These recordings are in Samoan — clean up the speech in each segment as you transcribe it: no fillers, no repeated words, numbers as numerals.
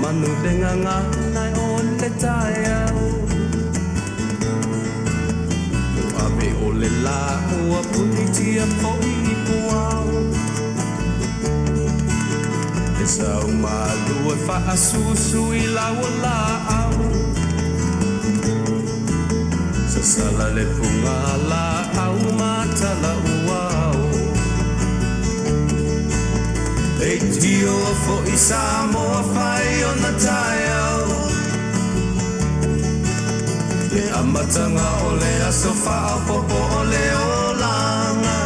manu le gagana o le taeao. Ua ave o le lā ua punitia foi i puao. E sau malu e faasusu i lau o laau. Sasala le puga laau ma tala uao. Leitio foi Samoa fai ona taeao. Le amataga o le aso faaopoopo o le olaga.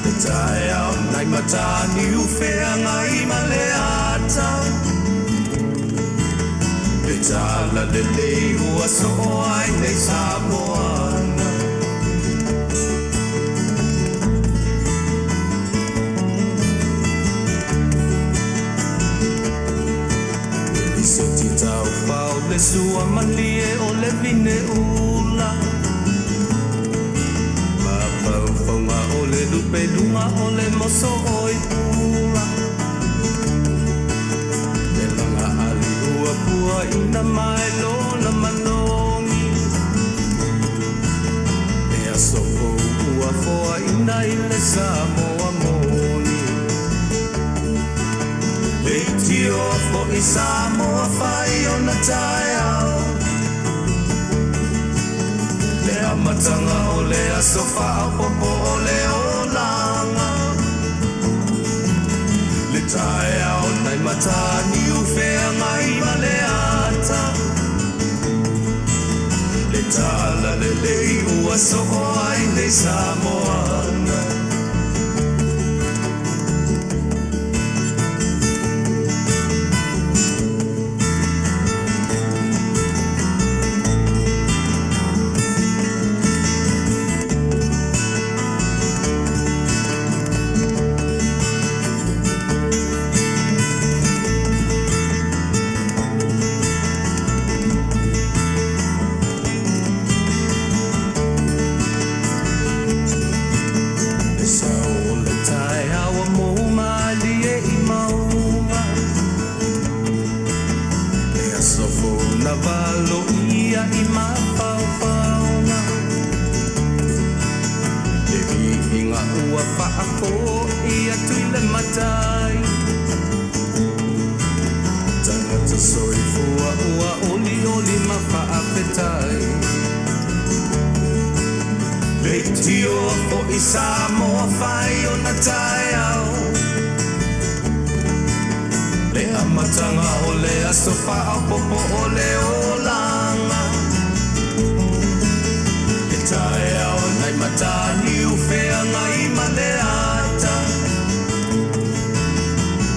Le taeao nai Mataniu Feagai ma le ata. Le talalelei ua soo ai nei Samoana. E liseti taufao le sua malie o le vine ula. Mafaufauga o le lupe luga o le moso o i pula. Le laga ali ua puaina mai lona manogi. Le aso fou ua foaina i le Samoa moni. Leitio foi Samoa fai ona taeao. Le amataga o le aso faaopoopo o le olaga. Le taeao nai Mataniu Feagai ma le ata. Le talalelei ua soo ai nei Samoana. Le sao o le taeao ua mou malie i mauga. Le aso fou na valoia i mafaufauga. Le viiga ua faafoi atu i le Matai. Tagata soifua ua olioli ma faafetai. Leitio foi Samoa fai ona taeao. Le amataga o le aso faaopoopo o le olaga. Le taeao nai Mataniu Feagai ma le ata.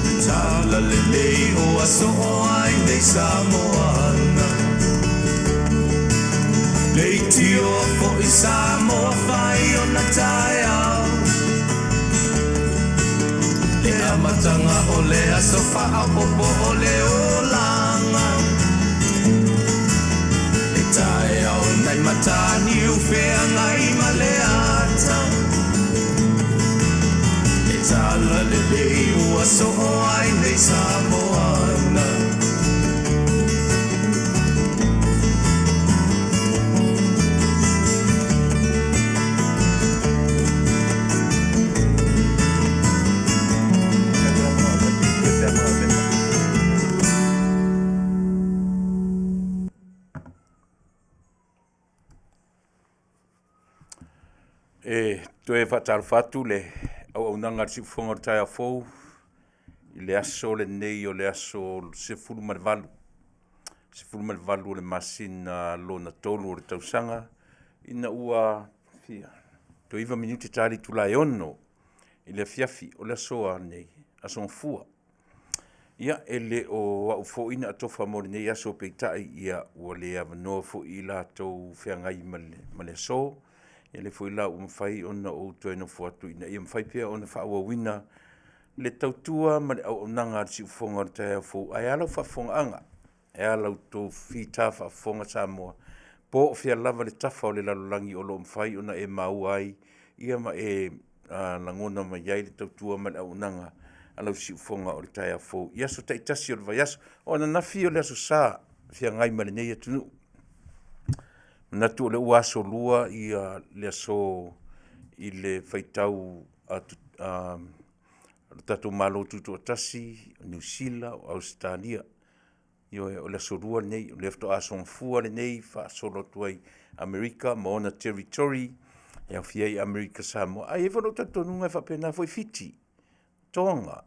Le talalelei ua soo ai nei Samoana. Leitio foi Samoa fai ona taeao. Le amataga o le aso faaopoopo o le olaga. Le taeao nai Mataniu Feagai ma le ata. Le talalelei ua soo ai nei Samoana. E toe faatalofa atu le auaunaga a le Siufofoga o le Taeao Fou i le aso lenei o le aso 18, 18 o le masina lona tolu o le tausaga, ina ua fia toe 9 minute ta le itula e 6 i le afiafi o le aso lenei, aso Gafua. Ia, e le o au foi na atofa mo lenei aso, peitai ia ua le avanoa foi i latou feagai ma le aso. Ia lea foi la ua mafai ona ou toe nofo atu ina ia mafai pea ona faaauauina le tautua ma le auaunaga a le Siufofoga o le Taeao Fou. Ae a lau faafofogaaga? E a la outou fita faafofoga Samoa, po o fea lava le tafa o le lalolagi o lo o mafai ona e maua ai ia ma e lagona mai ai le tautua ma le auaunaga a lau siufofoga o le taeao fou i aso taitasi o le vaiaso. O ananafi o le Aso Sa feagai ma lenei atunuu. Manatu o lea ua aso lua le aso i le faitau a le tatou Malo Tutoatasi, o Niu Sila, o Ausetalia. Ioe, o le Aso Lua lenei, o lea faatoa aso Gafua lenei faasolo atu ai Amerika ma ona Territory e aofia ai Amerika Samoa. Ae i ai foi lou talitonuga e faapena foi Fiti, Toga,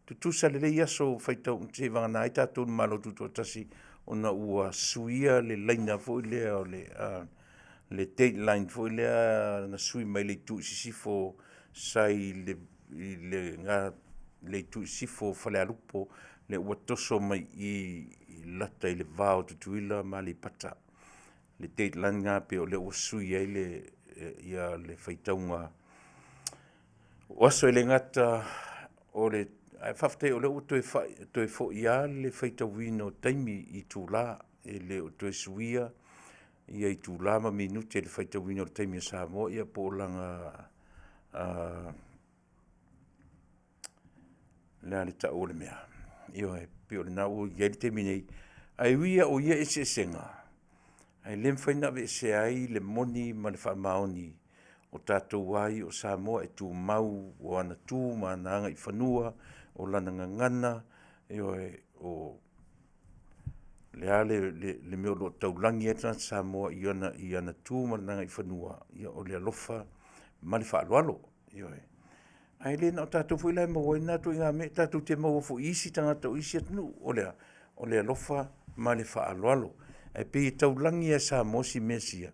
tutusa lelei aso faitau seivagana ai tatou i le Malo Tutoatasi ona ua suia le laina foi lea o le date line foi lea na sui mai le itu i sisifo sa i le itu i sisifo o Falealupo, lea ua toso mai i i i lata i le va o Tutuila ma Aleipata. Le date line lena pei o lea ua sui ai le faitauga o aso. E le gata o le… ae faafetai o lea ua toe foi lava le faitauina o taimi i itula, e le o toe suia itula ma minute i le faitauina o le taimi a Samoa ia po o lana o le a le tau o le mea? Ioe, pei o lena ua i ai le taimi nei, ae ui lava o ia eseesega, ae le mafai ona aveesea ai le moni ma le faamaoni o tatou lava ia o Samoa e tumau o ana tu ma ana agaifanua, o lana gagana, ioe, o le a le mea o lo o taulagi ai le tagata Samoa i ana tu ma lana agaifanua, ia o le alofa ma le faaaloalo. Ioe. Ae le na o tatou foi la e maua ai na ituaiga mea, e tatou te maua foi i isi tagata o isi atunuu. O le a? O le alofa ma le faaaloalo. Ae pei e taulagi lava e Samoa si mea sia,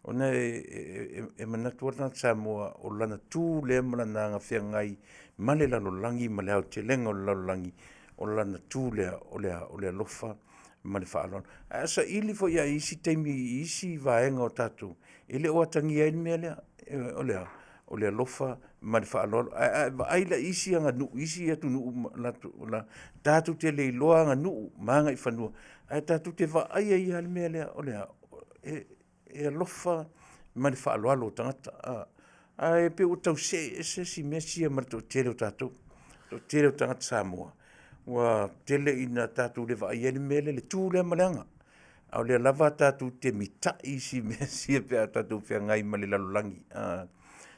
ona e manatu lava le tagata Samoa o lana tu lea ma lana agafeagai ma le lalolagi ma le aotelega o le lalolagi, o lana tu lea o le a? O le alofa ma le faaaloalo. Ae a saili foi lava i isi taimi i isi vaega o tatou, e le o atagia ai le mea lea. O le a? O le alofa ma le faaaloalo. Ae a e vaai la i isi aganuu i isi atunuu tatou te le iloa aganuu ma agaifanua, ae tatou te vaaia ia le mea lea, o le a? E alofa ma le faaaloalo o tagata. Ae pei ua tau see ese si mea sia ma le toatele o tatou, le toatele o tagata Samoa, ua tele ina tatou le vaaia ai le mea lea, le tu lea ma le aga, a o lea lava tatou te mitai i si mea sia pe a tatou feagai ma le lalolagi.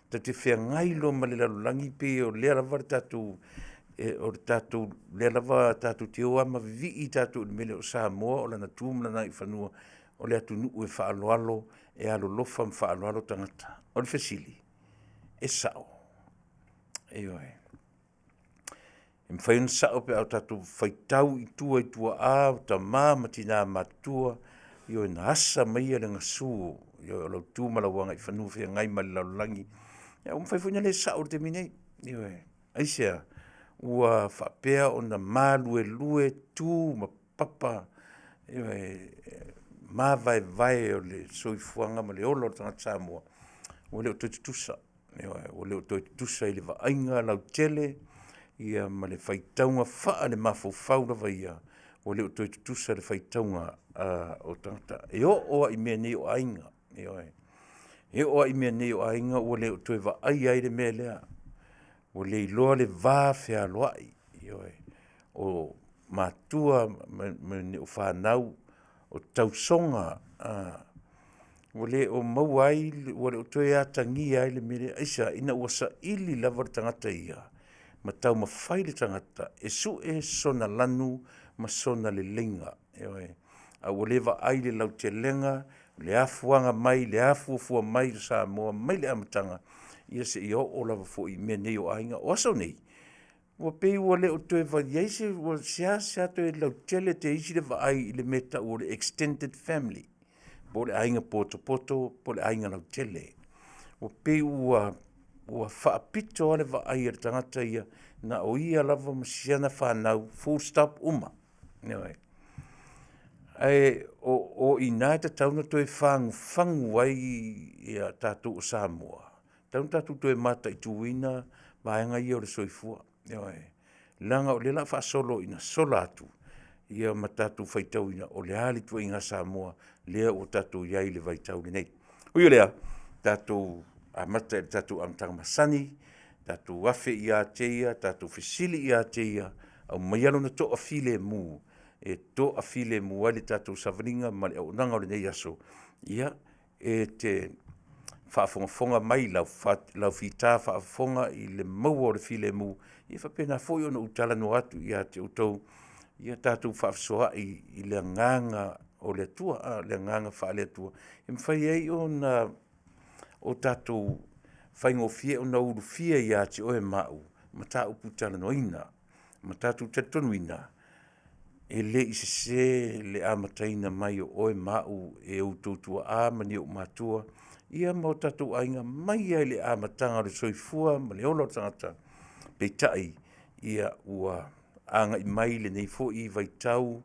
Tatou te feagai loa ma le lalolagi pei o lea lava le tatou, o le tatou, lea lava tatou te o lava ma vivii tatou i le mea lea o Samoa o lana tu ma lana agaifanua, o le atunuu e faaaloalo, e alolofa ma faaaloalo tagata. O le fesili, e sao? Ioe. E mafai ona sao pe a tatou faitau i tua i tuaa o tama ma tina matutua, ioe, na asa maia le gasu o lau tu ma lau agaifanua feagai ma le lalolagi. Ia ua mafai foi ona le sao i le taimi nei. Ioe. Aisea? Ua faapea ona maluelue tu ma papa, ioe, mavaevae o le soifuaga ma le ola o le tagata Samoa, ua le o toe tutusa. Ioe, ua le o toe tutusa i le vaaiga lautele ia ma le faitauga faalemafaufau lava ia, ua le o toe tutusa le faitauga o tagata. E oo lava i mea nei o aiga, ioe, e oo lava i mea nei o aiga ua le o toe vaaia ai le mea lea, ua le iloa le va fealoai, ioe, o matua ma fanau, o tausoga, ua le o maua ai, ua le o toe atagia ai le mea lea. Aisea? Ina ua saili lava le tagata ia ma taumafai le tagata e sue sona lanu ma sona leleiga, ioe, a ua le vaai i le lautelega, le afuaga mai, le afuafua mai o Samoa mai le amataga ia seia oo lava foi i mea nei o aiga. O aso nei, ua pei ua le o toe i ai se, ua seasea toe lautele teisi le vaai i le mea e tau o le extended family, po o le aiga potopoto po o le aiga lautele. Ua pei ua faapito lava le vaai a le tagata ia, na o ia lava ma si ana fanau, full stop, uma. Ioe. Ae o i ina e tatau ona toe fagufagu ai ia tatou o Samoa, e tatau ona tatou toe mataituina vaega ia o le soifua. Ioe. Leaga o lea o le a faasolo ina sola atu ia ma tatou faitauina o le a le ituaiga Samoa lea ua tatou i ai i le vaitau lenei. Ui o lea, tatou amata i le tatou amataga masani. Tatou afe ia te ia, tatou fesili ia te ia, aumaia lona toafilemu e toafilemu ai le tatou savaliga ma le auaunaga o lenei aso. Ia, e te faafogafoga mai i lau fita faafofoga i le maua o le filemu, ia faapena foi ona ou talanoa atu ia te outou, ia tatou faafesoaai i le agaga o le Atua, le agaga faale-Atua e mafai ai ona o tatou faigofie ona ulufia ia te oe ma au mataupu talanoaina, ma tatou talitonuina, e le i sese le amataina mai o oe ma au e outou tuaa ma ni ou matua, ia ma o tatou aiga mai lava i le amataga o le soifua ma le ola o le tagata. Peitai, ia ua agai mai lenei foi vaitau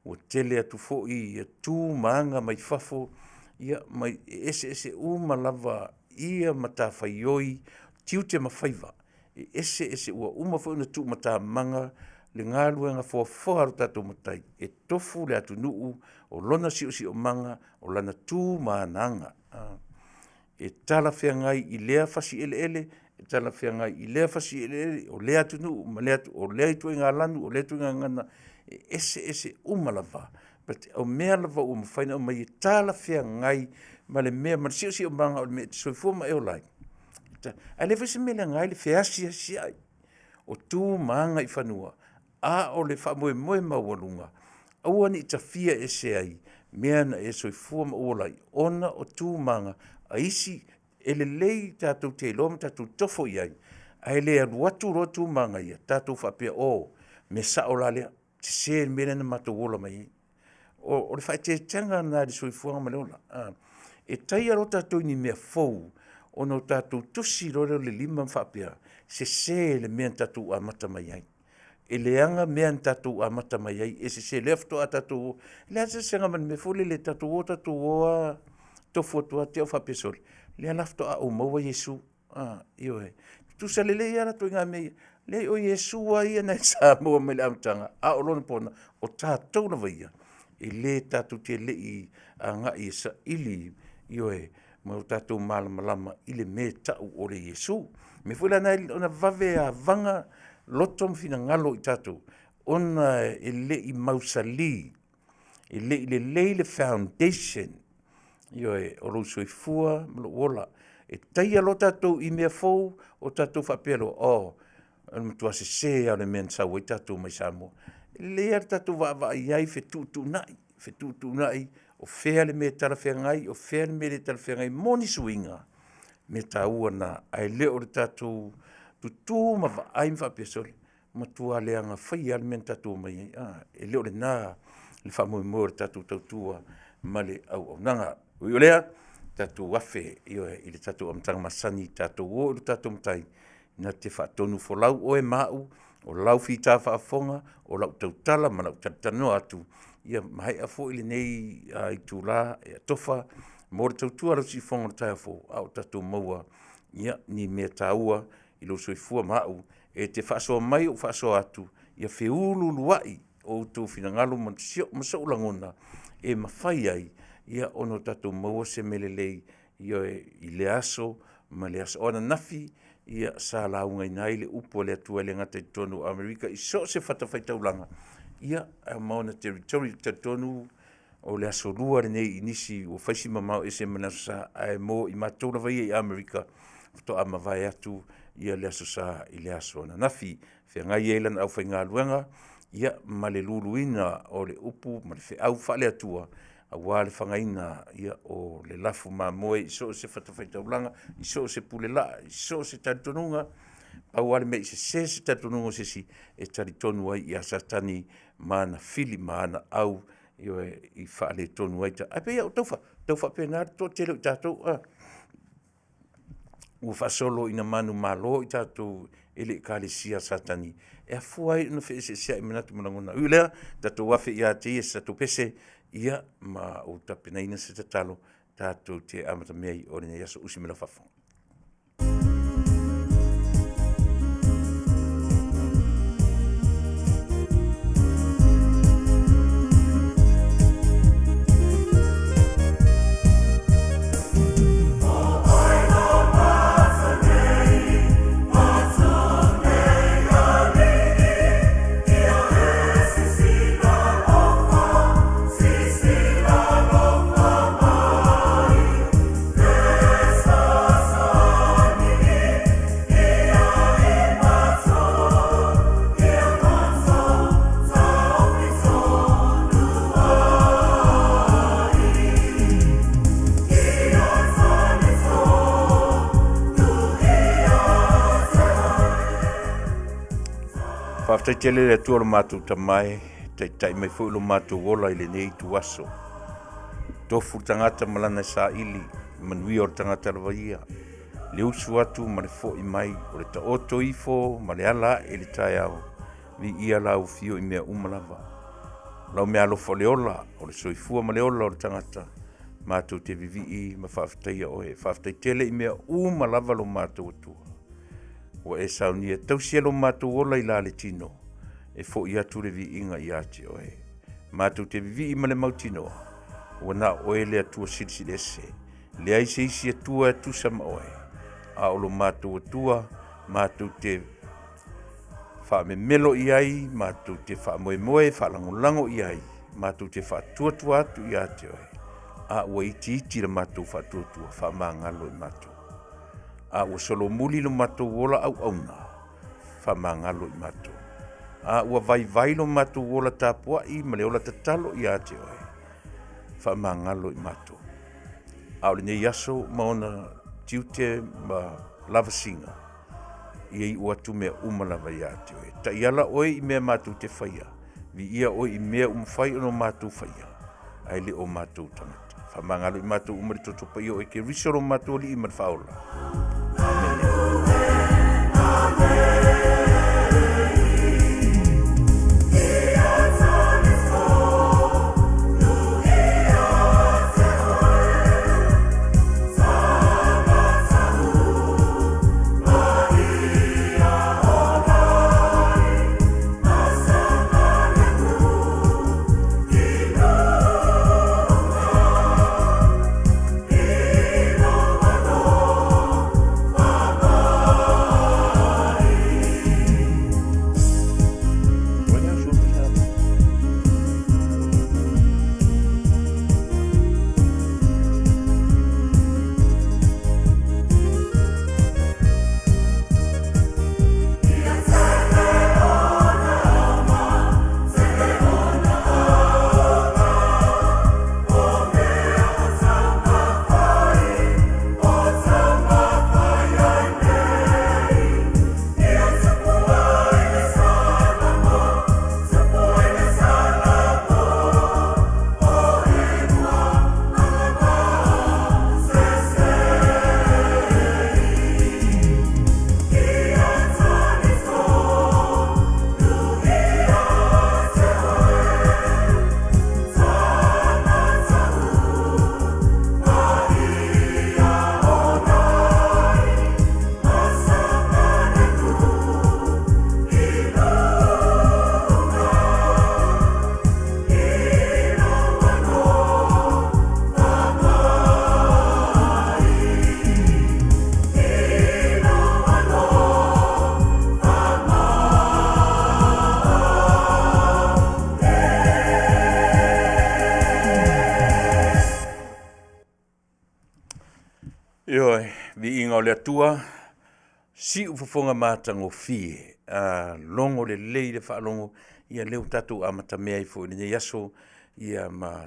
ua tele atu foi tu ma aga mai fafo, ia ma e eseese uma lava ia matafaioi, tiute ma faiva e eseese ua uma foi ona tuumatamaga le galuega foafoa a lo tatou Matai e tofu le atunuu o lona siosiomaga, o lana tu ma ana aga. E talafeagai i lea fasi eleele, e talafeagai i lea fasi eleele, o lea atunuu ma lea atunuu, o lea ituaiga lanu, o lea ituaiga gagana, e eseese uma lava. But o mea lava ua mafai ona aumai e talafeagai ma le mea ma le siosiomaga o le mea e te soifua ma e ola ai, ae leai foi se mea e leaga ai le feasiasiai o tu ma aga i fanua, a o le faamoemoe maualuga, aua ne i tafia ese ai mea na e soifua ma ou ola ai ona o tu ma aga a isi. E lelei tatou te iloa ma tatou tofo i ai, ae le alu atu loa tu ma aga ia tatou faapea, o, mea sao la lea, sese le mea lea na matou ola mai ai. O le faaeteetega lena i le soifuaga ma le ola. E taia loa tatou i ni mea fou, ona tatou tusi loa lea o le lima ma faapea, sese le mea na tatou amata mai ai. E leaga mea na tatou amata mai ai, e sese, lea faatoa tatou o… E leai lava se eseesega ma le mea foi lele tatou o tatou o lava tofu atu lava te au faapea, sole, o lea la faatoa ou maua Iesu. Ioe. E tutusa lelei lava latou ituaiga mea ia. Leai o Iesu lava ia na sa maua mai le amataga, a o lona pona, o tatou lava ia, e le tatou te le i agai e saili, ioe, ma o tatou malamalama i le mea e tau o le Iesu. O le mea foi la lena e vave avaga loto ma finagalo o i tatou, ona e le i mausali, e le i lelei le foundation, ioe, o lou soifua ma lou ola. E taia loa tatou i mea fou, ona tatou faapea loa, oh, o le matua sese lava o le mea na sau ai tatou mai Samoa. E lelei lava le tatou vaavaai i ai, fetuutuunai, fetuutuunai o fea le mea e talafeagai, o fea le mea e le talafeagai mo ni suiga, o mea taua na, ae le o le tatou tutu ma vaai ma faapea, sole, matua leaga faia lava le mea na tatou omai ai. E le o lena le faamoemoe o le tatou tautua ma le auaunaga. Ui o lea, tatou afe, ioe, i le tatou amataga masani, tatou o i lo tatou Matai na te faatonufolau oe ma au, o lau fita faafofoga, o lau tautala ma lau talatalanoa atu, ia maea foi lenei itula e atofa mo le tautua a lau siufofoga i le taeao fou, a o tatou maua ni mea taua i lou soifua ma au, e te faasoa mai ou faasoa atu, ia feuluuluai outou finagalo ma sou lagona e mafai ai ona tatou maua se mea lelei, ioe, i lea aso ma lea aso. O ananafi sa laugaina ai le upu a le Atua e le gata i totonu o Amerika i so o se fatafaitaulaga, ia ma ona territory. Ou te talitonu o le aso Lua lenei i nisi ua fai si mamao ese ma le Aso Sa, ae mo i matou lava ia i Amerika, faatoa mavae atu le Aso Sa i le aso ananafi. Feagai ai lana aufaigaluega ma le luluina o le upu ma le feau faale-Atua aua le fagaina o le lafu mamoe i so o se fatafaitaulaga, i so o se pulelaa, i so o se talitonuga. Pau lava le mea i sese se talitonuga o se isi, e talitonu ai ia Satani ma ana fili ma ana au, ioe, i faaletonu ai. Ae pei lava ua tau faapena le toatele o i tatou, ua faasolo ina manumalo i tatou e le Ekalesia a Satani, e afua ai ona feeseeseai manatu ma lagona. Ui i lea, tatou afe ia te ia i se tatou pese, ia ma ou tapenaina se tatalo tatou te amatamea ai o lenei aso. Usi mai lau faafofoga. Faafetai tele le Atua lo matou Tama e, taitai mai foi lo matou ola i lenei ituaso. Tofu le tagata ma lana saili, manuia o le tagata lava ia. Le usu atu ma le fo'i mai, o le taoto ifo ma le ala ae i le taeao, viia lau afio i mea uma lava. O lau meaalofa o le ola, o le soifua ma le ola o le tagata, matou te vivii ma faafetaia oe. Faafetai tele i mea uma lava lo matou Atua. Ua e saunia tausi e lo matou ola i la le tino, e fo'i atu le viiga ia te oe. Matou te vivii ma le mautinoa, ua na o oe le Atua Silisili Ese, leai se isi Atua e tusa ma oe, a o lo matou Atua matou te faamemelo i ai, matou te faamoemoe faalagolago i ai, matou te faatuatua atu ia te oe, a ua itiiti le matou faatuatua, faamagalo i matou. A ua solomuli lo matou ola auauna, faamagalo i matou. A ua vaivai lo matou ola tapuai ma le ola tatalo ia te oe, faamagalo i matou. A o lenei aso ma ona tiute ma lavasiga, ia iu atu mea uma lava ia te oe. Taiala oe i mea matou te faia, viia oe i mea ua mafai ona matou faia, ae le o matou tagata. Faamagalo i matou uma le toto paia o oe Keriso lo matou Alii ma le Faaola. Amene. Ioe, viiga o le Atua, siu fofoga matagofie, a logo lelei le faalogo, ia lea ua tatou amatamea ai foi i lenei aso, ia ma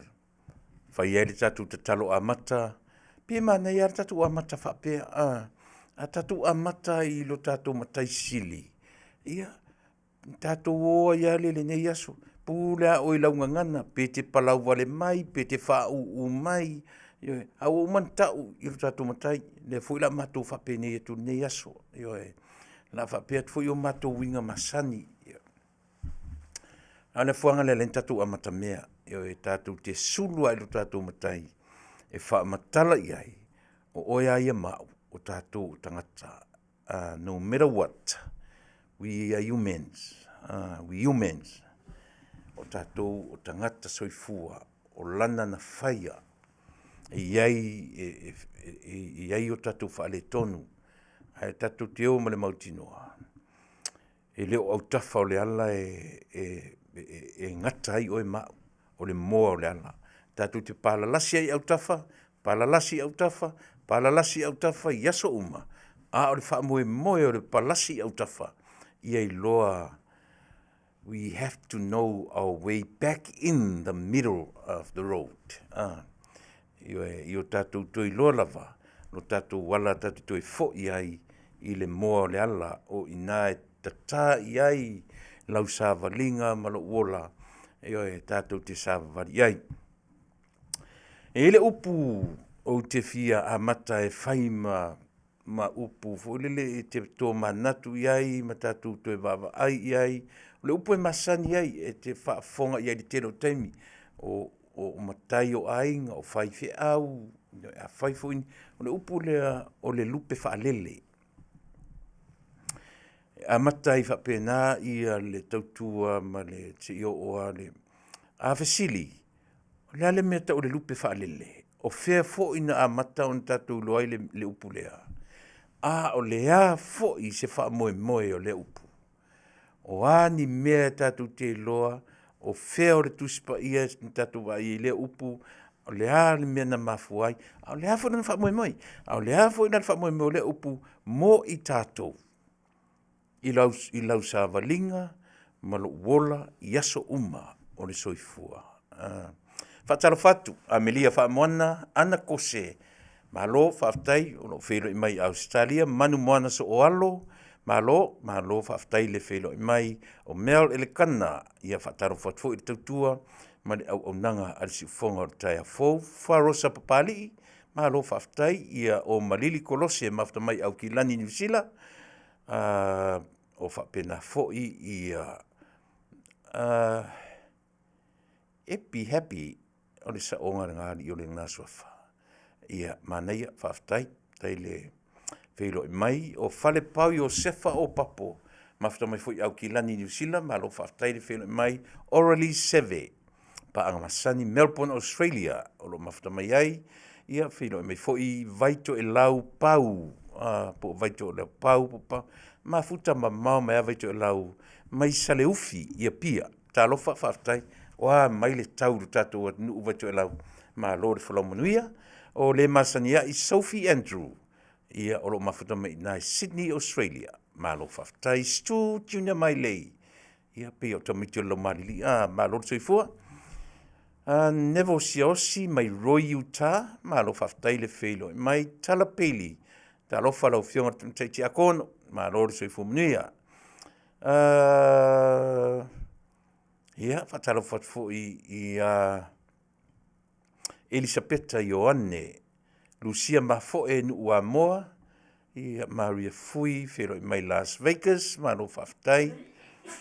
fai ai le tatou tatalo amata. Pe manaia lava le tatou amata faapea, a tatou amata i lo tatou Matai Sili, ia, tatou o ai lava lea i lenei aso. Pule lava oe i lau gagana, pe te palauvale mai, pe te faauu mai, ioe, a ua uma ona tau i lo tatou Matai, o lea foi o le a matou faapenei atu i lenei aso, ioe. O le a faapea atu foi o matou uiga masani. A o le afuaga lea lea na tatou amatamea, ioe, tatou te sulu lava i lo tatou Matai e faamatala i ai, o oe lava ia ma au, o tatou o tagata. No matter what, we are humans, we humans. O tatou o tagata soifua, o lana na faia, e i ai, e i ai o tatou faaletonu, ae tatou te o ma le mautinoa, e le o autafa o le ala e gata ai oe ma au, o le moa o le ala. Tatou te palalasi ai i autafa, palalasi i autafa, palalasi i autafa i aso uma, a o le faamoemoe o le palasi i autafa, ia iloa we have to know our way back in the middle of the road. Ioe, i o tatou toe iloa lava lo tatou ala tatou te toe foi ai i le moa o le ala o i ina e tatā i ai lau savaliga ma lou ola, ioe, tatou te savavali i ai. E i ai le upu ou te fia amata e fai ma ma upu foi lele e te tomanatu i ai ma tatou toe vaavaai i ai. O le upu e masani ai e te faafofoga i ai i le tele o taimi, o matai o aiga, o faifeau, afai foi… O le upu lea o le lupe faalele. E amata ai faapena le tautua ma le seia oo lava i le… A fesili; o le a le mea e tau o le lupe faalele? O fea foi na amata ona tatou iloa ai le upu lea? A o le a foi se faamoemoe o lea upu? O a ni mea tatou te iloa o fea o le Tusi Paia na tatou vaai ai i lea upu? O le a le mea na mafua ai? A o le a foi lona faamoemoe? A o le a foi la le faamoemoe o lea upu mo i tatou i lau savaliga ma lou ola i aso uma o le soifua. E faatalofa atu, Amelia Faamoana Ana Kose, malo faafetai o lo o feiloai mai i Ausetalia, Manumoana Sooalo, malo, malo faafetai le feiloai mai. O Mel Elekana, ia faatalofa atu foi i le tautua ma le auaunaga a le siufofoga o le taeao fou. Faarosa Papalii, malo faafetai. Ia o Malili Kolose e mafuta mai i Aukilani Niu Sila, o faapena foi Epi Happy, o le saoga lena alii o lena suafa. Ia manaia, faafetai, faafetai le feiloai mai. O Falepau Iosefa Opapo, mafuta mai foi i Aukilani Niu Sila, malo faafetai le feiloai mai. Oraly Seve, paaga masani Melbourne Australia o lo o mafuta mai ai. Ia feiloai mai foi Vaitoelau Pau, po o Vaitoelau Pau, mafuta mamao mai lava Vaitoelau mai Saleufi i Apia. Talofa faafetai, o a mai le tau i lo tatou atunuu Vaitoelau, malo le folau manuia. O le masani ai Sophie Andrew, ia o lo o mafuta mai i ina i Sydney Australia, malo faafetai. Stu Junior Mailei, ia pei o tamaiti o le laumaalilii, malo le soifua. Neville Siaosi mai Roy Utah, malo faafetai le feiloai mai. Tala Bailey, talofa lau Afioga i le Tamaitai Tiakono, malo le soifua manuia. Ia, faatalofa atu foi ia Elisapeta Ioane Lusia Mafoe Nuuamoa, ia Maria Fui feiloai mai Las Vegas, malo faafetai.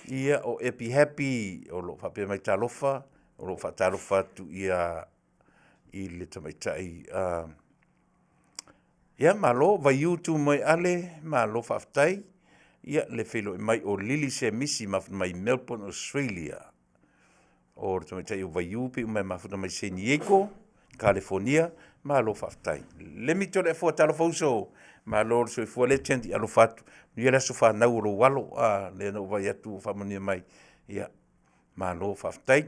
Ia o Epi Happy o lo o faapea mai talofa, o lo o faatalofa atu ia i le tamaitai ia malo Vaiu tu mai Ale, malo faafetai. Ia le feiloai mai o Lili Semisi mai Melbourne Australia. O le tamaitai o Vaiu pei uma e mafuta mai San Diego, Kalifonia, malo faafetai. Lemi Toleafoa talofa uso, malo le soifua legend, alofa atu. Manuia le aso fanau o lou alo, lea na ou vaai atu ua faamanuia mai. Ia, malo faafetai.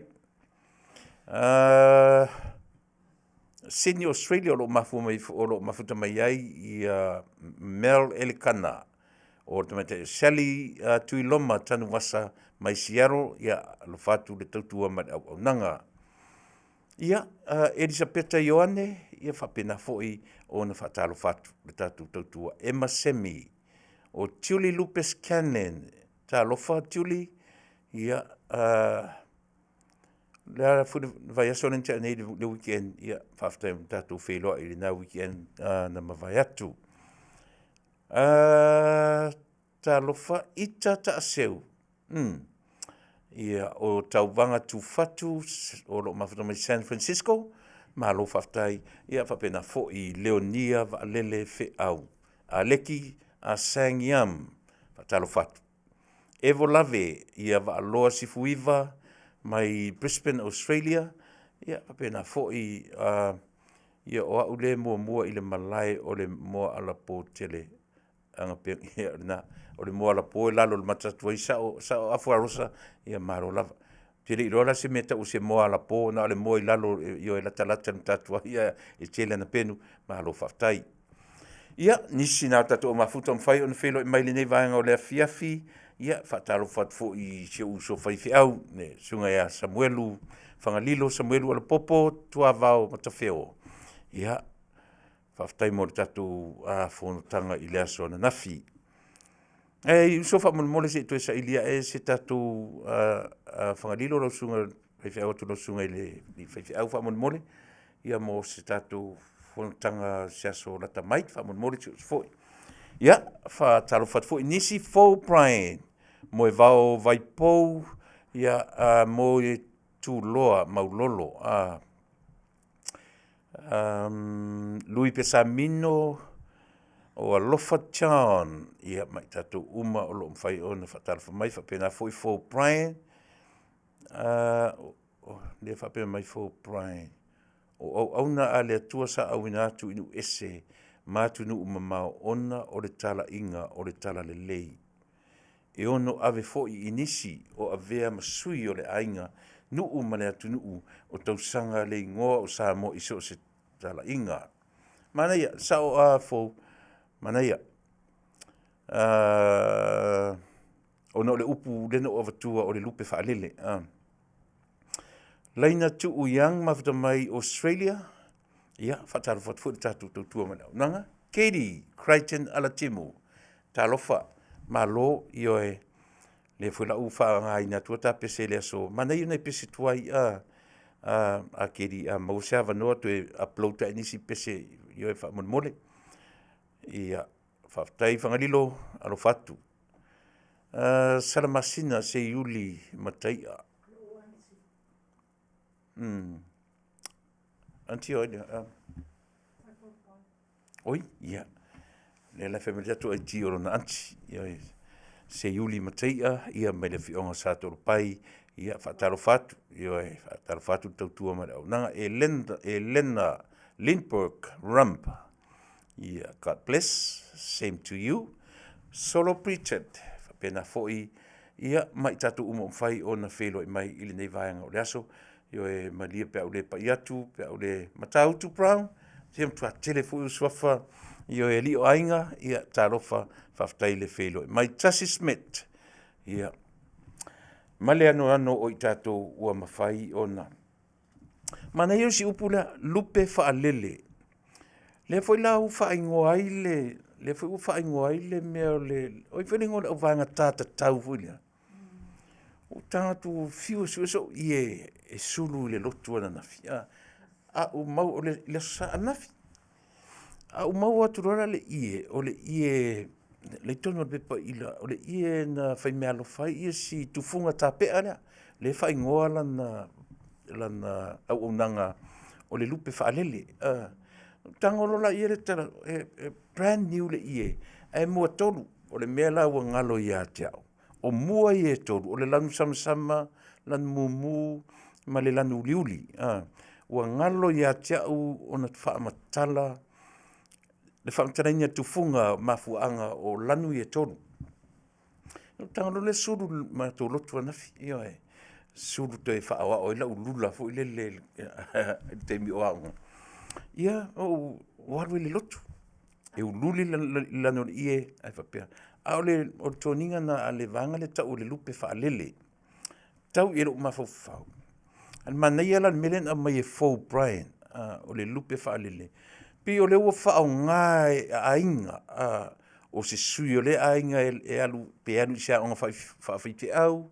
Sydney Australia o lo o mafuta mai ai ia Mel Elekana, o le tamaitai o Sally Tuiloma Tanuvasa mai Seattle, ia alofa atu le tautua ma le auaunaga. Ia, Elisapeta Ioane, ia faapena foi ona faatalofa atu le tatou tautua Emma Semi, o Julie Lupes Cannon, talofa Julie, ia le a foi le vaiaso lea na tea nei le weekend, ia faafetai ua tatou feiloai i lena weekend na mavae atu. Talofa Ita Taaseu, ia o Tauvaga Tufatu o lo o mafuta mai San Francisco, malo faafetai. Ia faapena foi Leonia Vaalele Feau, Aleki Asang Yam, faatalofa atu. Evo Lave, ia Vaaloa Sifuiva mai Brisbane Australia, ia faapena foi ia o au le muamua i le malae o le moa alapō tele agapea ia o lena o le moa alapo i lalo o le matatu ai sao sao afu Arosa, ia malo lava. Ou te le iloa la se mea e tau o se moa alapo na o le moa i lalo e latalata i le matatu ai ae e tele ana penu, malo faafetai. Ia, nisi na o tatou mafuta ua mafai ona feiloai mai i lenei vaega o le afiafi, ia faatalofa atu foi i si ou uso faifeau le Susuga ia Samuelu Fagalilo Samuelu Alapopo Tuavao Matafeo. Ia, faafetai mo le tatou fonotaga i le aso ananafi. Ae uso faamolemole se i toe saili ae se tatou Fagalilo lau susuga faifeau atu lau susuga i le faifeau faamolemole ia mo se tatou fonotaga se aso lata mai faamolemole se i foi. Ia, faatalofa atu foi i nisi fou Brian Moevao Vaipou, ia mo le Tuloa Maulolo, Lui Pesamino, o Alofa John, ia ma i tatou uma o lo o mafai ona faatalofa mai, faapena foi Fou Brian, lea faapea mai Fou Brian, o auauna a le Atua sa auina atu i nuu ese ma atunuu mamao ona o le talaiga o le talalelei. E ono ave foi i nisi o avea ma sui o le aiga, nuu ma le atunuu o tausaga le igoa o Samoa i so o se talaiga. Manaia, sao a Fou, manaia. Ona o le upu lea na ou avatua o le lupe faalele. Laina Tuu Young mafuta mai Australia. Ia, faatalofa atu foi i le tatou tautua ma le auaunaga. Katie Crichton Alatimu, talofa, malo, ioe, lea foi la ua faaaogaina atu ta pese i le aso. Manaia nai pese tuai a a Katie, a maua se avanoa toe upload ae nisi pese, ioe, faamolemole. Ia, faafetai Fagalilo, alofa atu. Salamasina Seiuli Mataia. Aunty o ai lea? Oi, ia. Lea la e fai mai le tatou IT o lona aunty. Ioe. Seiuli Mataia, ia mai le afioaga o Satoalepai, ia faatalofa atu. Ioe, faatalofa atu i le tautua ma le auaunaga. Elena Lindberg Rump. Ia, God bless, same to you. Solo Pritchard, faapena foi, ia, ma i tatou uma ua mafai ona feiloai mai i lenei vaega o le aso. Ioe, malie pe a ou le pai atu, pe a ou le Matautu Brown, se matua tele foi ou suafa, ioe, alii o aiga, ia, talofa, faafetai le feiloai mai. Tasi Smith, ia, ma le anoano o i tatou ua mafai ona Manaia o si upu lea, lupe faalele. Lea foi la ua faaigoa ai le, lea foi ua faaigoa ai le mea o le, o ai foi le igoa o le auvaega ta tatau foi lea? Ua ou tago atu ua fiu e sue sou ie e sulu i le lotu ananafi, a ou mau, o le Aso Sa ananafi, a ou maua atu loa la i le ie, o le ie la e i totonu o le pepa ila, o le ie na faimeaalofa ai si Tufuga Tapea lea, lea e faaigoa lana auaunaga o le lupe faalele. Ou tago loa lea i le tala, e brand new le ie, ae muatolu. O le mea la ua galo ia te au, o mua ia e tolu, o le lanu samasama, lanu mumu ma le lanu uliuli. Ua galo ia te au ona faamatala le faamatalaina e Tufuga mafuaaga o lanu ia e tolu. Ona ou tago loa lea sulu i le matou lotu ananafi, ioe, sulu toe faaoao ai lau lula foi lele i le taimi o aoga. Ia, ou alu ai i le lotu, e uliuli le lanu o le ie ae faapea. A o le toniga lena a le vaega lea e tau o le lupe faalele, tau i ai lou mafaufau. A o le manaia la o le mea lea na aumai e Fou Brian, o le lupe faalele, pei o lea ua faaaoga e aiga, o se sui o lea aiga e alu pe alu i se aoga faafaifeau,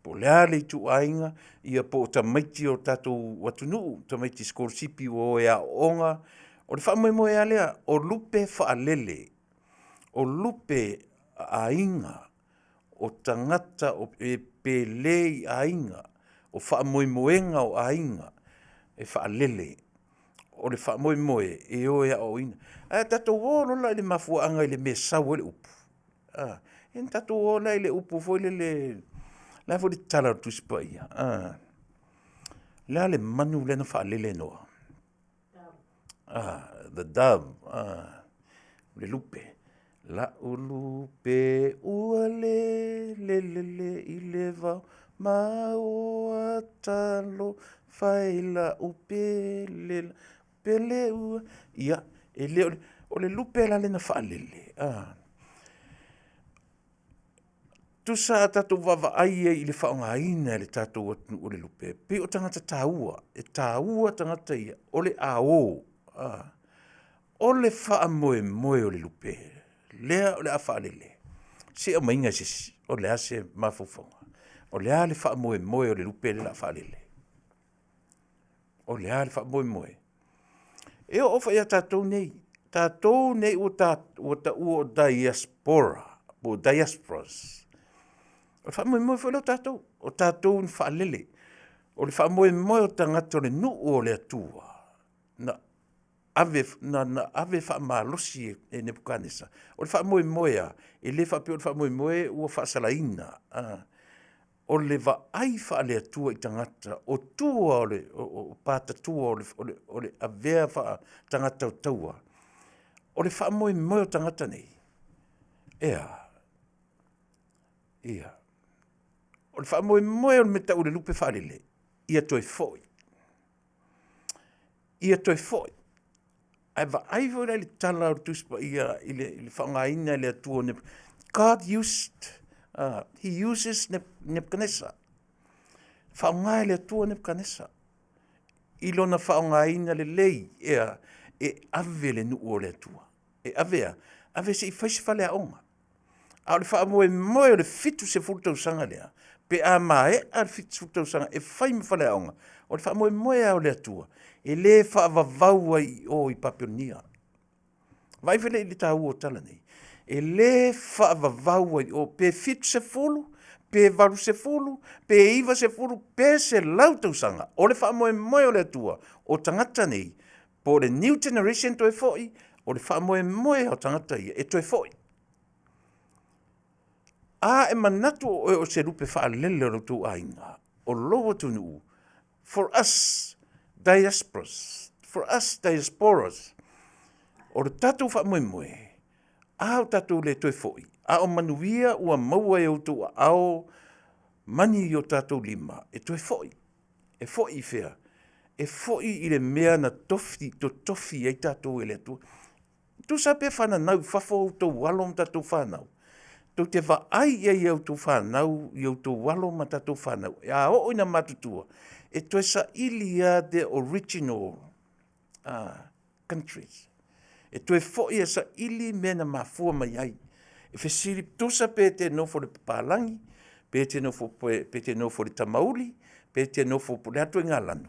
po o le a le ituaiga, ia po o tamaiti o le tatou atunuu, tamaiti sikolasipi ua o e aooga. O le faamoemoe lava lea, o lupe faalele, o lupe a aiga, o tagata e pele i aiga, o faamoemoega o aiga e faalele. O le faamoemoe e o e aoaoina. Ae a tatou o loa la i le mafuaaga i le mea e sau ai le upu, a, ia ona tatou o lea i le upu foi lele, o le a foi le tala o le Tusi Paia? O le a le manu lea na faalele e Noa? The dove, o le lupe. La'u lupe ua lele lele i le vao maoa talofa e la'u pele pele ua. Ia, e le o le, o le lupe la lea na faalele, tusa a tatou vaavaai i ai i le faaaogaina e le tatou atunuu o le lupe, pei o tagata taua, e taua tagata ia, o le a o. O le faamoemoe o le lupe, lea o le a faalele. Se i aumaiga e se isi, o le a se mafaufauga? O le a le faamoemoe o le lupe lea o le a faalele? O le a le faamoemoe? E oo foi ia tatou nei, tatou nei ua taua o diaspora, po o diasporas. O le faamoemoe foi lea o tatou, o tatou na faalele. O le faamoemoe o tagata o le nuu o le Atua, na ave, na ave faamalosi e Nepukanesa, o le faamoemoe lava, e le faapea o le faamoemoe ua faasalaina, o le vaai faale-Atua i tagata o tua o le o patatua o le avea faa-tagata o taua, o le faamoemoe o tagata nei, e a? Ia, o le faamoemoe o le mea e tau o le lupe faalele, ia toe foi. Ia toe foi. Ae vaai foi la i le tala o le Tusi Paia i le faaaogaina e le Atua o God used, he uses Nebuchadnezzar. Faaaoga e le Atua Nebuchadnezzar i lona faaaogaina lelei ea e ave le nuu o le Atua. E ave a? Ave se i fai se faleaoga. A o le faamoemoe o le 70 tausaga lea, pe a maea le 70 tausaga e fai ma faleaoga, o le faamoemoe lava o le Atua, e le faavavau ai i o i Papelonia. Vaai foi lea i le taua o tala nei. E le faavavau ai i o, pe 70, pe 80, pe 90, pe 100 tausaga. O le faamoemoe o le Atua, o tagata nei, po o le new generation toe foi, o le faamoemoe o tagata ia e toe foi. A e manatu o oe o se lupe faalele o lo outou aiga, o lou atunuu, for us diasporas, for us diasporas, o le tatou faamoemoe, a o tatou le toe foi, a o manuia ua maua e outou aao mani i o tatou lima, e toe foi. E foi i fea? E foi i le mea na tofi, totofi ai tatou e le Atua. Tusa pe fananau i fafo outou alo ma tatou fanau, tou te vaai i ai i a outou fanau, i outou alo ma tatou fanau, a oo ina matutua, e toe saili lava the original countries. E toe foi e saili mea na mafua mai ai. E fesili, tusa pe te nofo i le papalagi, pe te nofo, pe te nofo i le tamauli, pe te nofo po o le a le ituaiga lanu,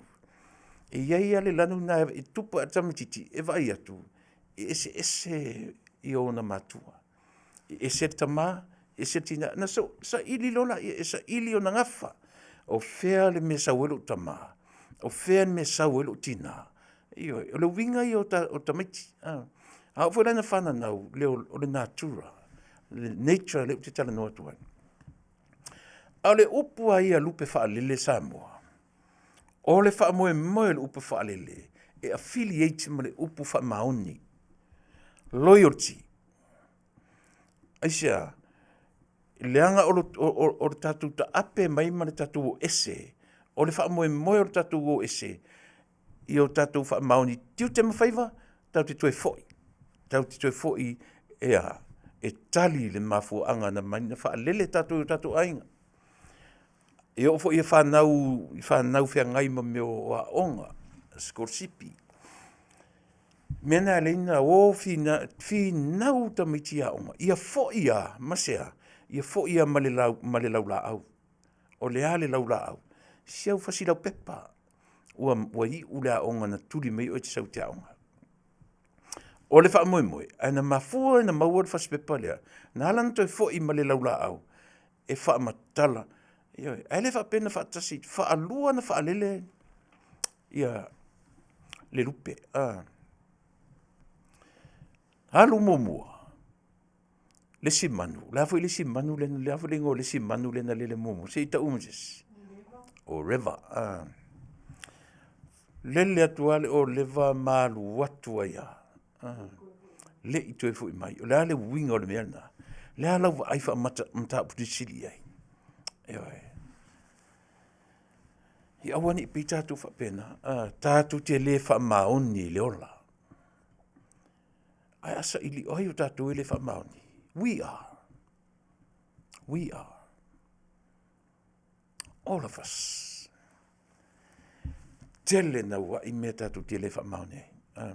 e i ai lava le lanu lena e tupu ae le tamaitiiti e vaai atu, e eseese ona matua. E ese le tama, ese le tina. Ona saili loa lea, e saili ona gafa, o fea le mea e sau ai lou tama, o fea le mea e sau ai lou tina. Ioe, o le uiga ia o tamaiti. A oo foi la ina fananau, o le natura, le nature lea ou te talanoa atu ai. A o le upu lava ia lupe faalele Samoa, o le faamoemoe o le upu faalele e affiliate ma le upu faamaoni, loyalty. Aisea? Leaga o le tatou taape mai ma le tatou o ese, o le faamoemoe o le tatou o ese i o tatou faamaoni tiute ma faiva, tatou te toe foi, tatou te toe foi e a? E tali le mafuaaga na mafai ona faalele tatou e o tatou aiga. E oo foi i fanau, i fanau feagai ma mea o aoga, sikolasipi. O le mea lena e ala ai ona o finau tamaiti aoga, ia foi lava ma se a? Ia foi lava ma le laulaau. O le a le laulaau? Si au fasi laupepa ua iu le aoga na tuli mai oe e te sau e te aoga. O le faamoemoe, ae na mafua ona maua le fasipepa lea, na ala ona toe foi ma le laulaau e faamatala, ioe, ae le faapea na faatasi, faalua ona faalele ia le lupe. Alu muamua le isi manu, o le a foi le isi manu lea, o le a foi le igoa o le isi manu lea na lele muamua? Se i tau mai se isi. O Reva. Lele atu lava le ʻōleva ma alu atu ai lava. Le i toe foi mai. O le a le uiga o le mea lena? O le a lau vaai faa-mataupu silisili i ai? Ioe. Ia aua ne i pei tatou faapena, tatou te le faamaoni i le ola. Ae a saili, o ai o tatou e le faamaoni? We are. We are. All of us. Tele nauaʻi mea tatou te le faamaoni ai.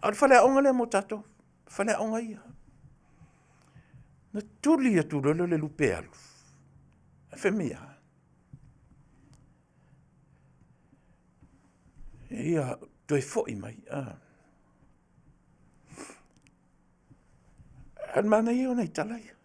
A o le faleaoga lea mo tatou, faleaoga ia. Na tuli atu loa lea o le lupe e alu. Ae fai mai e a? Ia toe foi mai. A o le manaia ia o nai tala ia.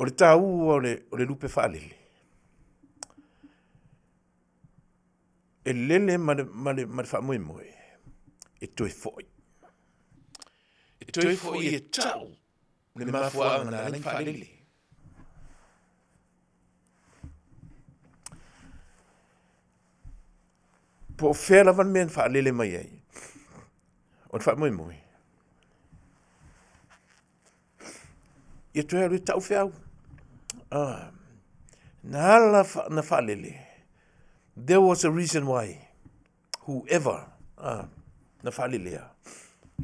O le taua o le lupe faalele, e lele ma le faamoemoe e toe foi. E toe foi e tau le mafuaaga na ala ai ona faalele. Po o fea lava le mea na faalele mai ai, o le faamoemoe, ia toe alu e tau feau. Na ala ona faalele, there was a reason why whoever na faalelea,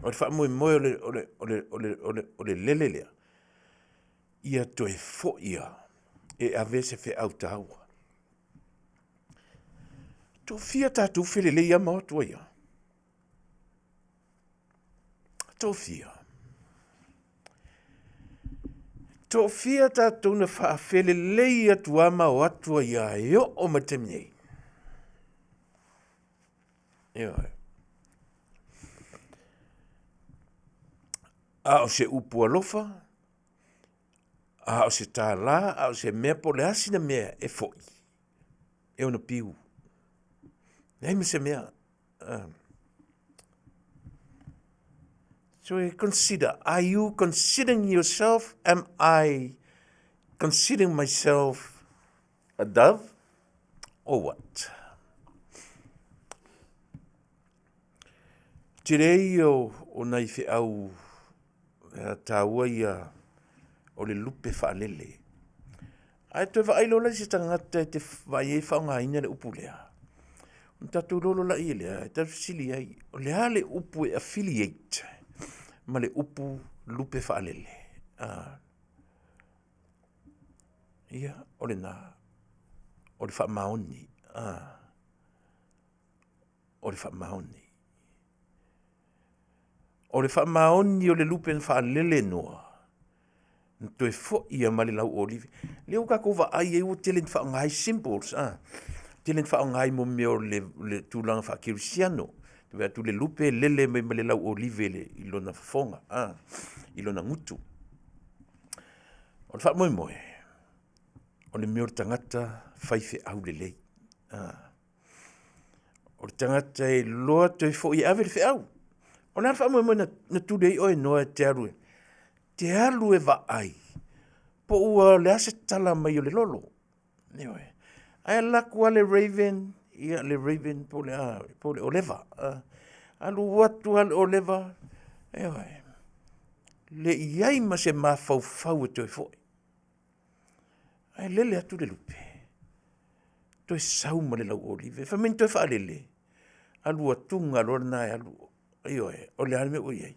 o le faamoemoe o le lele lea, ia toe foi lava e ave se feau taua. Toafia tatou felelei lava ma o atu ai lava? Toafia. Toafia tatou na faafelelei atu lava ma o atu ai lava e oo mai i le taimi nei. Ioe. A o se upu alofa, a o se tālā, a o se mea po o le a sina mea e foi, e ono piu. Leai ma se mea. So consider, are you considering yourself, am I considering myself a dove or what? Tele ia o nai feau taua ia o le lupe faalele. Ae toe vaai loa la i se tagata e te vaai ai e faaaogaina le upu lea, ona tatou iloa loa lea, e tatou fesili ai, o le a le upu e affiliate ma le upu lupe faalele? Ia, o lena, o le faamaoni. O le faamaoni. O le faamaoni o le lupe na faalele Noa, na toe foi ia ma le lau olive. Lea ua tatou vaai ai ua tele ina faaaoga ai symbols, a, tele ina faaaoga ai mo mea o le tulaga faakerisiano. Te vaai atu i le lupe e lele mai ma le lau olive i lona fofoga, a, i lona gutu. O le faamoemoe, o le mea o le tagata faifeau lelei. A. O le tagata e iloa toe foi e ave le feau. O le a le faamoemoe na tuli ai oe Noa e te alu e, te alu e vaai po ua o le a se tala mai o le lolo. Ioe. Ae alu atu lava le raven, ia le raven po o le a, po o le oleva. Alu atu lava le oleva, ioe, le i ai ma se mafaufau e toe foi. Ae lele atu le lupe, toe sau ma le lauolive. Fai mai na toe faalele, alu atuga loa lena e alu, ioe, o le a le mea ua i ai?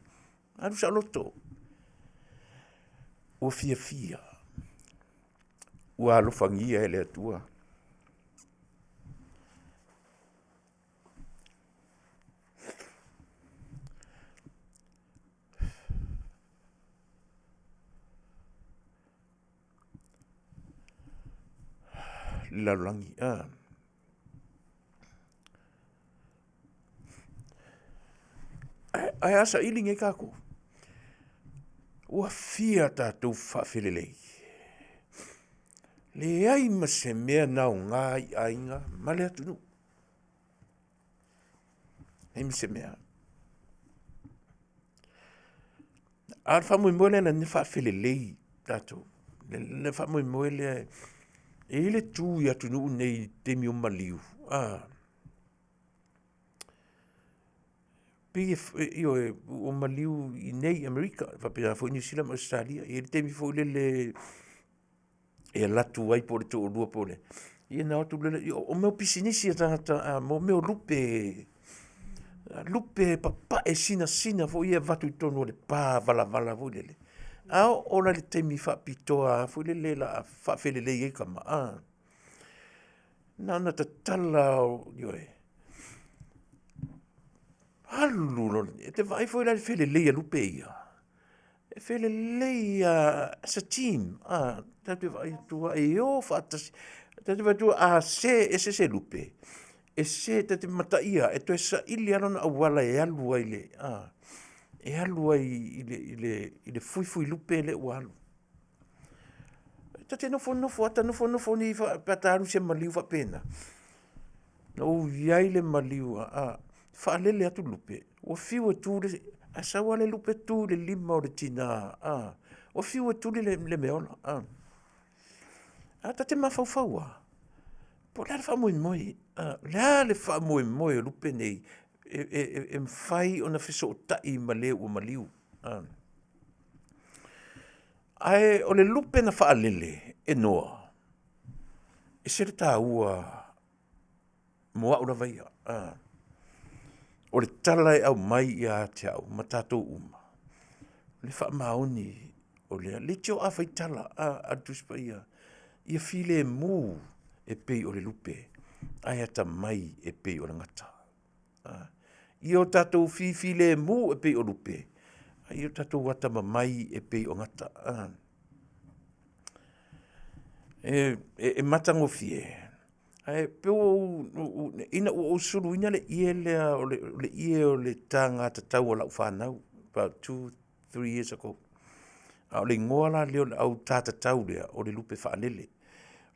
Alu saoloto. Ua fiafia, ua alofagia e le Atua. Le lalolagi a. Ae a saili nei tatou? Ua fia tatou faafelelei? Leai ma se mea na aoga i aiga ma le atunuu. Leai ma se mea. A o le faamoemoe lea na faafelelei tatou, le faamoemoe lea e i ai le tu i atunuu nei i taimi o maliu, pei e, ioe, ua maliu i inei i Amerika, faapena foi Niu Sila ma Ausetalia. E i ai le taimi foi lele. E alu atu ai po o le toalua po o le, ia ona o atu loa lea, o mea o pisinisi a tagata a mo mea o lupe, lupe papae sinasina foi ia e avatu i totonu o le pa valavala foi lele. A oo la i le taimi faapitoa lava foi lele o le a faafelelei ai tama, na ona tatala lava o, ioe, alu loa, e te vaai foi la i le felelei a lupe ia, e felelei lava as a team, tatou te vaai atu lava e o faatasi. Ta te vaai atu a sē ese se lupe, e sē ta te mataia e toe saili lava lona auala e alu ai e alu ai i le fuifui lupe lea ua alu. Ta te nofonofo lava, ta nofonofo nei pe a ta alu i se maliu faapena, na ou i ai i le maliu faalele atu lupe, ua fiu e tu le isi, ae sau lava le lupe tu i le lima o le tina, ua fiu e tuli le meaola. Ae ta te mafaufau lava, po o le a le faamoemoe, o le a le faamoemoe o lupe nei e mafai ona fesootai ma le ua maliu. Ae o le lupe na faalele e Noa, e ese le taua mo au lava ia. O le tala e aumai ia te au ma tatou uma, o le faamaoni o le leitio a fai tala a le Tusi Paia, ia filemu e pei o le lupe, ae atamai e pei o le gata. Ia o tatou fifilemu e pei o lupe, a ia o tatou atamamai e pei o gata. E matagofie, ae pei ua ou, ina ua ou suluina le ie lea o le ie o le taga tatau a lau fanau about 2, 3 years ago. A o le igoa la lea o le au ta tatau lea, o le lupe faalele.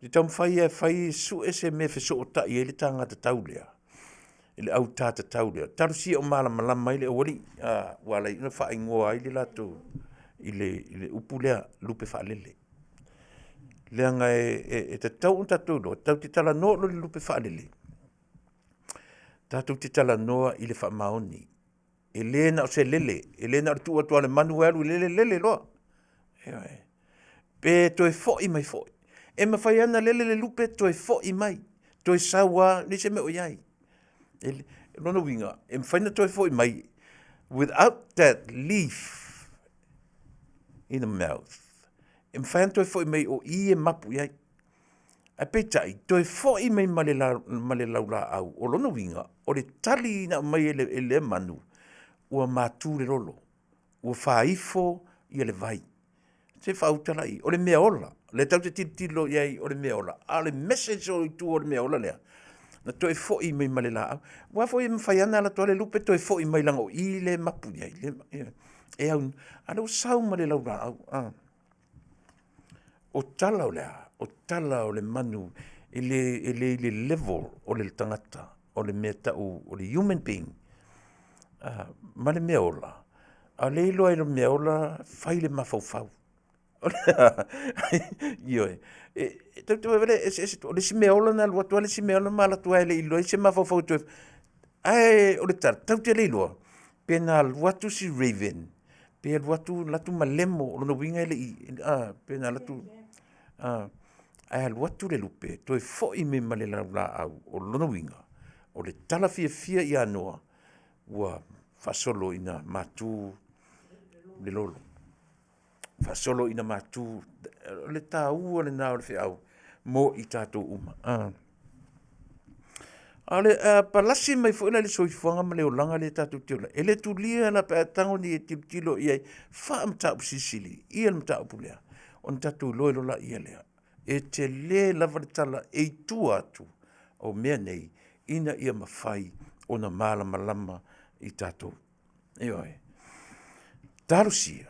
Ou te taumafai lava e fai, e sue se mea e fesootai ai le taga tatau lea i le au ta tatau lea. Talosia o malamalama ai le aualii, ua ala ai ona faaigoa ai le latou i le upu lea lupe faalele. Leaga e tatau ona tatou iloa, tatou te talanoa loa i le lupe faalele, tatou te talanoa i le faamaoni. E le na o se lele, e le na o le tuu atu lava o le manu e alu e lele, lele loa. Ioe. Pe toe foi mai foi. E mafai lava ona lele le lupe toe foi mai, toe sau lava, leai se mea o i ai. O lona uiga, e mafai ona toe foi mai without that leaf in the mouth. E mafai ona toe foi mai o i e mapu i ai. Ae peitai, toe foi mai ma le laulaau, o lona uiga, o le tali na aumai e lea manu, ua matu le lolo, ua faaifo le vai. Se faauta laia, o le meaola, lea tatou te tilotilo i ai o le meaola, a o le message o i tua o le meaola lea, na toe foi mai ma le laau. Aua foi e mafai lava ona alu atu le lupe toe foi mai leaga o i lea e mapu i ai. E a lea ua sau ma le laulaau. O tala o le a? O tala o le manu e le i le level o le tagata, o le mea e tau o le human being ma le meaola, a o lea e iloa e le meaola fai le mafaufau. Ioe. E tatou te vaai e eseese, o le isi meaola na alu atu lava le isi meaola ma alu atu lava e le i iloa ai se mafaufau e toe. Ae o le tala, tatou te le iloa pe na alu atu si raven pe alu atu, alu atu ma lemo, o lona uiga e le i, pe na alu atu, ae alu atu le lupe toe foi mai ma le laulaau. O lona uiga, o le tala fiafia ia Noa ua faasolo ina matu le lolo, faasolo ina matu. O le taua lena o le feau mo i tatou uma. A o le palasi mai foi la i le soifuaga ma le olaga lea tatou te ola ai, e le tulia la pe a tago nei e tilotilo i ai faa-mataupu silisili ia le mataupu lea, ona tatou iloa loa lea lea, e tele lava le tala e i tua atu o mea nei ina ia mafai ona malamalama i tatou. Ioe. Talosia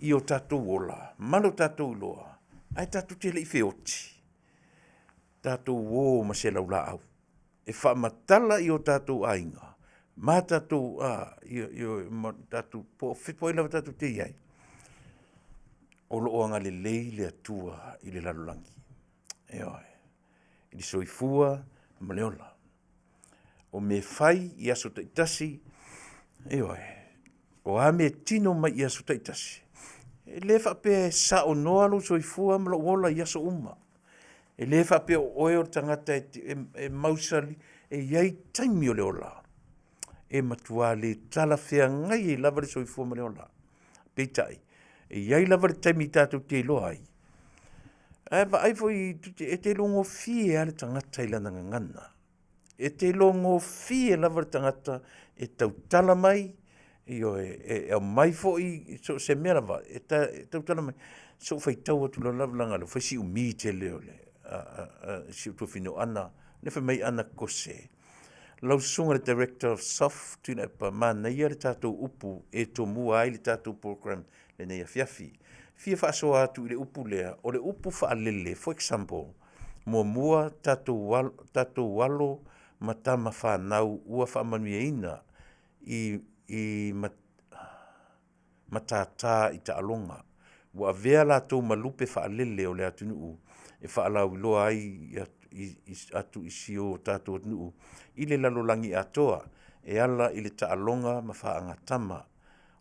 i o tatou ola ma lo tatou iloa, ae tatou te le i feoti, tatou o ma se laulaau e faamatala i o tatou aiga ma tatou, ma tatou, po o ai lava tatou te i ai, o lo o agalelei le Atua i le lalolagi. Ioe. I le soifua ma le ola. O mea e fai i aso taitasi, ioe, o a mea e tino mai i aso taitasi. E le faapea e sao noa lou soifua ma lou ola i aso uma. E le faapea o oe o le tagata e, e, e mausali, e i ai taimi o le ola. E matua le talafeagai ai lava le soifua ma le ola. Peitai, e i ai lava le taimi tatou te iloa ai. Ae vaai foi e te logofie lava le tagata i lana gagana. E te logofie lava le tagata e tautala mai, ioe, e aumai foi so o se mea lava, e tautala mai. Se i ou faitau atu loa lava leaga o lea ua fai si umi tele o le si ou tuafafine o Ana, lea fai mai Ana Kose, lau susuga i le Director of SOF Tuilaepa, manaia le tatou upu e tomua ai le tatou program lenei afiafi. Fia faasoa atu i le upu lea, o le upu faalele, for example, Muamua, tatou alo, tatou alo ma tama fanau ua faamanuiaina i, i matatā i taaloga. Ua avea latou ma lupe faalele o le atunuu e faalauiloa ai i, i, atu i si o tatou atunuu i le lalolagi atoa e ala i le taaloga ma faagatama.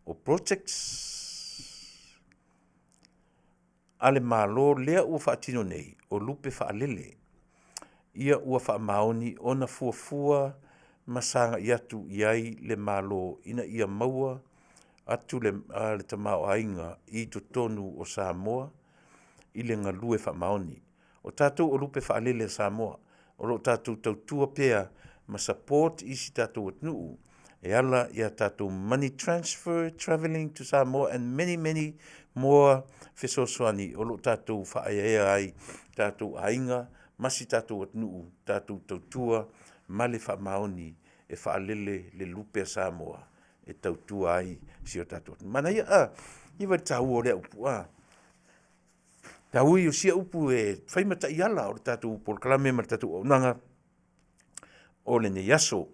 O projects a le Malo lea ua faatino nei, o lupe faalele ia ua faamaoni ona fuafua ma sagai atu i ai le Malo ina ia maua atu le, le tamaoaiga i totonu o Samoa i le galue faamaoni. O tatou o lupe faalele a Samoa, o lo o tatou tautua pea ma support i si tatou atunuu e ala i a tatou money transfer, travelling to Samoa and many many more fesoasoani o lo o tatou faaeaea ai tatou aiga ma si tatou atunuu, tatou tautua ma le faamaoni e faalele le lupe a Samoa e tautua ai si o tatou atunuu. Manaia, a, iva le taua o lea upu, a. Taua ia o sia upu e fai ma taiala o le tatou polokalame ma le tatou auaunaga o lenei aso.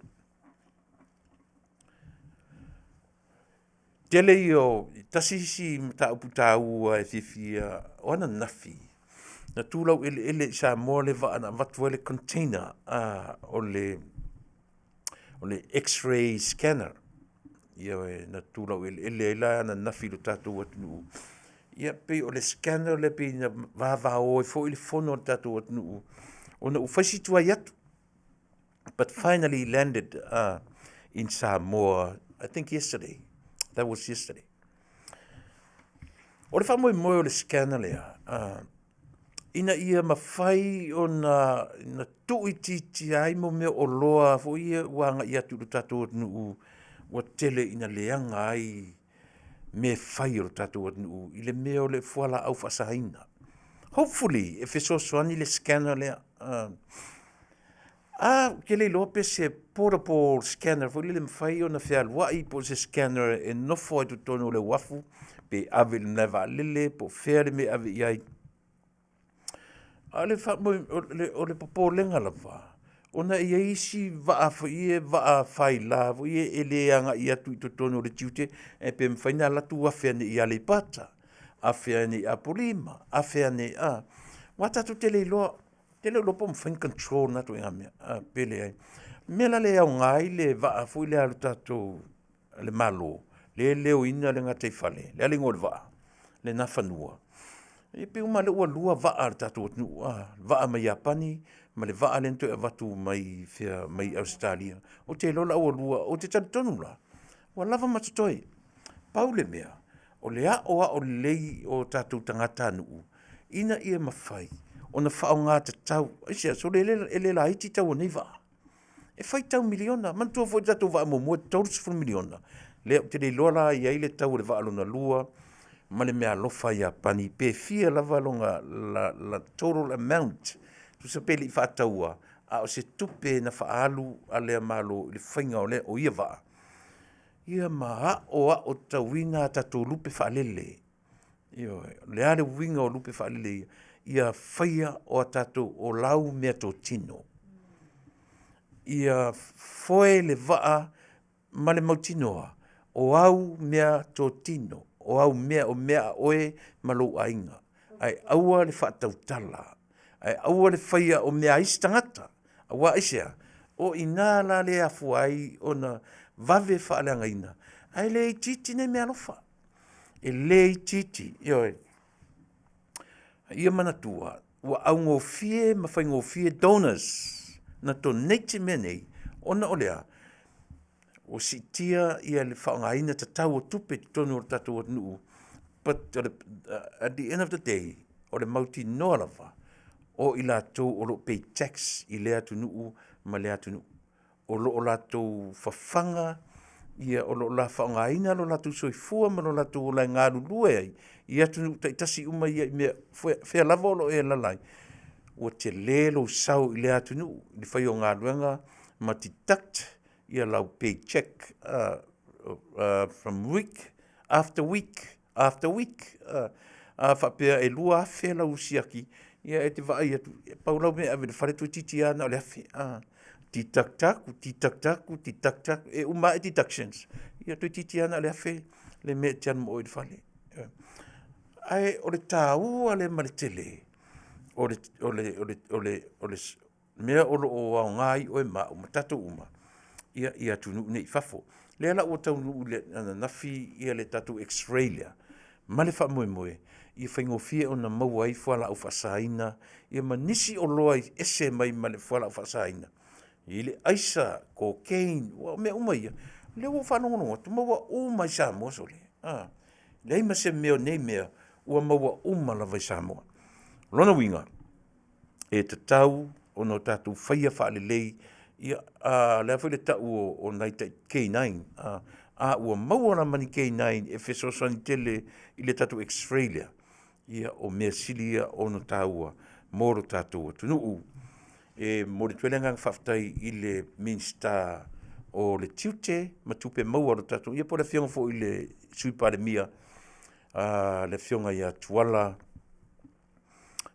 Tele ia o tasi isi mataupu taua e fiafia o ananafi na tu laueleele i Samoa le vaa na avatu ai le container a o le o le x-ray scanner. Ioe, na tu laueleele ai la ananafi i lo tatou atunuu. Ia pei o le scanner lea pei na vavao ai foi le fono a le tatou atunuu ona ua fai si tuai atu. But finally landed in Samoa, I think yesterday. That was yesterday. O le faamoemoe o le scanner lea, ina ia mafai ona na tuuitiitia ai mo mea oloa foi ia ua agai atu i lo tatou atunuu ua tele ina leaga ai mea e fai a lo tatou atunuu i le mea o le fualaau faasaina. Hopefully e fesoasoani le scanner lea. A, ou te le iloa pe se portable scanner foi lele e mafai ona fealuai po o se scanner e nofo ai totonu o le uafu pe ave i le malae vaalele po o fea le mea e ave i ai. A o le faamoe, o le popolega lava, ona e i ai isi vaa foi ia, vaa faila foi ia e le agai atu i totonu o le tiute, ae pe mafai ona alu atu afe ane i Aleipata, afe ane i Apolima, afe ane, a, aua tatou te le iloa Te le iloa po o mafai ona control na ituaiga mea, a, pe leai. O le mea la lea e aoga ai le vaa foi lea a le tatou le Malo, lea e leoina le gataifale, le a le igoa o le vaa, le Nafanua. E pei uma lava o lea ua lua vaa a le tatou atunuu, a, vaa mai Iapani ma le vaa lea na toe avatu mai fea, mai Ausetalia. Ou te iloa la ua lua, ou te talitonu la, ua lava ma totoe. Pau le mea, o le aoao lelei o tatou tagatanuu ina ia mafai ona faaaoga tatau. Aisea? Sole e le laiti tau o nei vaa. E faitau miliona. Manatua foi le tatou vaa muamua e 30 miliona. Lea ou te le iloa la i ai le tau o le vaa lona lua ma le meaalofa a Iapani pe fia lava lona la, la total amount. Tusa pe le i faataua, a o se tupe na faaalu a lea Malo i le faiga o, lea, o ia vaa. Ia ma aoao tatauina a tatou lupe faalele. Ioe. O le a le uiga o lupe faalele ia? Ia faia o a tatou o lau meatotino. Ia foe le vaa ma le mautinoa o au meatotino, o au mea, o mea a oe ma lou aiga. Ae aua le faatautala, ae aua le faia o mea a isi tagata. Aua aisea? O i ina la lea e afua ai ona vave faaleagaina, ae le itiiti nei meaalofa. E le itiiti, ioe. A ia manatua, ua augofie ma faigofie donors na donate mea nei, ona o le a? Ua siitia ia le faaaogaina tatau o tupe i totonu o le tatou atunuu, but at the end of the day, o le mautinoa lava o i latou o lo o pay tax i lea atunuu ma lea atunuu. O lo o latou fafaga, ia o lo o la faaaogaina lo latou soifua ma lo latou ola e galulue ai i atunuu taitasi uma ia i mea fea lava o lo o e alaala ai, ua tele lou sao i lea atunuu i le faia o galuega ma deduct ia lau pay check from week after week after week. A faapea e 2000 lau siaki, ia e te vaai atu, e pau lau mea e ave i le fale toeitiiti lava na o le $1000. Deduct atu, deduct atu, deduct atu, e uma ae deductions, ia toeitiiti lava na o le $1000 le mea e te alu ma oe i le fale. Ae o le taua lea ma le tele o le mea o lo o aoga ai oe ma au ma tatou uma ia i atunuu nei i fafo. Lea la ua taunuu i le ananafi ia le tatou x-ray lea ma le faamoemoe ia faigofie ona maua ai fualaau faasaina ia ma nisi oloa e ese mai ma le fualaau faasaina i le aisa, cocaine, o mea uma ia, lea ua ou faalogologo atu, maua uma i Samoa sole. A, leai ma se mea o nei mea ua maua uma lava i Samoa. O lona uiga, e tatau ona tatou faia faalelei ia o le a foi le tau o nai tai K9, a ua maua la ma ni K9 e fesoasoani tele i le tatou x-ray lea, ia o mea sili ia ona taua mo lo tatou atunuu. E momoli atu ai le agaga faafetai i le Minisita o le Tiute ma Tupe Maua a lo tatou, ia po o le Afioga foi i le Sui Palemia, le Afioga ia Tuala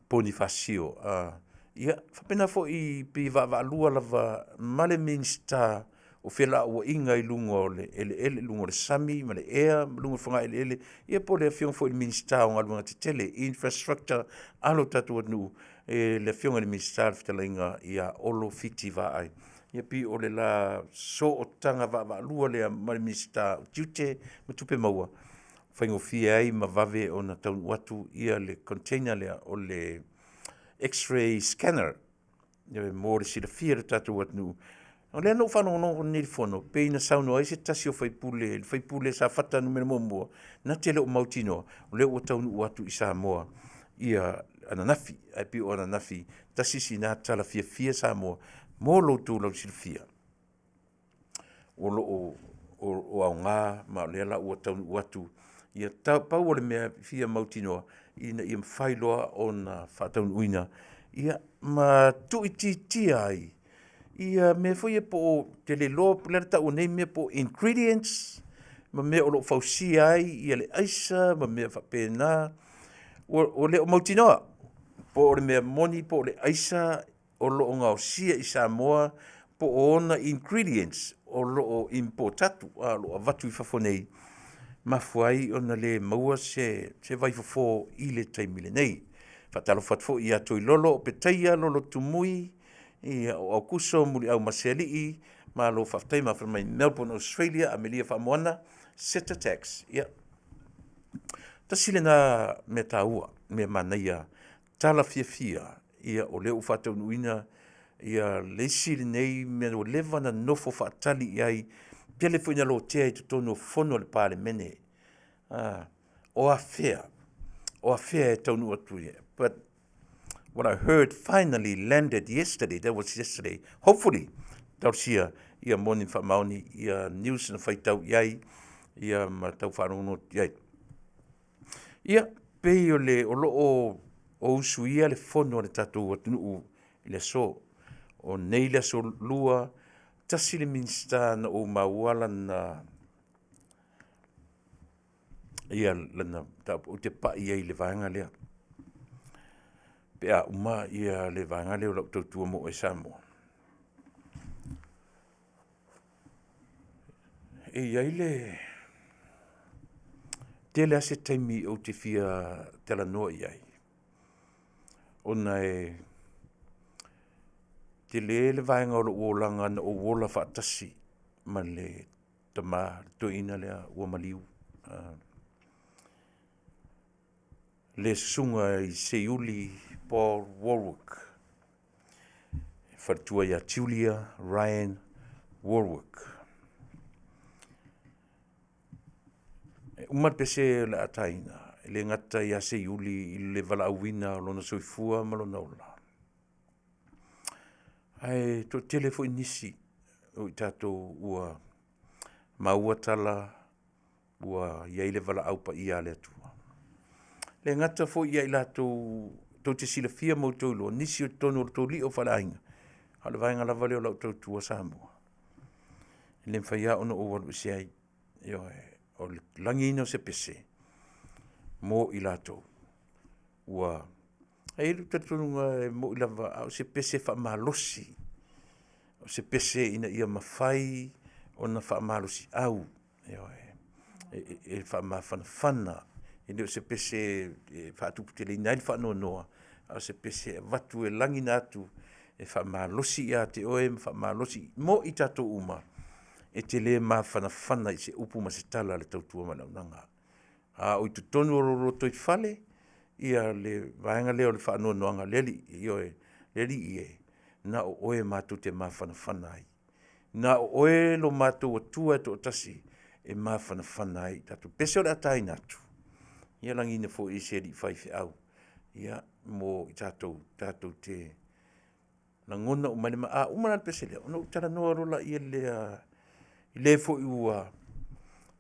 Ponifasio. Ia faapena foi pei e vaavaalua lava ma le Minisita o Felauaiga i luga o le eleele, luga o le sami ma le ea ma luga o fogaeleele, ia po o le Afioga foi i le Minisita o Galuega Tetele, Infrastructure a lo tatou atunuu, le Afioga i le Minisita le fetalaiga ia Olo Fiti Vaai. Ia pei o le la sootaga vaavaalua lea ma le Minisita o Tiute ma Tupe Maua, faigofie ai ma vave ona taunuu atu ia le container lea o le x-ray scanner mo le silafia e le tatou atunuu. O lea na ou faalogologo nei i le fono, pei na saunoa ai se tasi o faipule, le faipule Safata 1, na te le o mautinoa, o lea ua taunuu atu i Samoa ia ananafi, ae pei o ananafi, tasi sina tala fiafia Samoa mo lo outou lausilafia. O lo o aoga ma o lea la ua taunuu atu. Ia pau o le mea e fia mautinoa, ina ia mafai loa ona faataunuuina, ia ma tuuitiitia ai ia mea foi ia po o, ou te le iloa po o le a le tau o nei mea po o ingredients ma mea o lo o fausia ai ia le aisa ma mea faapena. Ua le o mautinoa po o le mea moni po o le aisa o lo o gaosia i Samoa po o ona ingredients o lo o import atu, o lo o avatu i fafo nei, mafua ai ona le maua se vaifofo i le taimi lenei. Faatalofa atu foi ia Toilolo o Petaia Lolo Tumui, ia o Aukuso Muliau Masealii, malo faafetai mafana mai Melbourne, Australia, Amelia Faamoana, Seta Tax. Ia, tasi lena mea taua, mea manaia, tala fiafia, ia o lea ua faataunuuina ia le isi lenei mea ua leva ona nofo faatali i ai, tele foi ina lotea i totonu o fono a le Palemene. O afea, o afea e taunuu atu i ai. But what I heard finally landed yesterday, that was yesterday. Hopefully, talosia ia moni ma faamaoni ia news na faitau i ai, ia ma tau faalogologo atu i ai. Ia, pei o le o lo o usuia le fono a le tatou atunuu i le aso. O nei le aso lua, tasi le Minisita na ou maua lana ia lana mataupu ou te pai ai i le vaega lea. Pe a uma ia le vaega lea o lau tautua mo oe Samoa. E i ai le tele lava se taimi ou te fia talanoa i ai, ona e tele le vaega o lou olaga na ou ola faatasi ma le tama, le toeaina lea ua maliu. le susuga i Seiuli Paul Warwick, e faletua ia Julia Ryan Warwick. E uma le pese o le a taina, e le gata ia Seiuli i le valaauina o lona soifua ma lona ola, ae toatele foi nisi o i tatou ua maua tala ua i ai le valaau paia a le Atua. E le gata foi ia i latou tou te silafia ma outou iloa nisi o totonu o le tou lio faaleaiga, a o le vaega lava lea o lau tautua Samoa, e le mafai lava ona ou alu ese ai. Ioe, o le lagiina o se pese mo i latou ua… E i ai lou talitonuga e moni lava a o se pese faamalosi, o se pese ina ia mafai ona faamalosiau, ioe, e faamafanafana. E le o se pese e faatuputeleina ai le faanoanoa, a o se pese e avatu e lagiina atu e faamalosi ia te oe ma faamalosi mo i tatou uma e te le mafanafana i se upu ma se tala a le tautua ma le auaunaga. A o i totonu o lou lotoifale le vaega lea o le faanoanoaga, le Alii, ioe, le Alii e, na o oe matou te mafanafana ai, na o oe lo matou Atua e toatasi e mafanafana ai i tatou. O le pese o le a taina atu, ia lagiina foi e si alii faifeau mo i tatou tatou te lagona uma ai. A uma la le pese lea, ona ou talanoa loa lea i le foi ua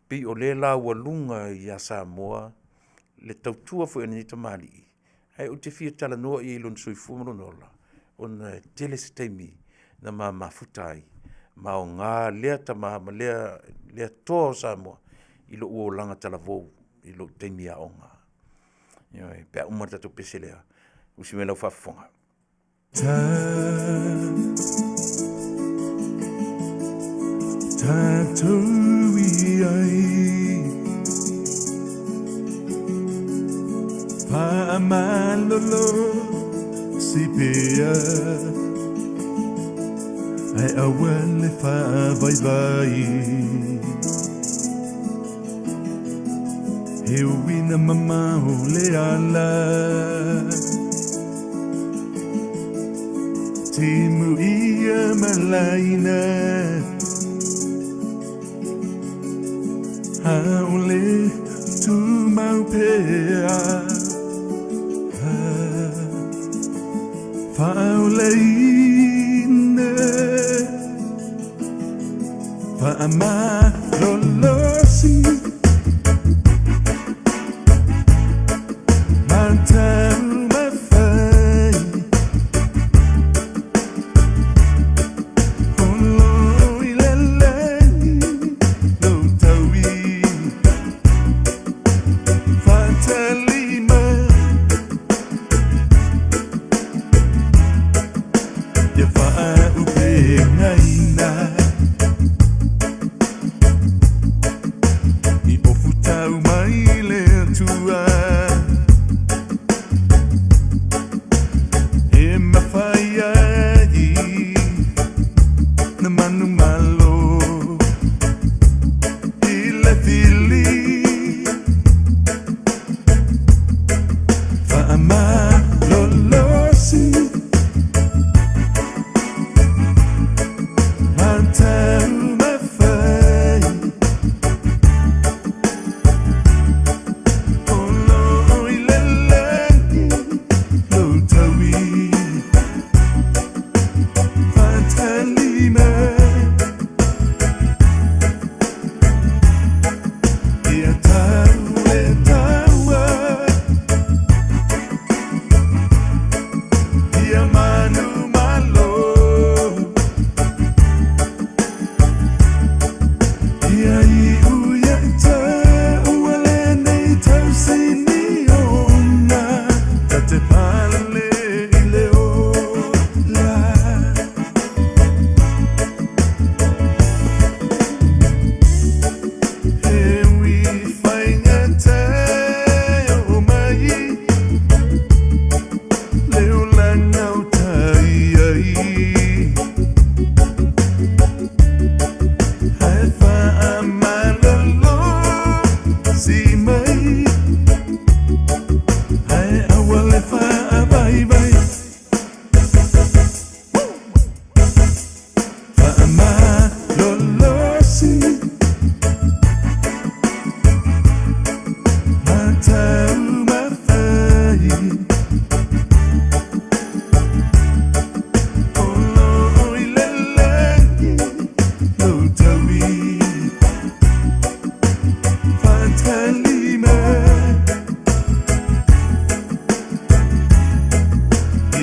pei o lea e laualuga ia Samoa le tautua foi a lenei tamalii, ae ou te fia talanoa i ai i lona soifua ma lona ola, ona e tele se taimi na ma mafuta ai, ma aoga lea tama ma lea toa o Samoa i lou olaga talavou i lou taimi aoga. Ioe, pe a uma le tatou pese lea, usi mai lau faafofoga. Tatou i ai Faamalolo si pea Ae aua le faavaivai He uina mamao le ala Timu ia malaina Aole tumau pea Faaoleina Faamalolosi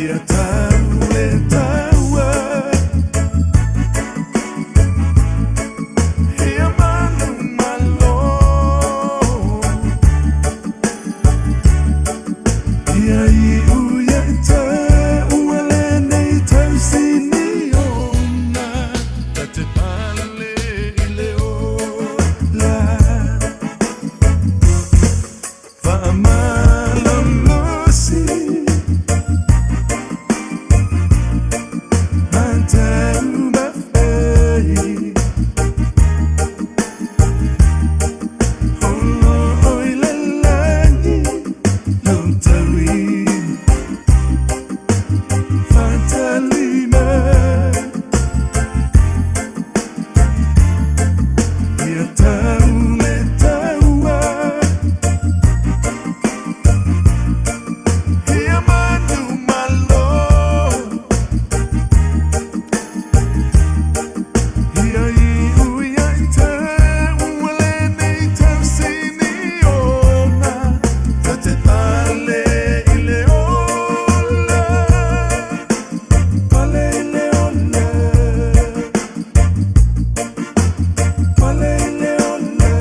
Ia tau le taua Ia manu malo Ia iu ia te ua lenei tausini ona Ta te pale i le ola Faamalolosi Matau Holo oi le lagi Lou taui Fatalima Ia tau le taua Ia manu malo Ia iu ia te ua lenei tausini ona Ta te pale i le ola Pale i le ola Pale i le ola.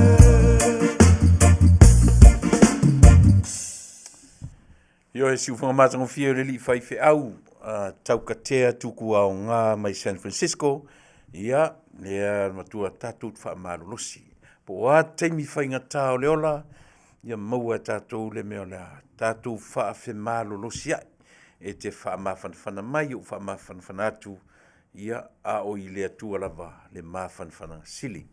Ioe, siufoga matagofie o le alii faifeau a Taukatea Tuku Aoga mai San Francisco, ia, lea matua tatou te faamalolosi. Po o a taimi faigata o le ola, ia maua e tatou le mea o le a tatou faafemalolosiai e te faamafanafana mai, ou faamafanafana atu, ia, a o i le Atua lava le mafanafanaga sili.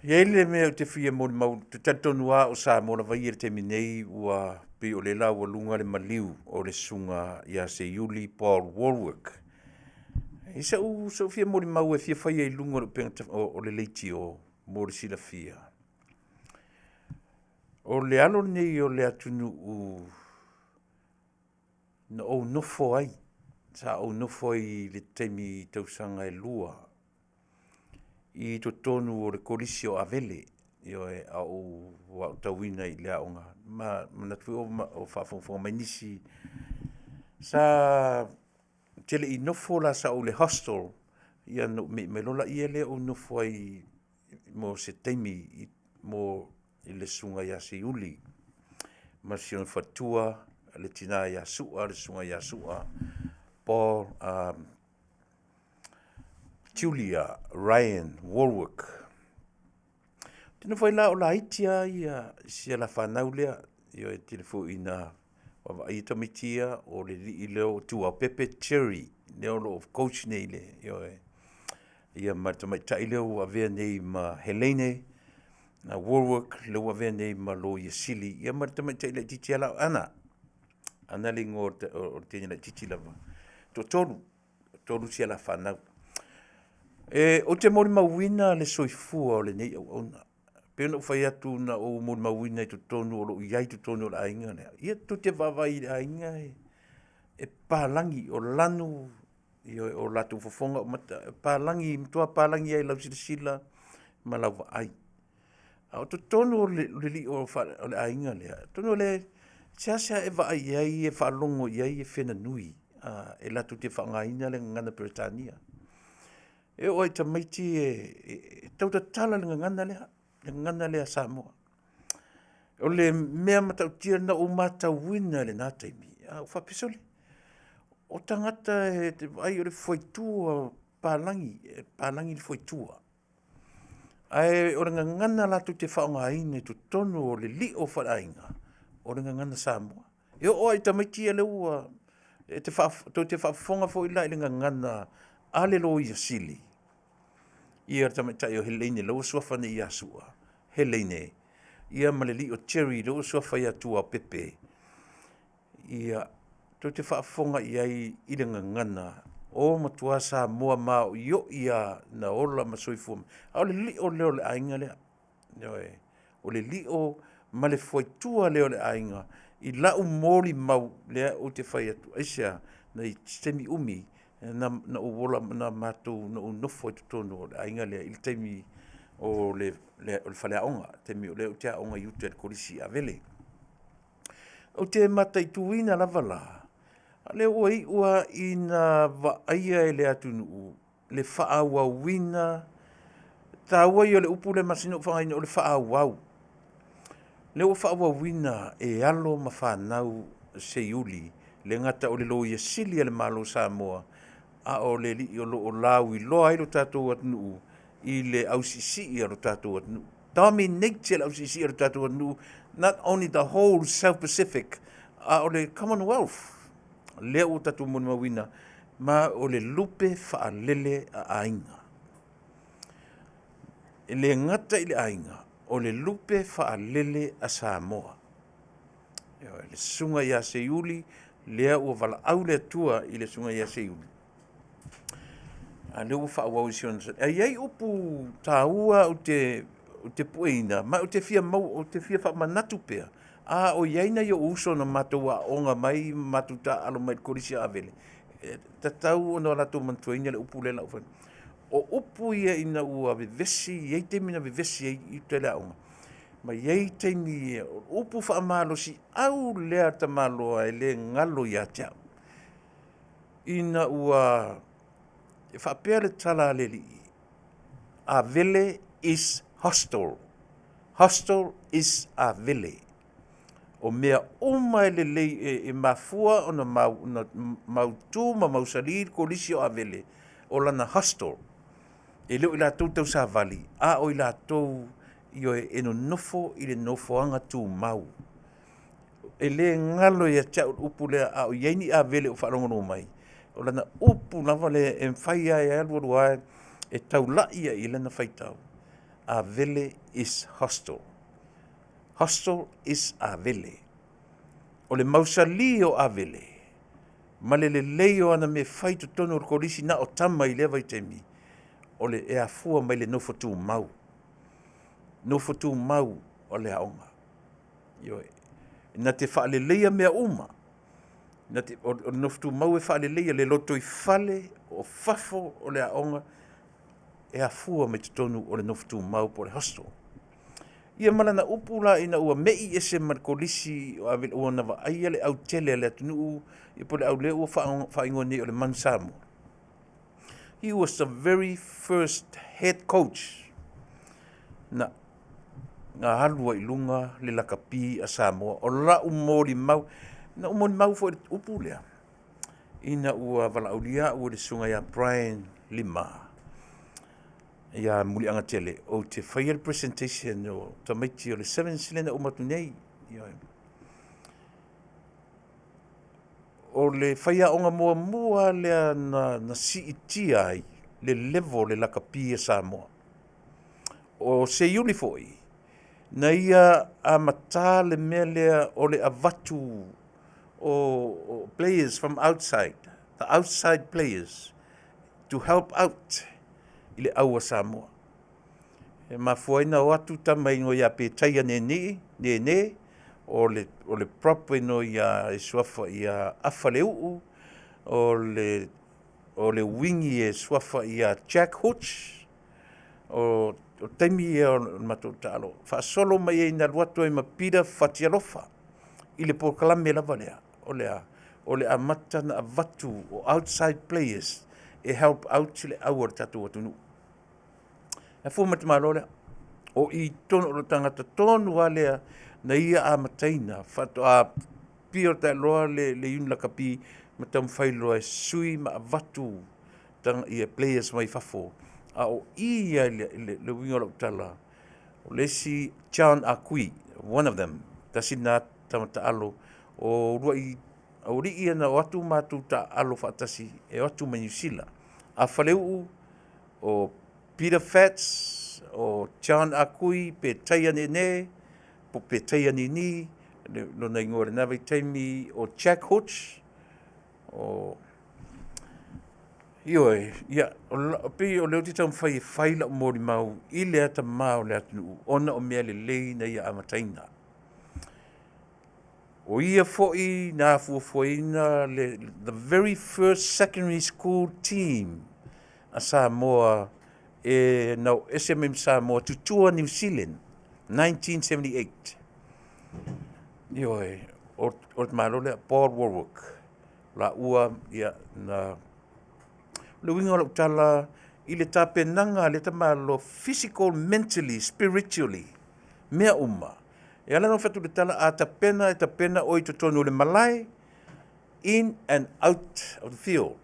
E i ai le mea ou te fia molimau, ou te talitonu lava o Samoa lava ia i le taimi nei ua pei o le laualuga le maliu o le susuga ia Seiuli Paul Wallwork. I sa'u fia molimau e fia faia i luga o le upega o le leitio mo le silafia, o le alo lenei o le atunuu na ou nofo ai, sa ou nofo ai i le taimi i tausaga e 2 i totonu o le Kolisi o Avele, ioe, a o ou aotauina i le aoga. Ma manatu foi o faafogafoga mai nisi. Sa ou te le i nofo la sao i le hostel, ia ona ou mei mai loa lea ou nofo ai mo se taimi mo le susuga ia Seiuli ma si ona faletua, le tina ia Sua, le susuga ia Sua Paul Julia Ryan Wallwork. Ou te nofo ai la o laiti lava si ala fanau lea, ioe, e tele foi ina vaavaaia tamaiti ia, o le alii lea o Tuaopepe Jerry lea o lo o coach nei i le, ioe, ia ma le tamaitai lea ua avea nei ma Helaine Wallwork lea ua avea nei ma Loia Sili, ia ma le tamaitai laitiiti lava la o Anna. Anna le igoa o le teine laitiiti lava. Toatolu, toatolu si ala fanau. Ou te molimauina le soifua o lenei auauna. E pei ona ou fai atu na ou molimauina i totonu o lo o i ai i totonu o le aiga lea. Ia tou te vaavaai i le aiga e papalagi, o lanu, ioe, o latou fofoga o mata, e papalagi, e matua papalagi lava i lau silasila ma lau vaai. A o totonu o le lio o le aiga lea, atonu o le seasea e vaai i ai e faalogo i ai e felanui, e latou te faaaogaina le gagana Peretania. E oo lava i tamaiti e tau tatala le gagana lea, le gagana lea Samoa. O le mea matautia na ou matauina i lena taimi, a ou faapea, sole, o tagata e te vaai o le fuaitua o papalagi, e papalagi le fuaitua. Ae o le gagana latou te faaaogaina i totonu o le lio faaleaiga, o le gagana Samoa. E oo lava i tamaiti ia lea ua tou te faafofoga foi la i le gagana a le Loia Sili, ia le tamaitai o Heleine lea ua suafa nei ia Sua, Heleine, ia ma le alii o Jerry lea ua suafa ia Tuaopepe, ia, tou te faafofoga i ai i le gagana, o matua Samoa maoioi lava na ola ma soifua mai, a o le lio lea o le aiga lea. Ioe. O le lio ma le fuaitua lea o le aiga i lau molimau lea ou te fai atu. Aisea? I se taimi umi na ou ola na matou na ou nofo ai i totonu o le aiga lea i le taimi o le faleaoga, le taimi o lea ou te aoga i uta i le Kolisi i Avele. Ou te mataituina lava la. A lea ua iu lava ina vaaia e le atunuu le faaauauina taua ia o le upu lea e masani ona ou faaaogaina o le faaauau. Lea ua faaauauina e alo ma fanau a Seiuli, e le gata o le Loia Sili a le Malo o Samoa, a o le alii o lo o lauiloa ai lo tatou atunuu i le ausiisii a lo tatou atunuu. Dominate e le ausiisii a lo tatou atunuu, not only the whole South Pacific, a o le Commonwealth. Lea ua tatou molimauina, ma o le lupe faalele a aiga. E le gata i le aiga, o le lupe faalele a Samoa. Ioe, le susuga ia Seiuli, lea ua valaau le Atua i le susuga ia Seiuli, a lea ua faaauau i si ona... Ae i ai upu taua ou te pueina, ma ou te fia maua, ou te fia faamanatu pea, a o i ai nai ou uso na matou aooga mai ma matou taaalo mai i le Kolisi o Avele, e tatau ona latou manatuaina le upu lea o le a ou fai atu. O upu ia ina ua vevesi, e i ai taimi na vevesi ai i uta i le aoga, ma e i ai taimi, o upu faamalosiau lea a le tamaloa e le galo ia te au, ina ua faapea le tala a le alii, Avele is hostel, hostel is Avele. O mea uma e lelei e mafua ona mautu ma mausali le Kolisi o Avele, o lana hostel. E le o i latou tausavali, a o i latou ioe, e nonofo i le nofoaga tumau. E le galo ia te au le upu lea, a o i ai ni Avele o faalogologo mai, o lana upu lava lea e mafai lava e alu alu lava e taulai ai i lana faitau, Avele is hostel, hostel is Avele. O le mausali o Avele ma le lelei o ana mea e fai i totonu o le Kolisi na o tama i lea vaitaimi, o le e afua mai le nofo tumau, nofo tumau o le aoga. Ioe. Na te faaleleia mea uma, na te, o le nofo tumau e faaleleia le lotoifale, o fafo o le aoga, e afua mai totonu o le nofo tumau po o le hostel. Ia ma lana upu la ina ua mei ese ma le Kolisi o Avele ua na vaaia le autele a le atunuu, ia po o le au lea ua faaigoa nei o le Manu Samoa. He was the very first head coach na alu ai i luga le lakapi a Samoa. O lau molimau, na ou molimau foi i le upu lea, ina ua valaaulia au e le susuga ia Brian Lima, ia Muliagatele, ou te faia le presentation o tamaiti o le Sevens lea na uma atu nei. Ioe. O le faiaoga muamua lea na siitia ai le level o le lakapi a Samoa. O Seiuli foi, na ia amata le mea lea o le avatu o players from outside, the outside players to help out i le au a Samoa. E mafua ai na o atu tama i ia Petaia Nene, Nene o le prop ino ia e suafa ia Afaleu'u, o le wingi e suafa ia Jack Hutch, o taimi ia o le matou taalo, faasolo mai ai na alu atu ai ma Peter Fatialofa i le polokalame lava lea, o le a? O le amata na avatu o outside players e help out le au a le tatou atunuu. E afua mai le tamaloa lea, o i tonu o le tagata tonu lava lea na ia amataina faatoa pio taeloa le iuni lakapi ma taumafai loa e sui ma avatu ia players mai fafo. A o i ia le uiga o lau tala, o le isi John Akui, one of them, tasi lena tama taalo o uluai aualii ia na o atu matou taaalo faatasi e o atu mai Niu Sila. A Faleu'u, o Peter Fats, o John Akui, Petaia Nene, po Petaia Nini, lona igoa i lena vaitaimi, o Jack Hutch, o Ioe, ia, o pei o lea ou te taumafai e fai lau molimau i le atamā o le atunuu ona o mea lelei na ia amataina. O ia foi na fuafuaina le the very first secondary school team a Samoa e na o ese mai ma Samoa to tour New Zealand 1978. Ioe, o le malo lea, Paul Warwick. Laua ia na O le uiga o lau tala i le tapenaga a lea tamaloa physical, mentally, spiritually, mea uma. E ala ona fai atu le tala, a tapena e tapena oe i totonu o le malae, in and out of the field.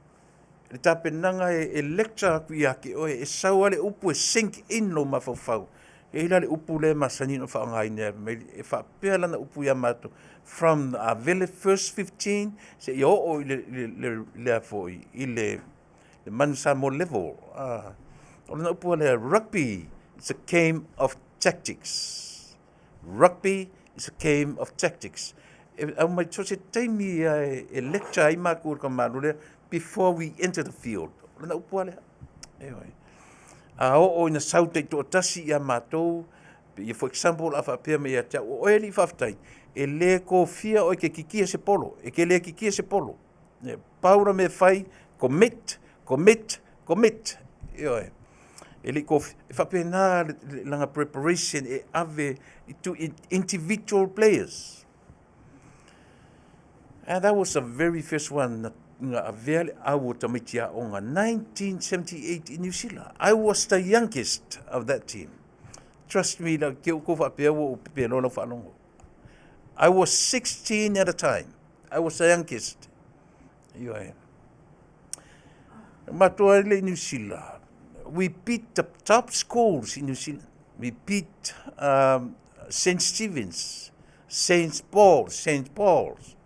Le tapenaga e lecture atu ia te oe, e sau lava le upu e sink in lou mafaufau. E i ai la le upu lea e masani ona faaaogaina e faapea lana upu ia matou, from Avele first 15 seia oo i le foi i le Manu Samoa level. O lana upu lea, rugby is a game of tactics. Rugby is a game of tactics. E aumai so se taimi ia e lecture ai matou i le tamaloa lea before we enter the field. O lana upu lea. Ioe. A oo ina sau taitoatasi ia matou, ia for example, a faapea mai ia te au, o oe alii faafetai, e le kofia oe ke kikia se polo, e ke le kikia se polo. E pau la mea fai, commit, commit, commit. Ioe. E le kofia, e faapena lana preparation e ave to individual players. And that was the very first one na avea le au o tamaiti aoga, 1978 in New Zealand. I was the youngest of that team. Trust me, la ke ko faapea ua ou pepeloa lau faalogo. I was 16 at a time. I was the youngest. Ioe. Matou ai le i New Zealand. We beat the top schools in New Zealand. We beat St. Stephen's, St. Paul's, St. Paul's,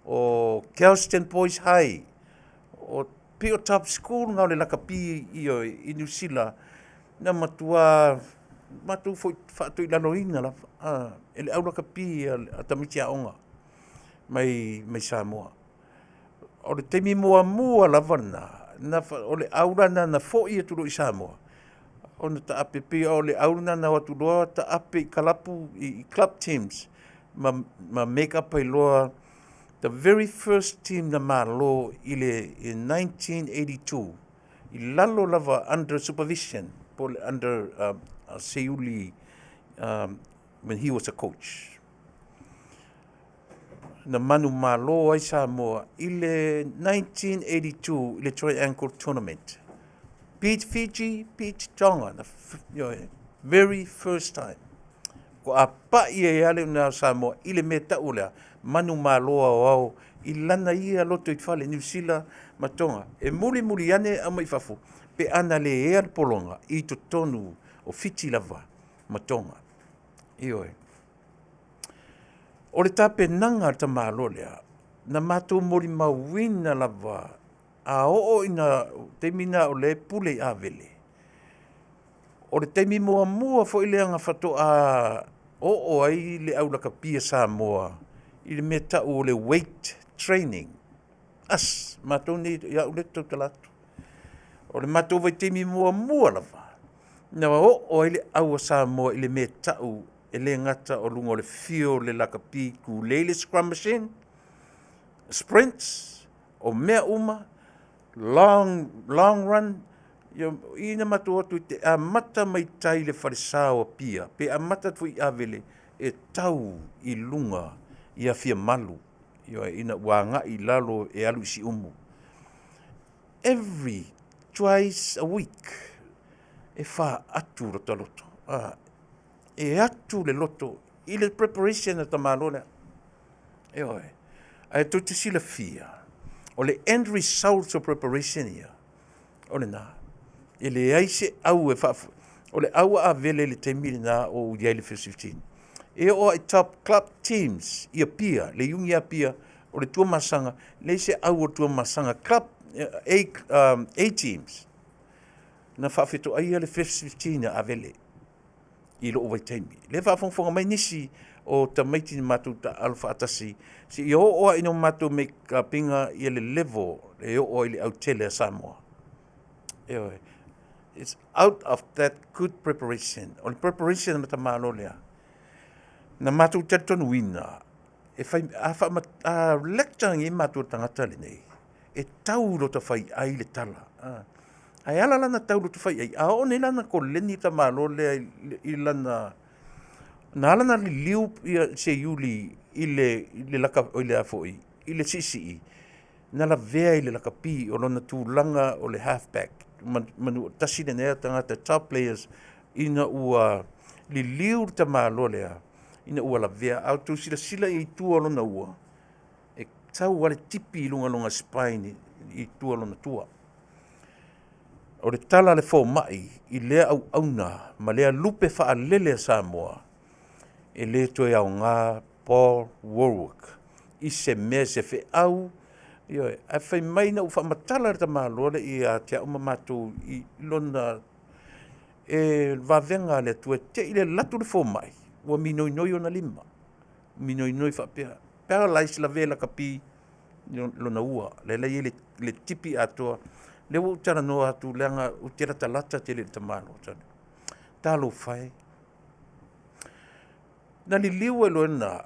o Kelston Boys High, o pei o top school nga o le lakapi i New Zealand, na matua matou foi faatoilaloina lava e le au lakapi a tamaiti aoga mai Samoa. O le taimi muamua lava lena, o le au la na foi atu loa i Samoa, ona taape pei o le au lena na o atu loa taape i kalapu i club teams ma make up ai loa the very first team na malo i le in 1982 i lalo lava under supervision po le under Seiuli when he was a coach. Na manumalo ai Samoa i le 1982 i le Triangle Tournament. Beat Fiji, beat Tonga, the very first time. Ko a pai e ale na Samoa i le mea tau lea, manumalo ao i lana ia loto i fale New Zealand ma Tonga. E muli muli ane au mai fafo, pe ana le ea le pologa i totonu o Fiti lava ma Tonga. Ioe. O le tapenaga a le tamaloa lea, na matou molimauina lava a oo ina taimi na o lea e pule i Avele. O le taimi muamua foi lea na faatoa oo ai le au lakapi a Samoa i le mea tau o le weight training. As, matou nei, ia au lea tautala atu. O le matou vaitaimi muamua lava, na oo ai le au a Samoa i le mea tau e le gata o luga o le field le lakapi tulei le scrum machine, sprints, o mea uma, long, long run, ia, ina matou atu i te amata mai tai le falesa o Apia, pe amata atu foi i Avele, e tau i luga i Afiamalu, ioe, ina ua agai i lalo e alu i Siumu. Every twice a week, e faatu lota loto. E atu le loto i le preparation a tamaloa lea. Ioe. Ae tou te silafia, o le end results o preparation ia, o lena. E leai se au e faafo. O le au a Avele i le taimi lena o ou i ai le First 15. E oo i top club teams i Apia, le iugi a Apia, o le Tuamasaga, leai se au o Tuamasaga club, A teams. Na faafetoaia le First 15 a Avele i lou vaitaimi. Le faafogafoga mai nisi o tamaiti na matou taaalo faatasi, seia oo lava ina matou make up ina ia le level e oo ai le autele a Samoa. Ioe. It's out of that good preparation. O le preparation a tamaloa lea, na matou talitonuina, e fai, a, faama, a lecture nei matou tagata lenei, e tau lota fai ai le tala. Ae ala lana tau lota fai ai, a oo nei lana koleni tamaloa lea i lana, na ala na liliu ia Seiuli i le laka, i le a foi, i le siisii. Na lavea i le lakapi o lona tulaga o le halfback, manu tasi lenei tagata top players, ina ua liliu le tamaloa lea ina ua lavea. A outou silasila i tua o lona ua, e sau lava le tipi i luga o lona spine i tua o lona tua. O le tala a le fomai i lea auauna ma lea lupe faalele a Samoa, e le toe aoga Paul Wallwork i se mea, se feau, ioe. Ae fai mai ina ua faamatala e le tamaloa lea ia te au ma matou i lona vavega a le Atua, e te i le alu atu le fomai ua minoinoi ona lima, minoinoi faapea, paralyze, lavea i lakapi lona ua, lea la e i ai le tipi atoa. Lea ua ou talanoa atu leaga ou te latalata tele i le tamaloa. Talofa e, na liliu ai loa lena,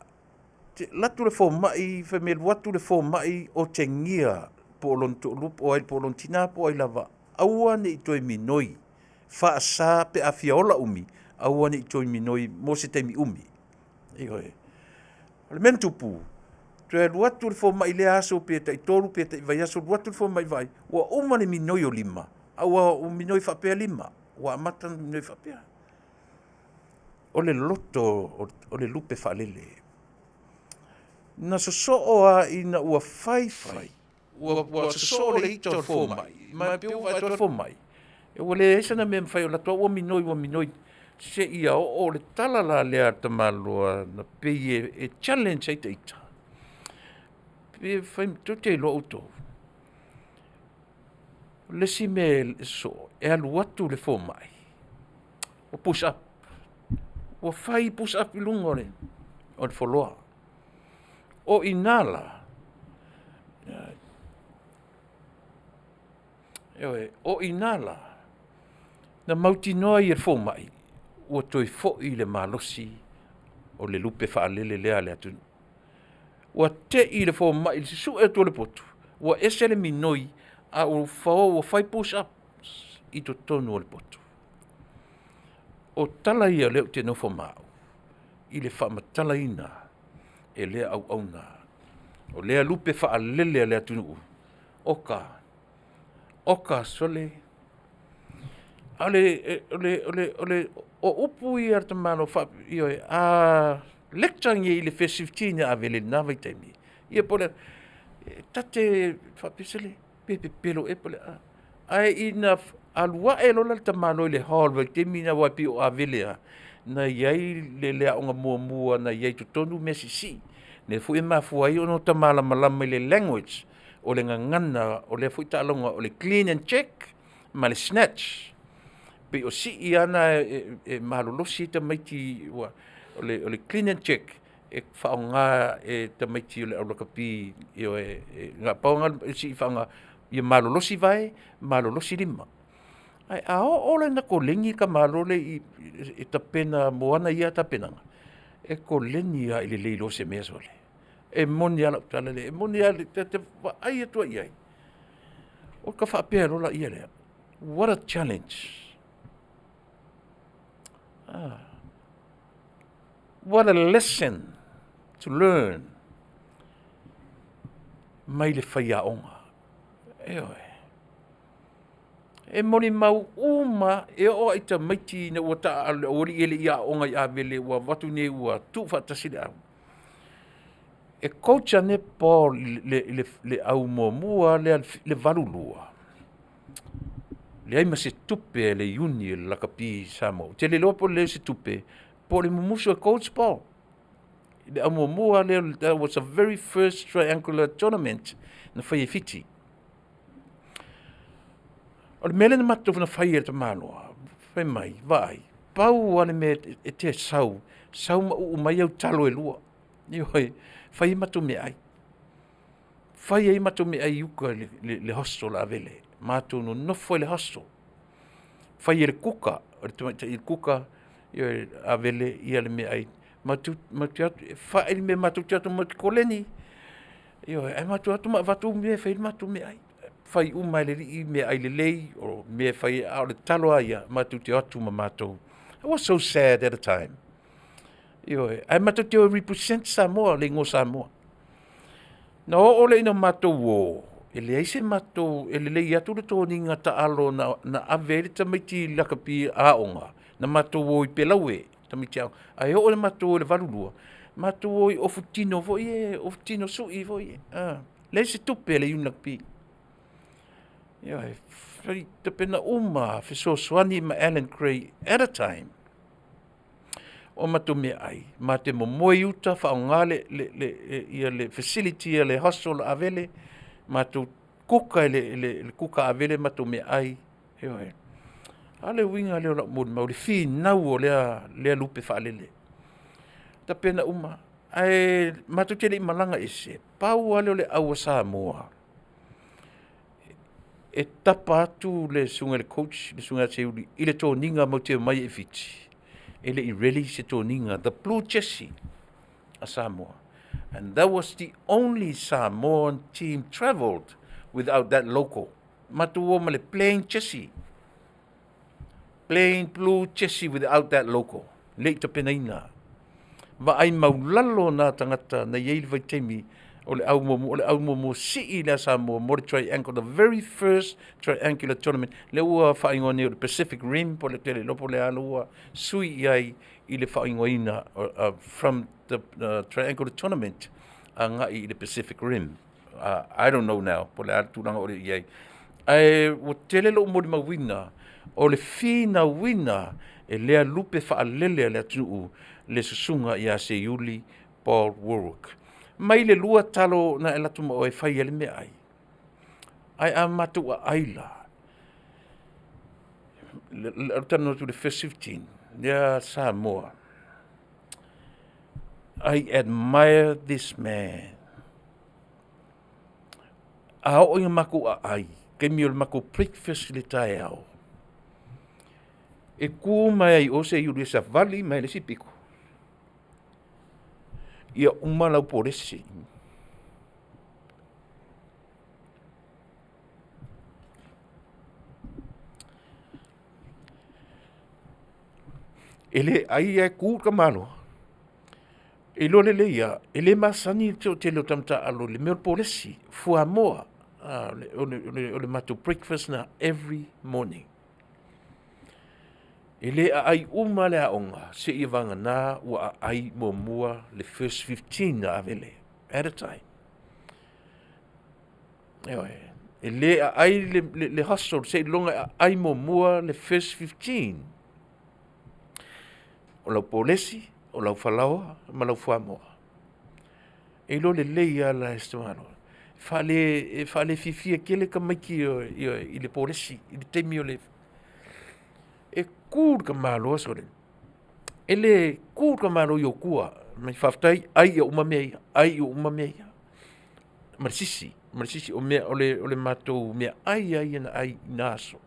alu atu le fomai, fai mai e alu atu le fomai otegia po o lona toalua po o ai, po o lona tina po o ai lava, aua ne i toe minoi, faasa pe a fia ola umi, aua ne i toe minoi mo se taimi umi. Ioe. O le mea na tupu, toe alu atu le fomai i lea aso pe tai 3 pe tai vaiaso, alu atu le fomai vaai, ua uma le minoi o lima, a ua minoi faapea lima, ua amata ona minoi faapea. O le loto o le lupe faalele. Na sosoo lava ina ua fai fai, ua sosoo le ita o le fomai, ma e pei ua vaai atu lava le fomai, ua leai sana mea e mafai, o le alu atu lava ua minoi ua minoi, seia oo. O le tala la lea a le tamaloa na pei e challenge ai ita, pe tou te iloa outou, o le isi mea e sosoo, e alu atu le fomai ua push up, ua fai push up i luga o le floa. O i ina la, ioe, o i ina la na mautinoa ai e le fomai ua toe foi le malosi o le lupe faalele lea a le atunuu. Ua te i le fomai i le susue atu o le potu, ua ese le minoi, a ua fao ua fai push ups i totonu o le potu. O tala ia o lea ou te nofo ma au i le faamatalaina e lea auauna, o lea lupe faalele a le atunuu. Oka, oka sole, o upu ia a le tamaloa ioe, a lecture nei i le Fesootina i Avele i lena vaitaimi, ia po o le a, ta te faapea, sole pe pepelo ea po o le a? Ae ina alu ae loa la le tamaloa i le hall i le vaitaimi lena aua e pei o Avele lava na i ai le aoga muamua na i ai i totonu mea siisii. Lea foi e mafua ai ona ota malamalama i le language, o le gagana o lea foi taaloga o le clean and jerk ma le snatch. Pei o sii lava na e malolosi ai tamaiti, o le clean and jerk e faaaoga e tamaiti o le au lakapi, ioe, na o le pau lena o le sii faaaoga ia malolosi vae, malolosi lima. Ae a oo la ina koleni le tamaloa lea e tapena mo ana ia tapenaga, e koleni lava i le le iloa o se mea sole. E moni lava lau tala lea, e moni lava, ta te vaai atu lava i ai, ona faapea loa lea, what a challenge, what a lesson to learn mai le faiaoga. Ioe. E molimau uma lava, e oo lava i tamaiti ina ua taaalo le aualii ia e le i aooga i Avele ua avatu nei ua tuufaatasi le au, e coach a netball i le au muamua lava lea le 82, leai ma se tupe a le Iuni o le Lakapi i Samoa. Ou te le iloa po o le leai o se tupe, po o le mumusu e coach Paul. I le au muamua lava lea, that was the very first triangular tournament na fai e Fiti. O le mea lea na matou na fai e le tamaloa, fai mai, vaai, pau lava le mea e te sau, sau ma uu mai au talo e lua. Ioe, fai ai matou meaai. Fai ai matou meaai i uka i le hostel a Avele. Matou nonofo ai i le hostel, fai e le kuka, o le tamaitai kuka a Avele le meaai. Matou te o atu e fai le mea matou te o atu matou te koleni. Ioe, ae matou te o atu ma avatu mea e fai ai le matou meaai. Fai uma lava e le alii meaai lelei, o mea e fai ai, a o le talo lava ia, matou te o atu ma matou. It was so sad at the time. Ioe, ae matou te o e represent Samoa, le igoa o Samoa. Na oo lea ina matou o E leai se matou, e lelei atu le toniga taalo na, na ave ai le tamaiti i lakapi aoga, na matou o i Pelaue, tamaiti aoga. Ae oo le matou o i le 82, matou o i ofu tino foi e, ofu tino sui foi e. Ah, leai se tupe a le Iuni Lakapi. Ioe, fai tapena uma fesoasoani ma Alan Gray at a time. O matou meaai, ma te momoe i uta faaaoga le, le, le, ia le facility a le hostel o Avele, matou kuka i le, le, le kuka Avele matou meaai. Ioe. A le uiga lea o lau molimau, le finau o lea, lea lupe faalele. Tapena uma, ae matou te le i malaga ese, pau lava lea o le au a Samoa, e tapa atu le susuga i le coach, le susuga ia Seiuli, i le toniga matou te omai ai i Fiti, e le i ready se toniga, the blue jersey a Samoa. And that was the only Samoan team travelled without that logo. Matou o ma le plain jersey. Plain blue jersey without that logo. Le i tapenaina. Vaai maulalo nā tagata na i ai le vaitaimi o le au muamua, o le au muamua sii lea Samoa mo le triangle, the very first triangular tournament. Lea ua faaigoa nei o le Pacific Rim, po o le tele iloa po o le a ua sui i ai i le faaigoaina from the triangular tournament agai i le Pacific Rim. I don't know now po o le a le tulaga o le i ai. Ae ua tele lou molimauina o le finauina e lea lupe faalele a le atunuu le susuga ia Seiuli Paul Warwick. Mai le lua talo na e alu atu ma oe e fai ai le meaai, ae a matou aai la, le talanoa atu i le first 15, lea Samoa, I admire this man. A oo ina matou aai, taimi o le matou breakfast i le taeao, e tu mai ai i o Seiuli e savali mai le isi pito, ia uma lau polesi. E le ai lava e tu le tamaloa. E iloa lelei lava, e le masani le toatele o tama taaalo i le mea o le polesi, fuamoa, o le matou breakfast lena every morning. E le aai uma le aoga seia vagana ua aai muamua le first 15 a Avele at a time. Ioe, e le aai le hostel seiloga e aai muamua le first 15. O lau polesi, o lau falaoa ma lau fuamoa. E iloa lelei lava la e si tamaloa. E faalefiafia tele tamaiti i le polesi i le taimi o le... E tu le tamaloa sole, e le tu le tamaloa i ou tua, mai faafetai, ai ia uma mea ia, ai ia uma mea ia. Ma le sisi, ma le sisi, o mea, o le matou meaai lava ia na ai i na aso.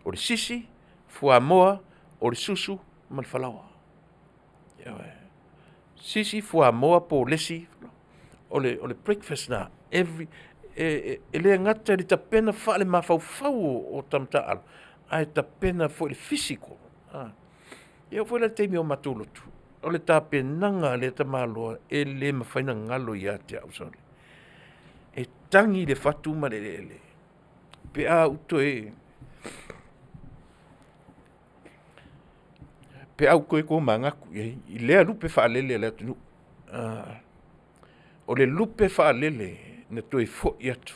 O le sisi, fuamoa, o le susu ma le falaoa. Ioe. Sisi, fuamoa, polesi, o le breakfast na, every, e le gata i le tapena faalemafaufau o tama taaalo, ae tapena foi i le physical. E oo foi la i le taimi o matou lotu, o le tapenaga a lea tamaloa e le mafai ona galo ia te au sole. E tagi le fatu ma le eleele pe a ou toe pe a ou toe tomanatu i ai i lea lupe faalele a le atunuu. O le lupe faalele na toe foi atu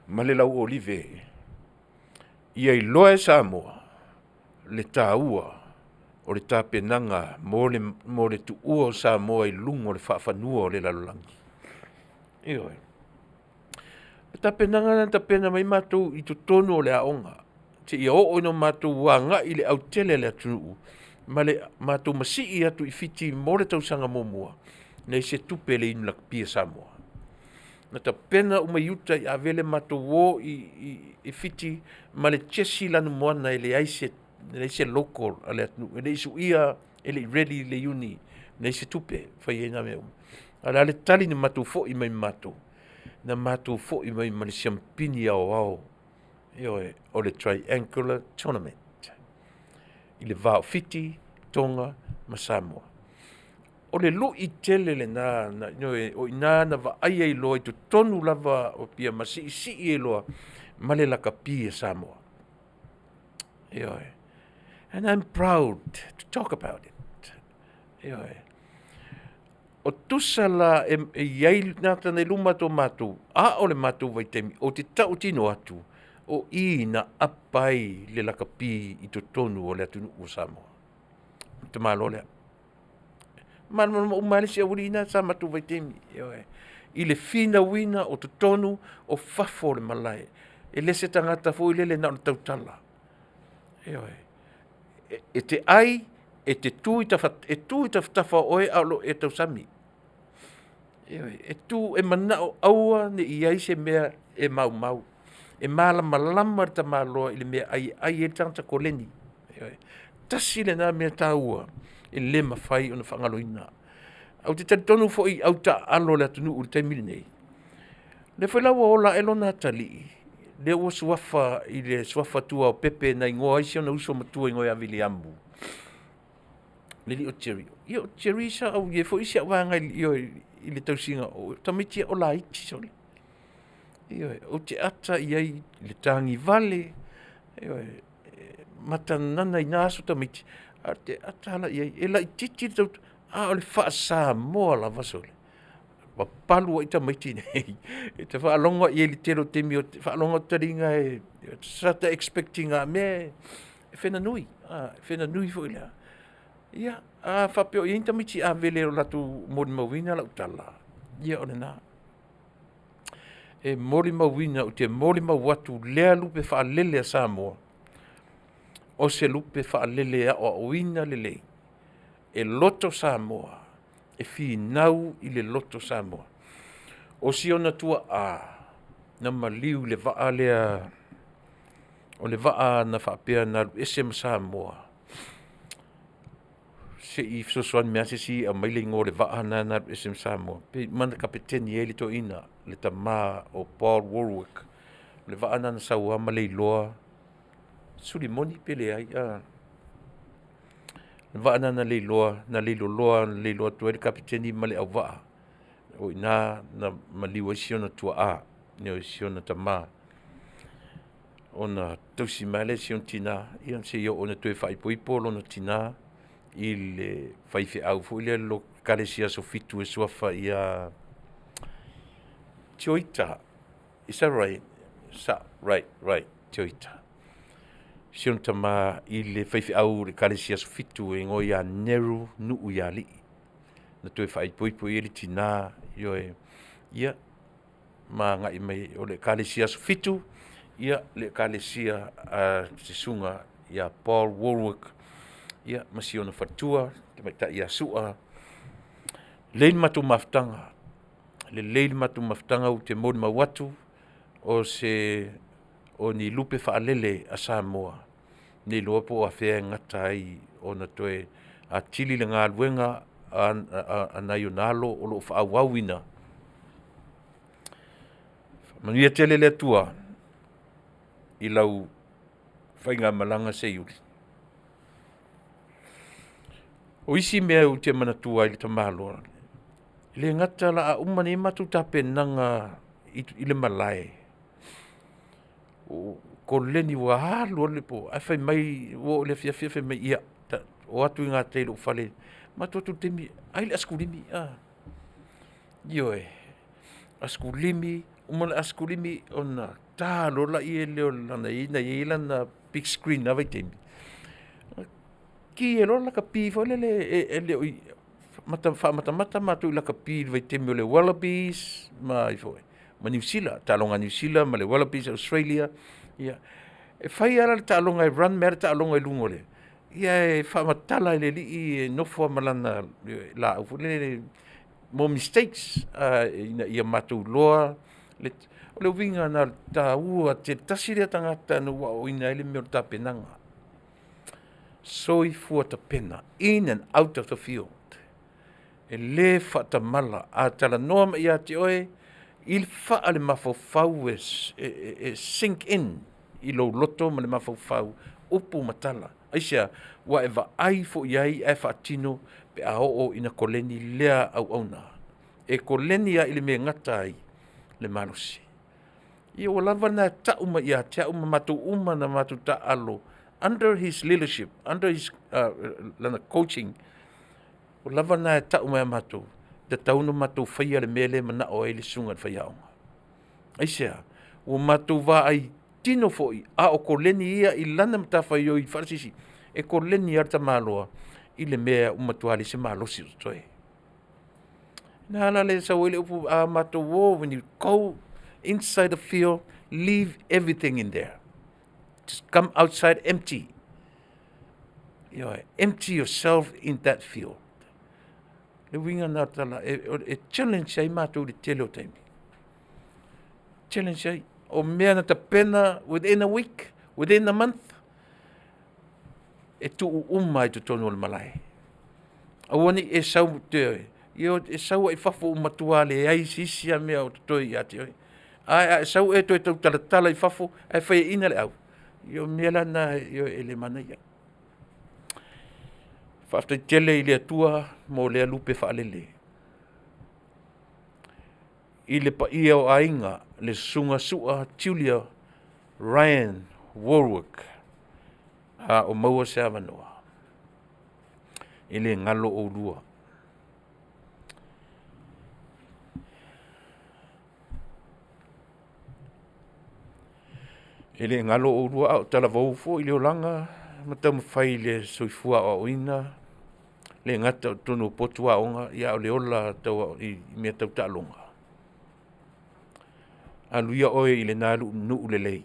ma le lauolive ia iloa e Samoa le taua o le tapenaga mo le tuua o Samoa i luga o le faafanua o le lalolagi. Ioe. O le tapenaga lena na tapena mai ai matou i totonu o le aoga, seia oo ina matou agai i le autele o le atunuu ma le matou masii atu i Fiti mo le tausaga muamua, leai se tupe i le inu lakapi a Samoa. Na tapena uma i uta i Avele matou o i Fiti ma le chesi lanumoana e leai se logo a le atunuu, e le i suia, e le i ready le Iuni, leai se tupe e fai ai na mea uma. A o le a le tali na matou foi mai ma matou? Na matou foi mai ma le siamupini aoao, ioe, o le Triangular Tournament i le va o Fiti, Tonga ma Samoa. O le lu'i tele lena na ioe, o i ina na vaai ai loa i totonu lava o Apia ma siisii ai loa ma le lakapi a Samoa. Ioe. And I'm proud to talk about it. Ioe. O tusa la e i ai nata nei luma to matou, a o le matou vaitaimi, ou te tautino atu, o i na apa ai le lakapi i totonu o le atunuu o Samoa. Te malo lea. Malamalama uma lava le isi aualii na sa matou vaitaimi, ioe, i le finauina o totonu o fafo o le malae. E le se tagata foi lele na o le tautala. Ioe. E te ai, e te tu i tafatafa o oe a o lo o e tausami. Ioe. E tu e manao aua ne i i ai se mea e maumau. E malamalama le tamaloa i le meaai e ai ai le tagata koleni. Ioe. Tasi lena mea taua e le mafai ona faagaloina. Ou te talitonu foi i autaaalo a le atunuu i le taimi lenei, lea foi la ua ola ae lona atalii, lea ua suafa i le suafa Tuaopepe na igoa ai si ona uso matua e igoa ia Viliamu, le alii o Jerry. Ia o Jerry sa ou i ai foi si au vaega i le tausiga o tamaiti o laiti sole. Ioe, ou te ata i ai i le tagivale, ioe, matanana i na aso tamaiti, ae ou te ata la i ai, e laitiiti le tautua, a o le faa-Samoa lava sole. Papalu ai tamaiti nei, e te faalogo i ai i le tele o taimi, e faalogo atu taliga e sa ta expect ina mea e fena nui, e fena nui foi lea. Ia, a faapea o i ai ni tamaiti Avele o latou molimauina lau tala, ia o lena. E molimauina, ou te molimau atu lea lupe faalele a Samoa, o se lupe faalele e aoaoina lelei, e loto Samoa, e finau i le loto Samoa. O si ona tuaa na maliu i le vaa lea, o le vaa na faapea na alu ese ma Samoa, se i fesoasoani mai lava se isi e aumai le igoa o le vaa lena na alu ese ma Samoa, pei uma na kapeteni ai le toeaina, le tama o Paul Wallwork. O le vaa lena na sau lava ma leiloa, suli moni pe leai, le vaa lena na leiloa, na leiloloa na leiloa atu ai le kapeteni ma le auvaa, o i ina na maliu ai si ona tuaa, si ona tama, ona tausi mai lea e si ona tina seia oo ina toe faaipoipo lona tina i le faifeau foi lea i le Ekalesia Aso Fitu e suafa ia Tioita. Is that right? Right, right, Tioita. Si ona tama i le faifeau i le Ekalesia Aso Fitu e igoa ia Neru Nuuialii. Na toe faaipoipo i ai le tina, ioe, ia, ma agai mai o le Ekalesia Aso Fitu, ia, le Ekalesia a le Susuga ia Paul Wallwork, ia, ma si ona faletua, le tamaitai ia Sua. Lelei le matou mafutaga, lelei le matou mafutaga ou te molimau atu, o se o ni lupe faalele a Samoa, le iloa po o afea e gata ai ona toe atili le galuega a nai ona alo o lo o faaauauina. Faamanuia tele le Atua i lau faigamalaga Seiuli. O isi mea ou te manatua ai le tamaloa, e le gata o le a uma nei matou tapenaga i le malae, o koleni ua alu alu le po, ae fai mai ua oo i le afiafi ae fai mai, ia, o atu i gatai i lou fale, matou o atu i le taimi, ai le asikulimi. Ioe, asikulimi, uma le asikulimi ona ta loa lea o lana, na i ai lana big screen i na vaitaimi, ki ai loa le lakapi foi lele e le o i faamatamata matou i lakapi i le vaitaimi o le Wallabies ma ai foi ma Niu Sila, taaloga a Niu Sila ma le Wallabies Australia. Ia, e fai lava la le taaloga e run mai lava le taaloga i luga o le, ia e faamatala e le alii e nofo lava ma lana laau foi lele mo mistakes ina ia matou iloa. O le uiga lena o le taua tele, tasi lea tagata na ou aoaoina ai le mea o le tapenaga. Soifua tapena, in and out of the field. E le faatamala, a talanoa mai ia te oe i le faa le mafaufau e sink in i lou loto ma le mafaufau, upu ma tala. Aisea? Ua e vaai foi i ai ae faatino Pe a oo ina koleni lea auauna, e koleni lava i le mea e gata ai le malosi. Ia ua lava lena e tau mai ia te au ma matou uma na matou taaalo under his leadership, under his lana coaching, ua lava lena e tau mai ia matou, e tatau ona matou faia le mea lea e manao ai le susuga i le faiaoga. Aisea? Ua matou vaai tino foi a o koleni ia i lana matafaioi faasilisili, e koleni lava le tamaloa i le mea ua matua leai se malosi o totoe. Na ala lea e sau ai le upu a matou o, when you go inside the field, leave everything in there. Just come outside empty. Ioe, empty yourself in that field. Le uiga na tala e challenge ai matou i le tele o taimi. Challenge ai. O mea na tapena within a week, within a month, e tuu uma i totonu o le malae. Aua ne i e sau te, ia e sau ai i fafo ua matua leai se isi lava mea o totoe ia te oe. Ae a e sau e toe tautalatala i fafo ae faiaina le au, ia o mea la na e le manaia. Faafetai tele i le Atua mo lea lupe faalele. I le paia o aiga, le Susuga Sua Julia Ryan Warwick, a o maua se avanoa, e le galo oulua. E le galo oulua a o talavou foi le olaga ma taumafai i le soifua aoaoina, e le gata o totonu o potu aoga, a o le ola i mea tau taaloga. Alu ia oe i lena nuu lelei,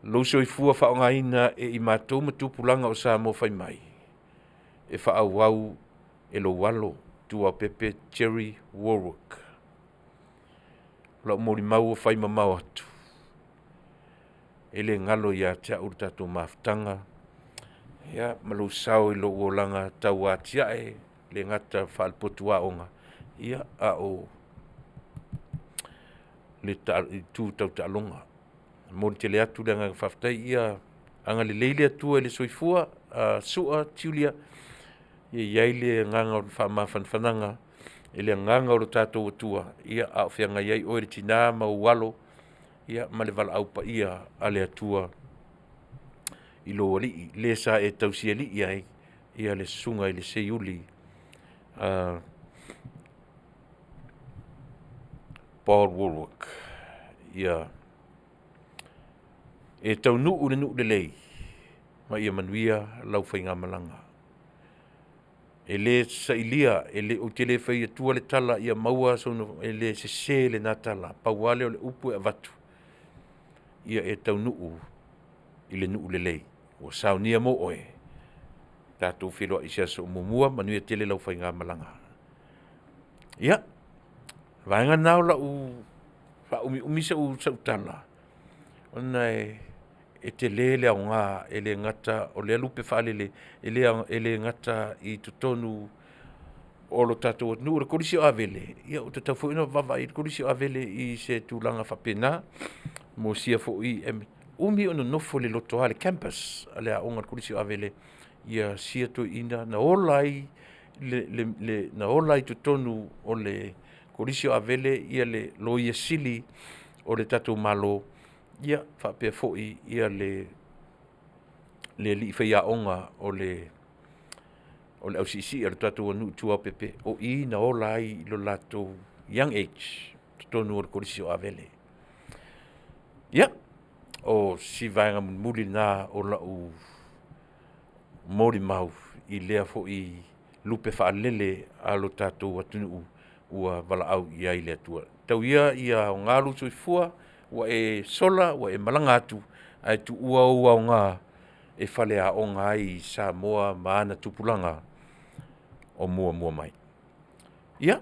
lou soifua faaaogaina e i matou ma tupulaga o Samoa fai mai, e faaauau e lou alo Tuaopepe Jerry Wallwork. O lau molimau ua fai mamao atu, e le galo ia te au le tatou mafutaga ma lou sao i lou olaga tauatiae, e le gata faale-potu aoga, a o le itu tau taaloga. E momoli tele atu le agaga faafetai, ia agalelei le Atua i le soifua Sua Julia, ia i ai le agaga o le faamafanafanaga i le agaga o lo tatou Atua a o feagai ai oe le tina ma ou alo ma le valaau paia a le Atua i lou alii, le sa e tausialii ai le susuga i le Seiuli Paul Wallwork. Ia e taunuu i le nuu lelei ma ia manuia lau faigamalaga. E le sailia, ou te le fai atua le tala ia maua sou nofoa, e le sese lena tala, pau lava lea o le upu e avatu, ia e taunuu i le nuu lelei ua saunia mo oe. Tatou feiloai i se aso o muamua, manuia tele lau faigamalaga. Ia, o vaega na o lau faaumiumi sau tala, ona e tele le aoga, e le gata o lea lupe faalele, e le gata i totonu o lo tatou atunuu. O le Kolisi o Avele, ia ua tatau foi ona vaavaai i ai le Kolisi o Avele i se tulaga faapena mo sia foi, umi ona nofo i le lotoa i le campus a le aoga o le Kolisi o Avele sia toeaiina na ola ai totonu o le Kolisi o Avele le Loia Sili o le tatou Malo, ia faapea foi le alii faiaoga o le ausiisii a le tatou nuu i Tuaopepe, o i na ola ai i lo latou young age i totonu o le Kolisi o Avele. Ia, o si vaega mulimuli lena o lau molimau i lea foi lupe faalele a lo tatou atunuu ua valaau i ai le Atua. Tau ia ia aoga lou soifua ua e sola ua e malaga atu, ae tuua ou aoga e faleaoga ai Samoa ma ana tupulaga o muamua mai. Ia,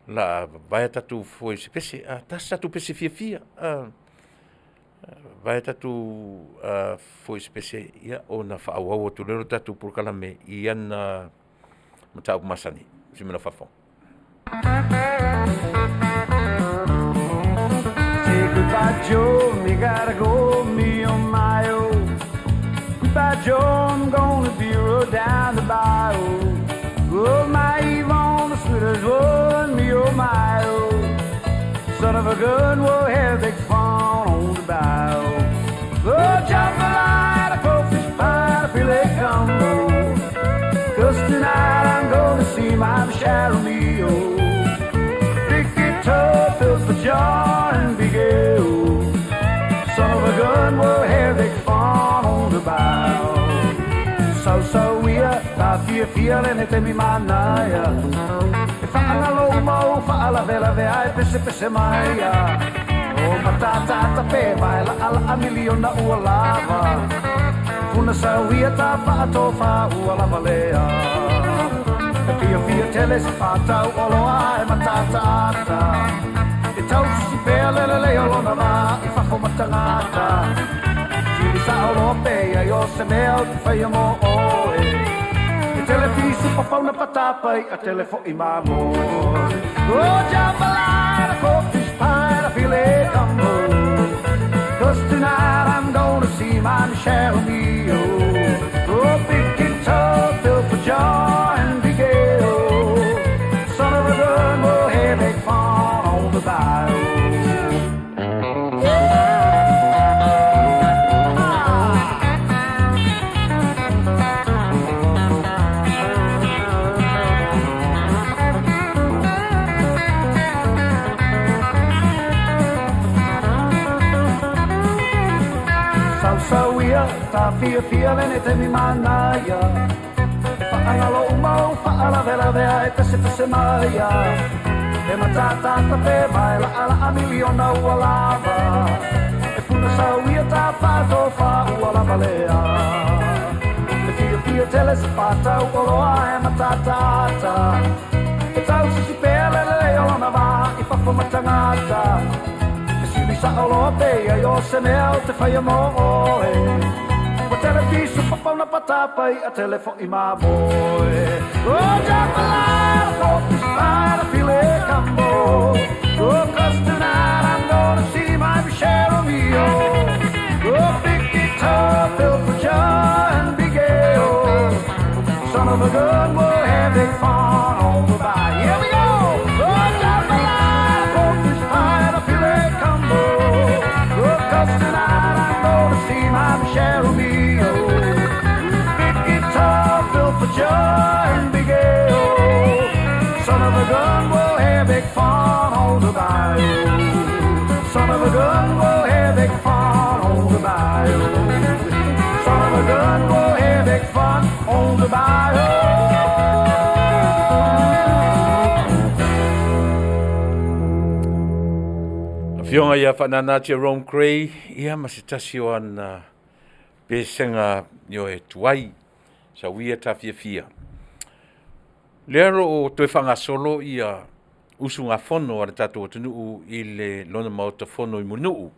o le a vavae a tatou foe i se pese, tasi se tatou pese fiafia, vavae a tatou foe i se pese ona faaauau atu loa lea o le tatou polokalame i ana mataupu masani. Se i faafofoga. Say goodbye, Joe, me gotta go, me oh my oh. Goodbye, Joe, I'm gonna be bayou. Oh, my Yvonne, the sweetest one, me oh my oh. Son of a gun, we'll have big fun on the bayou. Oh, jambalaya, crawfish pie, a filet gumbo. Cause tonight I'm gonna see my Michelle Mio. Big guitar, Phil for John and Big Ale. Son of a gun, we'll have big fun on the bayou. So so ia, ta fia fia le ne te mi manaia. E whaangalo mau, whaalavelave ai pese pese maia. O matata ta pe vai la ala a miliona ua lava. Funa sauia ta whaatofa ua lava lea. E fia fia tele se whātau o loa e matata ata. E tau sisi pea lele leo lona vā i whafo matangata. Tiri sa o loa pea i o se mea o te whaia mo oe. E tele fisu papauna patapai a tele fo i mamo. Oh, jambalaya, crawfish pie, a filet gumbo. Cause tonight I'm gonna see my Michelle Mio. Oh, big guitar, Phil for John and Big Ale. Son of a gun, we'll have big fun on the bayou. Sau ia, ta fia fia le ne te mi manaia. E whaangalo umau, whaalavelave ai pese pese maia. E matata ta pe vai la ala a miliona ua lava. E puna sau ia ta whaatofa ua lava lea. E fia fia tele se whātau o loa e matata ata. E tau sisi pea lele leo lona vā i whafo matangata. E sili sa o loa pea i o se mea o te whaia mo oe. O tele fisu papauna patapai a tele fo i mamoe. Oh, jambalaya, crawfish pie, a filet gumbo. Oh, cause tonight I'm gonna see my Michelle Mio. Oh, big guitar, Phil for John and Big Ale. Son of a gun, we'll have big fun on the bayou. Here we go! Oh, jambalaya, crawfish pie, a filet gumbo. Oh, cause tonight I'm gonna see my Michelle Mio. Big guitar, Phil for John and Big Ale. Son of a gun, we'll have big fun on the bayou. Son of a gun, we'll have big fun on the bayou. Son of a gun, we'll have big fun on the bayou. Afioga ia Faanana Jerome Gray, ia ma se tasi o ana pesega ioe tuai, sauia tafiafia. Lea o toe faagasolo ia usugafono a le tatou atunuu i le lona maota fono i Mulinuu.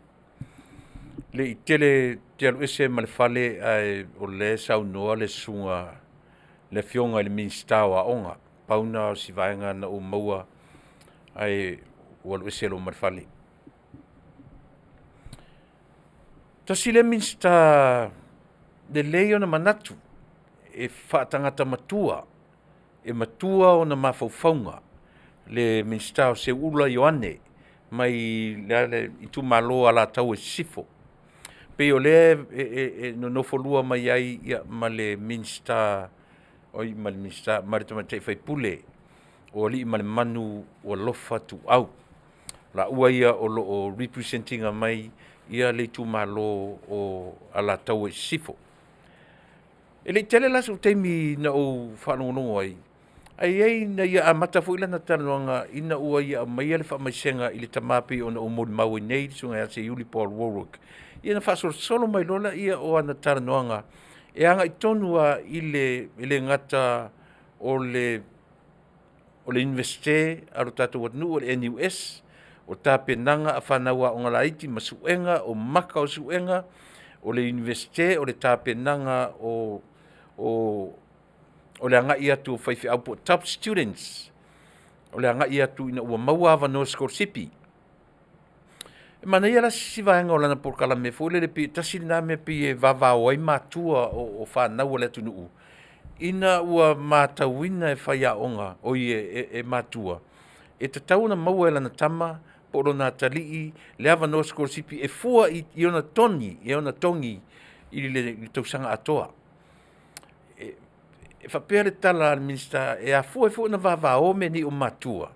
Le i tele te alu ese ma le fale ae o le saunoa le susuga le afioga i le Minisita o Aoga, pauna o si vaega na ou maua ae ua alu ese loa ma le fale. Tasi le Minisita lelei ona manatu e faatagata matua, e matua ona mafaufauga le Minisita o Seuula Ioane mai le ale itumalo Alataua i Sisifo. Pei o lea e nonofo lua mai ai ia ma le Minisita oi ma le Minisita ma le Tamaitai Faipule o Alii ma le Manu ua lofa tuau. La ua ia o loo representinga mai ia le itumalo o Alataua i Sisifo. E le i tele la sou taimi na ou faalogologo ai, ai ai na ia amata foi lana talanoaga ina ua ia aumaia le faamaisega i le tamā pei ona ou molimau ai nei le susuga ia Seiuli Paul Warwick. Ia na faasolosolo mai loa laia o ana talanoaga e agai tonu lava i le e le gata o le o le Iunivesite a lo tatou atunuu o le NUS, o tapenaga a fanau aoga laiti ma suega o maka o suega o le Iunivesite, o le tapenaga o le agai atu o faifeau po o top students, o le agai atu ina ua maua avanoa sikolasipi. E manaia la se isi vaega o lana polokalame foi lele pei tasi lena mea pei e vavao ai matua o fanau a le atunuu Ina ua matauina e faiaoga, oi e matua, e tatau ona maua e lana tama po o lona atalii le avanoa sikolasipi e fua i ona toni, i ona togi i le tausaga atoa. E faapea le tala a le Minisita e afua ai foi ona vavao mea nei o matua,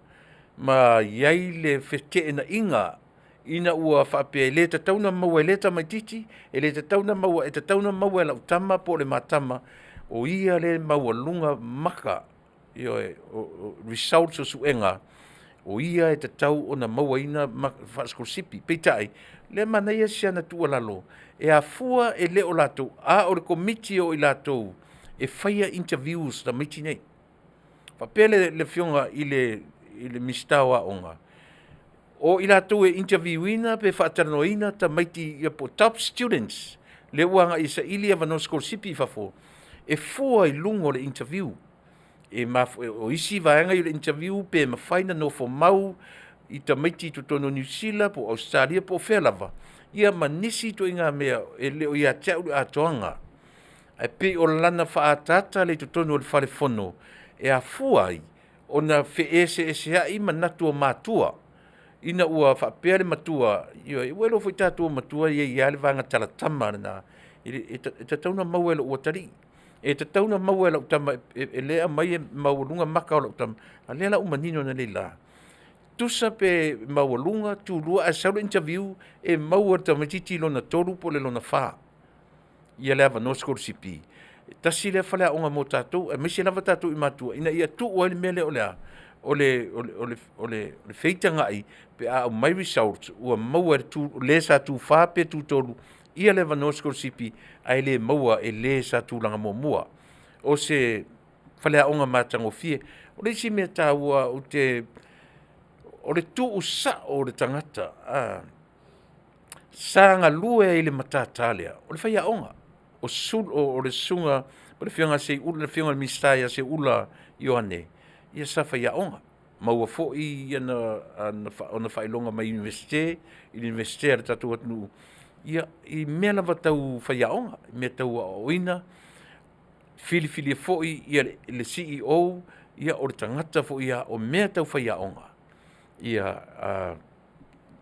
ma i ai le feteenaiga ina ua faapea e le tatau ona maua e lea tamaitiiti, e le tatau ona maua, e tatau ona maua e lau tama po o le ma tama, o ia lea e maualuga maka, ioe, o results o suega, o ia e tatau ona mauaina faasikolasipi. Peitai, o lea e manaia si ana tuualalo, e afua e le o latou, a o le komiti o i latou e faia interviews a tamaiti nei. E faapea le Afioga i le Minisita o Aoga, o i latou e interview ina pe faatalanoaina tamaiti ia po o top students lea ua agai e saili avanoa sikolasipi i fafo, e fua i luga o le interview. O isi vaega ia o le interview pe mafai ona nofo mau i tamaiti i totonu o Niu Sila po o Ausetalia po o fea lava, ia ma nisi ituaiga mea e le o ia te au le atoaga, ae pei o lana faaataata lea i totonu o le fale fono e afua ai ona feeseeseai manatu o matua ina ua faapea le matua, ioe, ua iloa foi tatou o matua e i ai lava le vaega talatama lena, e tatau ona maua e lou atalii, e tatau ona maua e lau tama, lea e aumai e maualuga maka o lau tama, a o lea la ua manino nei la, tusa pe maualuga, tulua ae sau le interview e maua e le tamaitiiti lona 3 po o le lona 4 le avanoa sikolasipi. E tasi lea faleaoga mo tatou, aemaise lava tatou i matua ina ia tuu ai le mea lea o le a? O le feitagai pe a aumai results ua maua e le sa tufa pe tutolu le avanoa sikolasipi ae le maua e le sa tulaga muamua. O se faleaoga matagofie. O le isi mea taua o le tuusao o le tagata, sa galue ai i le matata lea, o le faiaoga, o le susuga o le Afioga i le Minisita ia Seuula Ioane, ia sa faiaoga, maua foi ona faailoga mai le Iunivesite, i le Iunivesite a le tatou atunuu i mea lava tau faiaoga, mea tau aoaoina, filifilia foi le CEO o le tagata foi ia o mea tau faiaoga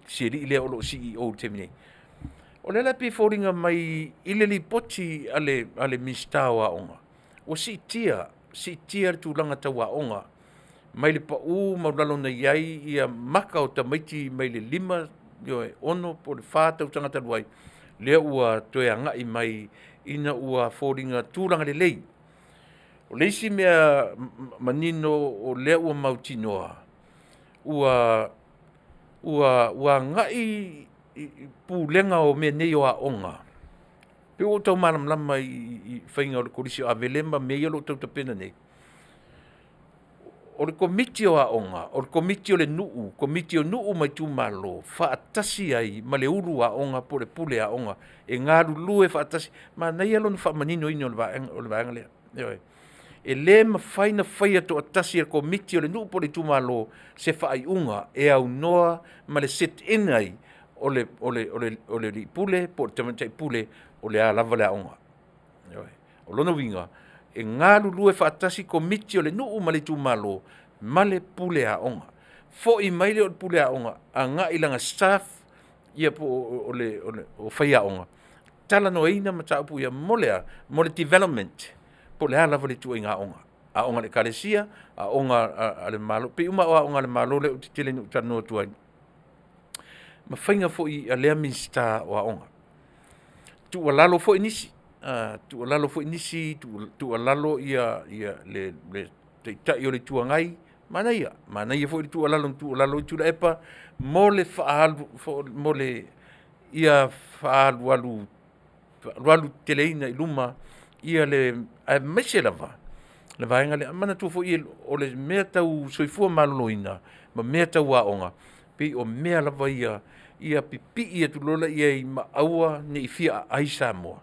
si alii lea o lo o CEO i le taimi nei. O lea la e pei e foliga mai i le lipoti a le Minisita o Aoga, ua siitia, siitia le tulaga tau aoga mai le pau maualalo na i ai maka o tamaiti mai le 5, 6 po o le 4 tausaga talu ai, lea ua toe agai mai ina ua foliga tulaga lelei. O le isi mea manino o lea ua mautinoa, ua agai i pulega o mea nei o aoga, pei ua ou tau malamalama i le faiga o le Kolisi o Avele ma mea ia o lo o tau tapena nei. O le Komiti o Aoga, o le Komiti o le nuu, Komiti o nuu ma itumalo faatasi ai ma le ulu aoga po o le pule aoga e galulue faatasi. Manaia lona faamaninoina o le vaega lea. Ioe. E le mafai ona faia toatasi e le Komiti o le nuu po o le itumalo se faaiuga e aunoa ma le sit in ai o le alii pule po o le tamaitai pule o le a lava le aoga. Ioe. O lona uiga, e galulue faatasi Komiti o le nuu ma le itumalo ma le pule aoga. Foi mai lea o le pule aoga agai i lana staff ia po o faiaoga, talanoaina mataupu ia mo le a? Mo le development po o le a lava le ituaiga aoga, aoga a le Ekalesia, aoga a le Malo. E pei uma lava o aoga a le Malo lea ou te tele ina ou talanoa atu ai, ma faiga foi a lea Minisita o Aoga. Tuualalo foi nisi, tuualalo le Taitai o le Itu Agai, manaia, manaia foi le tuualalo na tuualalo ai Tuilaepa mo le ia faaalualu teteleina i luma aemaise lava le vaega lea. Manatua foi o le mea tau soifua maloloina ma mea tau aoga, pei o mea lava ia ia pipii atu loa i ai ma aua ne i fia aai Samoa.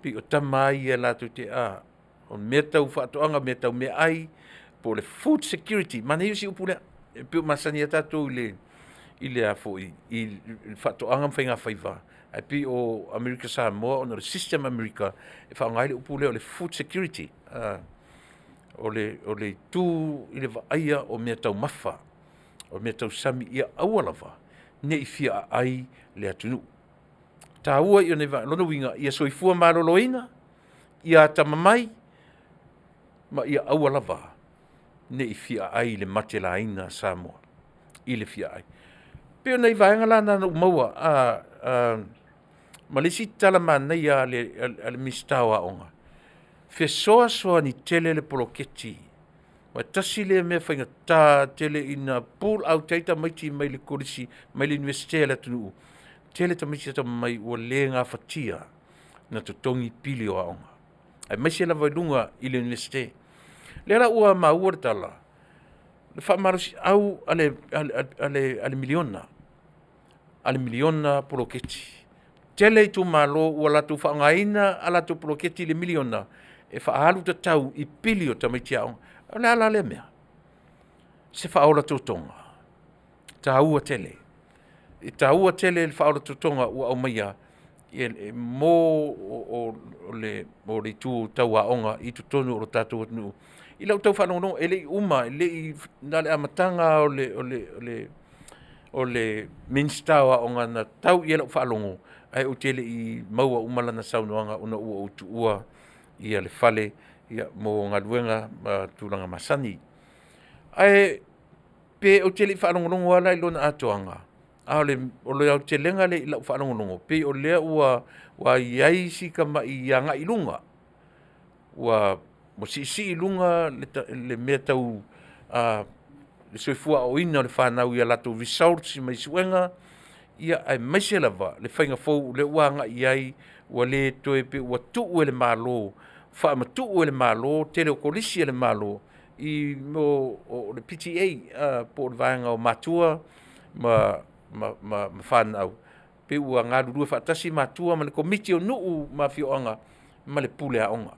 Pei o tama lava ia latou te, o mea tau faatoaga, mea tau meaai po o le food security. Manaia si upu lea, e pei ua masani lava tatou i le faatoaga ma faigafaiva, ae pei o Amerika Samoa ona o le system a Amerika e faaaoga ai le upu lea o le food security. O le, o le itu i le vaaia o meataumafa, o meatausami ia aua lava ne i fia aai le atunuu. Taua ia o nei vaega, lona uiga ia soifua maloloina, ia atamamai ma ia aua lava ne i feaai i le matelaina Samoa i le feaai. E pei o nai vaega na na ou maua ma le isi tala manaia a le Minisita o Aoga, fesoasoani tele le poloketi aua e tasi lea mea faigata tele ina pull out ai tamaiti mai le Kolisi mai le Iunivesite a le atunuu, tele tamaiti atamamai ua le gafatia ona totogi pili o aoga, aemaise lava i luga i le Iunivesite. O lea la ua maua le tala, le faamalosiau a le miliona, a le miliona poloketi. Tele itumalo ua latou faaaogaina a latou poloketi i le miliona e faaalu tatau i pili o tamaiti aoga. O le a la lea mea? Se faaola totoga taua tele. E taua tele le faaola totoga ua aumaia mo le itu tau aoga i totonu o le tatou atunuu. I lau tau faalogologo e le i uma, e le i na o le amataga lava o le Minisita o Aoga na tau i ai lau faalogo ae ou te le i maua uma lana saunoaga ona ua ou tuua le fale mo galuega ma tulaga masani. Ae pe ou te le i faalogologo lava la i lona atoaga, a o le aotelega lea i lau faalogologo, pei o lea ua i ai si tamai agai i luga, ua siisii i luga le mea tau le soifua aoaoina o le fanau i a latou results mai suega, aemaise lava le faiga fou lea ua agai i ai ua le toe pei ua tuu e le Malo, faamatuu e le Malo le tele o Kolisi a le Malo i mea o le PTA po o le vaega o matua ma fanau, pei ua galulue faatasi matua ma le komiti o nuu ma afioaga ma le pule aoga.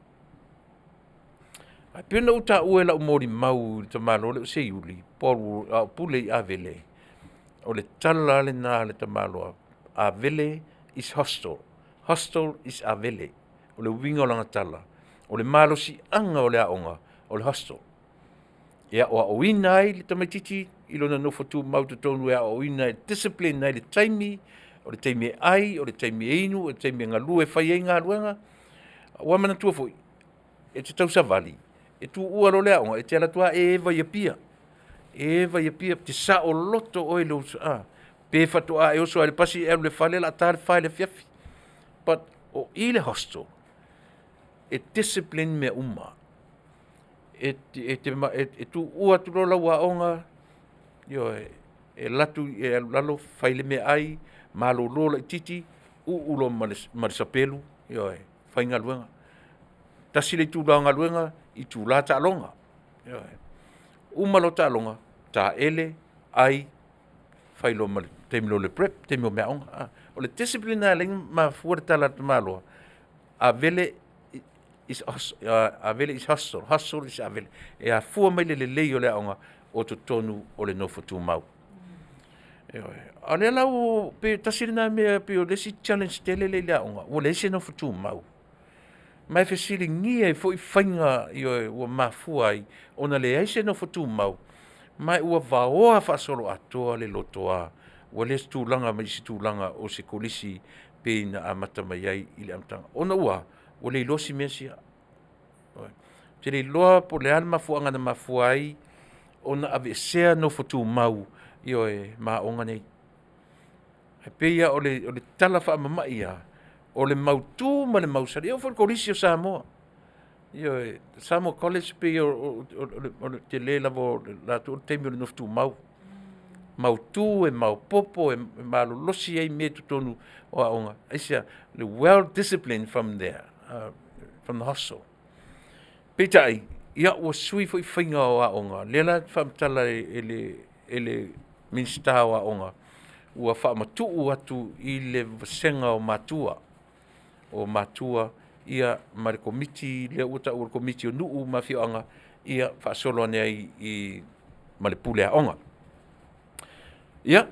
Ae pei ona ou taua i lau molimau i le tamaloa lea o Seiuli a o pule i Avele, o le tala lava lena a le tamaloa, Avele is hostel, hostel is Avele. O le uiga o lana tala, o le malosiaga o le aoga o le hostel, e aoaoina ai le tamaitiiti i lona nofo tumau i totonu e aoaoina e discipline ai le taimi, o le taimi e ai, o le taimi e inu, o le taimi e galue e fai ai galuega. Aua manatua foi, e te tausavali, e tuua loa le aoga, e te alu atu lava e eva i Apia, e eva i Apia, e te saoloto oe i lou pe faatoa e oso lava i le pasi e alu i le fale o le a ta le 4 i le afiafi. But o i i le hostel, e discipline mea uma. E tuua atu loa lau aoga, ioe, e alu atu i lalo fai le meaai, malolo laitiiti, uu loa ma le sapelu, ioe, faigaluega. 1 le itula o galuega, itula taaloga, ioe. Uma loa taaloga, taele, ai, fai loa ma le taimi o le prep, taimi o meaaoga. O le discipline lena e ala ai ona mafua le tala a le tamaloa, Avele is hustle, hustle is Avele. E afua mai le lelei o le aoga o totonu o le nofo tumau. Ioe. A o lea la ua pei e tasi lena mea pei o le isi challenge tele lea i le aoga, ua leai se nofo tumau. Ma e fesiligia ai foi faiga ua mafua ai ona leai se nofo tumau, ma ua vaoa faasoloatoa le lotoa, ua le o se tulaga mai se tulaga o se Kolisi pei ona amata mai ai i le amataga. Ona ua a? Ua le iloa si mea sia. Ou te le iloa po o le a le mafuaaga na mafua ai ona aveesea nofo tumau, ioe, ma aoga nei. Ae pei lava o le tala faamama'i lava, o le mautu ma le mausali, e oo foi i le Kolisi o Samoa, ioe, Samoa College pei o le tele lava o latou o le taimi o le nofo tumau, mautu, e maopoopo e malolosi ai mea i totonu o aoga. Aisea? Well discipline from there, from the hostel. Peitai, ia ua sui foi faiga o aoga, lea la e faamatala e le Minisita o Aoga, ua faamatuu atu i le vasega o matua ma le Komiti lea ua taua o le Komiti o Nuu ma Afioaga, ia faasolo ane ai ma le pule aoga. Ia,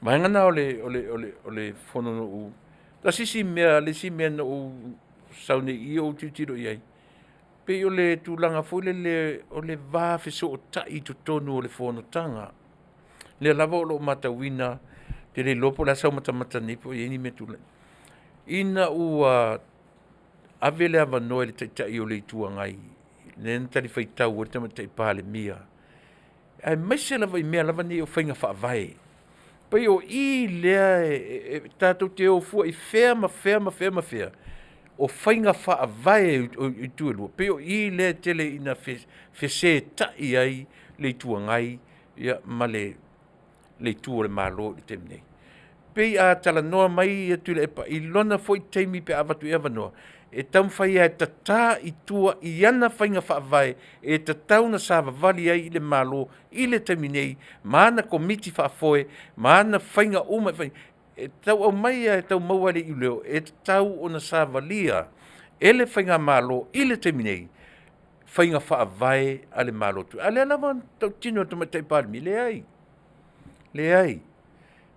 Vaega na o le o le o le o le fono na ou tasi isi mea le isi mea na ou sau nei i i o ou tilotilo i ai, pei o le tulaga foi lele o le va fesootai i totonu o le fonotaga. Lea lava o lo o matauina, ou te le iloa po o le a sau matamata nei po o i ai ni mea tulai, ina ua ave le avanoa i le Taitai o le Itu Agai lea na talifuaitau ai le Tamaitai Palemia, aemaise lava i mea lava nei o faiga faavae. Pei o i lea e tatou te o fua i fea ma fea ma fea ma fea, o faiga faavae o itu e lua, pei o i lea e tele ina fesetai ai le Itu Agai ma le Itu o le Malo i le taimi nei. Pei a talanoa mai Tuilaepa i lona foi taimi pe a avatu i ai avanoa, e taumafai lava e tata i tua i ana faiga faavae e tatau ona savavali ai le Malo i le taimi nei ma ana Komiti Faafoe ma ana faiga uma e fai, e tau aumai lava e tau maua e le iuleo e tatau ona savalia e le faigamalo i le taimi nei faiga faavae a le Malo. A o lea lava na tautino e le Tamaitai Palemia, leai, leai,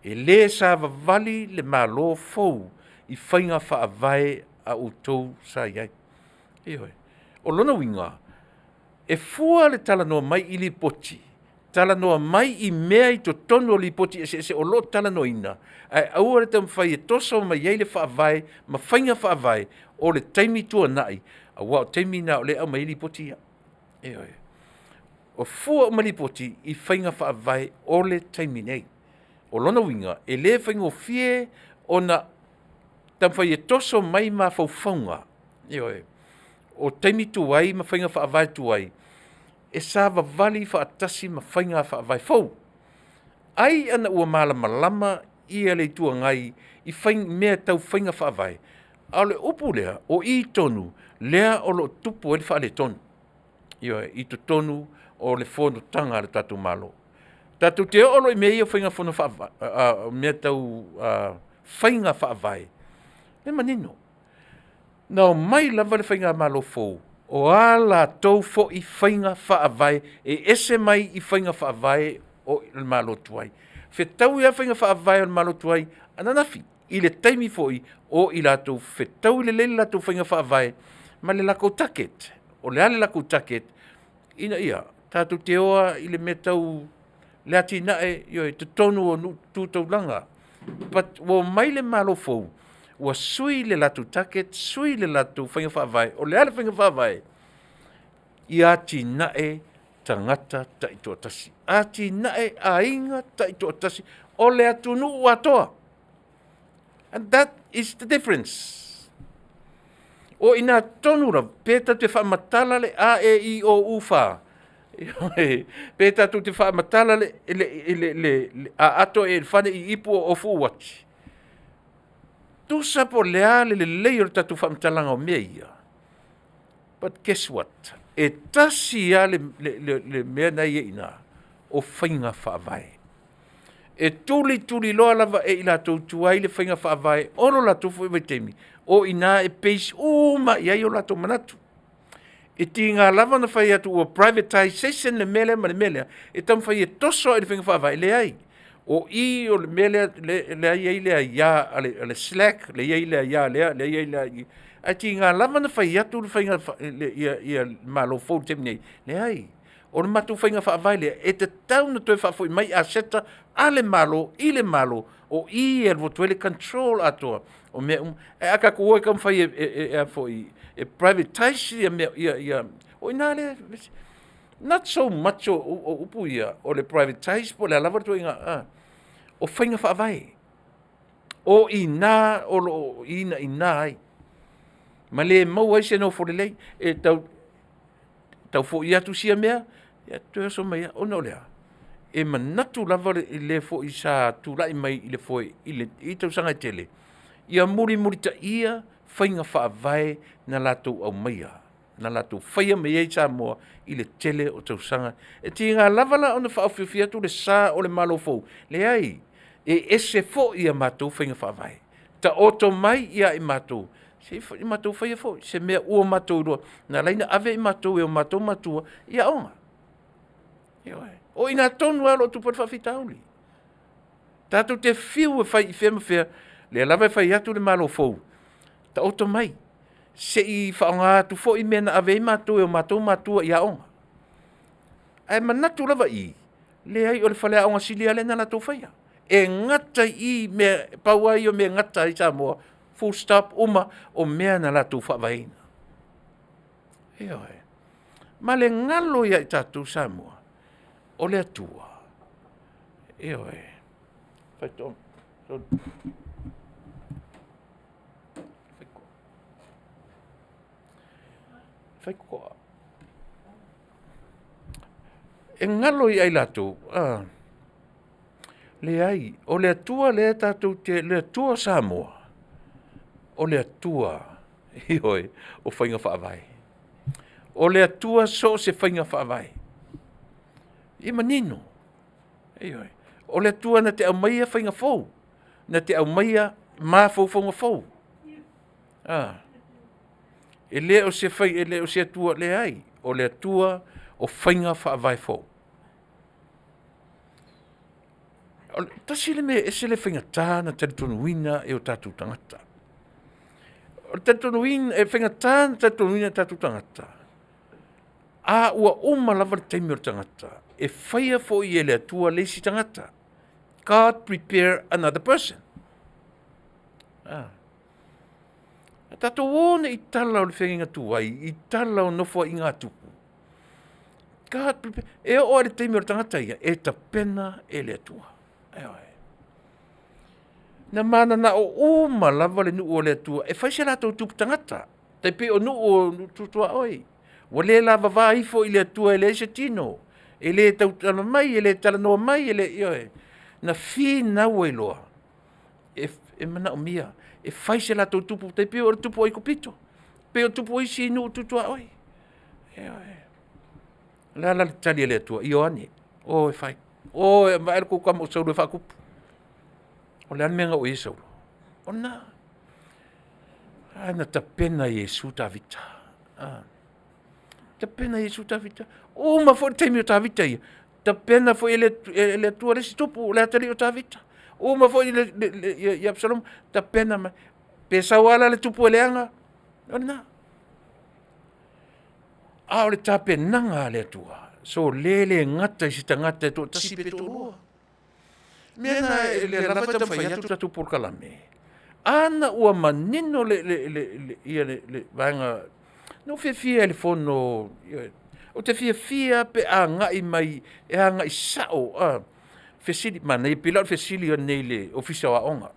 e le savavali le Malo fou i faiga faavae a outou sa i ai. Ioe. O lona uiga, e fua le talanoa mai i Lipoti, talanoa mai i mea i totonu o Lipoti eseese o lo o talanoaina, ae aua le taumafai e toso mai ai le faavae ma faiga faavae o le taimi tuanai, aua o taimi na o lea e aumai ai Lipoti ia. Ioe. O fua uma Lipoti i faiga faavae o le taimi nei. O lona uiga, e le faigofie ona taumafai e toso mai mafaufauga, ioe, o taimi tuai ma faiga faavae tuai e savavali faatasi ma faiga faavae fou. Ai ona ua malamalama le Itu Agai i mea tau faiga faavae, a o le upu lea, o i tonu lea o lo o tupu ai le faaletonu, ioe, i totonu o le fonotaga a le tatou Malo. Tatou te oo loa i mea ia o faiga fono faavae mea tau faiga faavae, e manino, na omai lava le faigamalo fou, o a latou foi faiga faavae e ese mai i faiga faavae o le Malo tuai. Fetaui lava faiga faavae o le Malo tuai ananafi i le taimi foi o i latou fetaui lelei le latou faiga faavae ma le latou target. O le a le latou target? Ina ia tatou te o lava i le mea tau le atinae, ioe, i totonu o nuu tu taulaga. But ua omai le Malo fou ua sui le latou target, sui le latou faiga faavae. O le a le faiga faavae? Ia atinae tagata taitoatasi, atinae aiga taitoatasi o le atunuu atoa. And that is the difference. O i ina tonu lava, pe tatou te faamatala le a, e, i, o, u, f, pe tatou te faamatala le aato ee i le fale, ii ipu oo ofu uati, tusa po o le a le lelei o le tatou faamatalaga o mea ia, but guess what? E tasi lava le mea lena e i ai i ina, o faiga faavae. E tulituliloa lava e i latou tuai le faiga faavae o lo latou foi vaitaimi, o i ina e base uma i ai o latou manatu. E tiga lava ona fai atu ua privatization le mea lea ma le mea lea, e taumafai e toso i le faiga faavae, leai. O i o le mea lea e i ai le aia a le slack, lea e i ai le aia lea, lea e i ai le aia, ae tiga lava ona fai atu le faiga le Malo fou i le taimi nei, leai. O le matou faiga faavae lea, e tatau ona toe faafoi mai aseta a le Malo i le Malo, o i e alu atu ai le control atoa o mea uma. Ae a tatou o e taumafai e privatize ia mea ia, o i ina lea, not so much o upu ia o le privatize po o le a lava le ituaiga, o faiga faavae. O i ina o lo o inaina ai ma le maua ai se nofo lelei, e tau foi atu sia mea, ia toe oso mai lava, ona o le a? E manatu lava le foi sa tulai mai i le foe i tausaga e tele, ia mulimulitaia faiga faavae na latou aumaia, na latou faia mai ai Samoa i le tele o tausaga. E tiga lava la ona faaofiofia atu le sa o le Malo fou, leai, e ese foi a matou faiga faavae. Taoto mai ia i matou, se i matou faia foi se mea ua matou iloa, na ala ai ona ave i matou e o matou matua i aoga. Ioe. O i ina tonu lava o lo o tupu ai le faafitauli. Tatou te fiu e fai i fea ma fea, lea lava e fai atu le Malo fou, taoto mai, se i faaaoga atu foi mea na ave ai matou e o matou matua i aoga. Ae manatu lava i i, leai o le faleaoga sili lava lea na latou faia. E gata i i mea, pau lava ia o mea e gata ai Samoa, full stop, uma, o mea na latou faavaeina. Ioe. Ma le galo ia i tatou Samoa, o le Atua, ioe, e galo ia i latou, leai, o le Atua lea tatou te, le Atua o Samoa, o le Atua, ioe, o faiga faavae. O le Atua so o se faiga faavae. Ia manino, ioe, o le Atua na te aumaia faiga fou, na te aumaia mafaufauga fou. E le o se fai, e le o se Atua, leai, o le Atua o faiga faavae fou. O le tasi le mea e ese le faigata ona talitonuina e o tatou tagata. O le talitonuina, e faigata ona talitonuina e o tatou tagata, a ua uma lava le taimi o le tagata, e faia foi e le Atua le isi tagata. God prepare another person. A tatou o nei i tala o le feagaiga tuai, i tala o nofoaiga a tupu, God prepare, e oo lava i le taimi o le tagata ia, e tapena e le Atua. Ioe. Na mananao uma lava le nuu o le Atua e fai se latou tupu tagata, tai pei o nuu o tuaoi, ua le lavava ifo i le Atua e leai se tino, e le tautala mai, e le talanoa mai, e le, ioe. Na finau ai loa, e manaomia e fai se latou tupu, tai pei o le tupu o Aikupito, pei o tupu o isi nuu tu tuaoi. Ioe. O le a la le tali a le Atua? Ioane, o e fai, o e vae le tou tama o Saulo e faatupu. O le a le mea na oo i ai Saulo? O lena. A na tapena e Iesu Tavita, tapena e Iesu Tavita. Uma foi le taimi o Tavita ia, tapena foi e le Atua le isi tupu, o le atalii o Tavita. Uma foi ia Apesaloma, tapena mai. Pe sau lava la le tupu e leaga, o lena. A o le tapenaga a le Atua, sole le gata i se tagata e toatasi pe toalua. O le mea lena o lea lava e taumafai atu le tatou polokalame, ana ua manino le vaega, na ou fiafia i le fono, ou te fiafia lava pe a agai mai e agai sao, fesili, manaia pei la o le fesili ananei i le Ofisa o Aoga.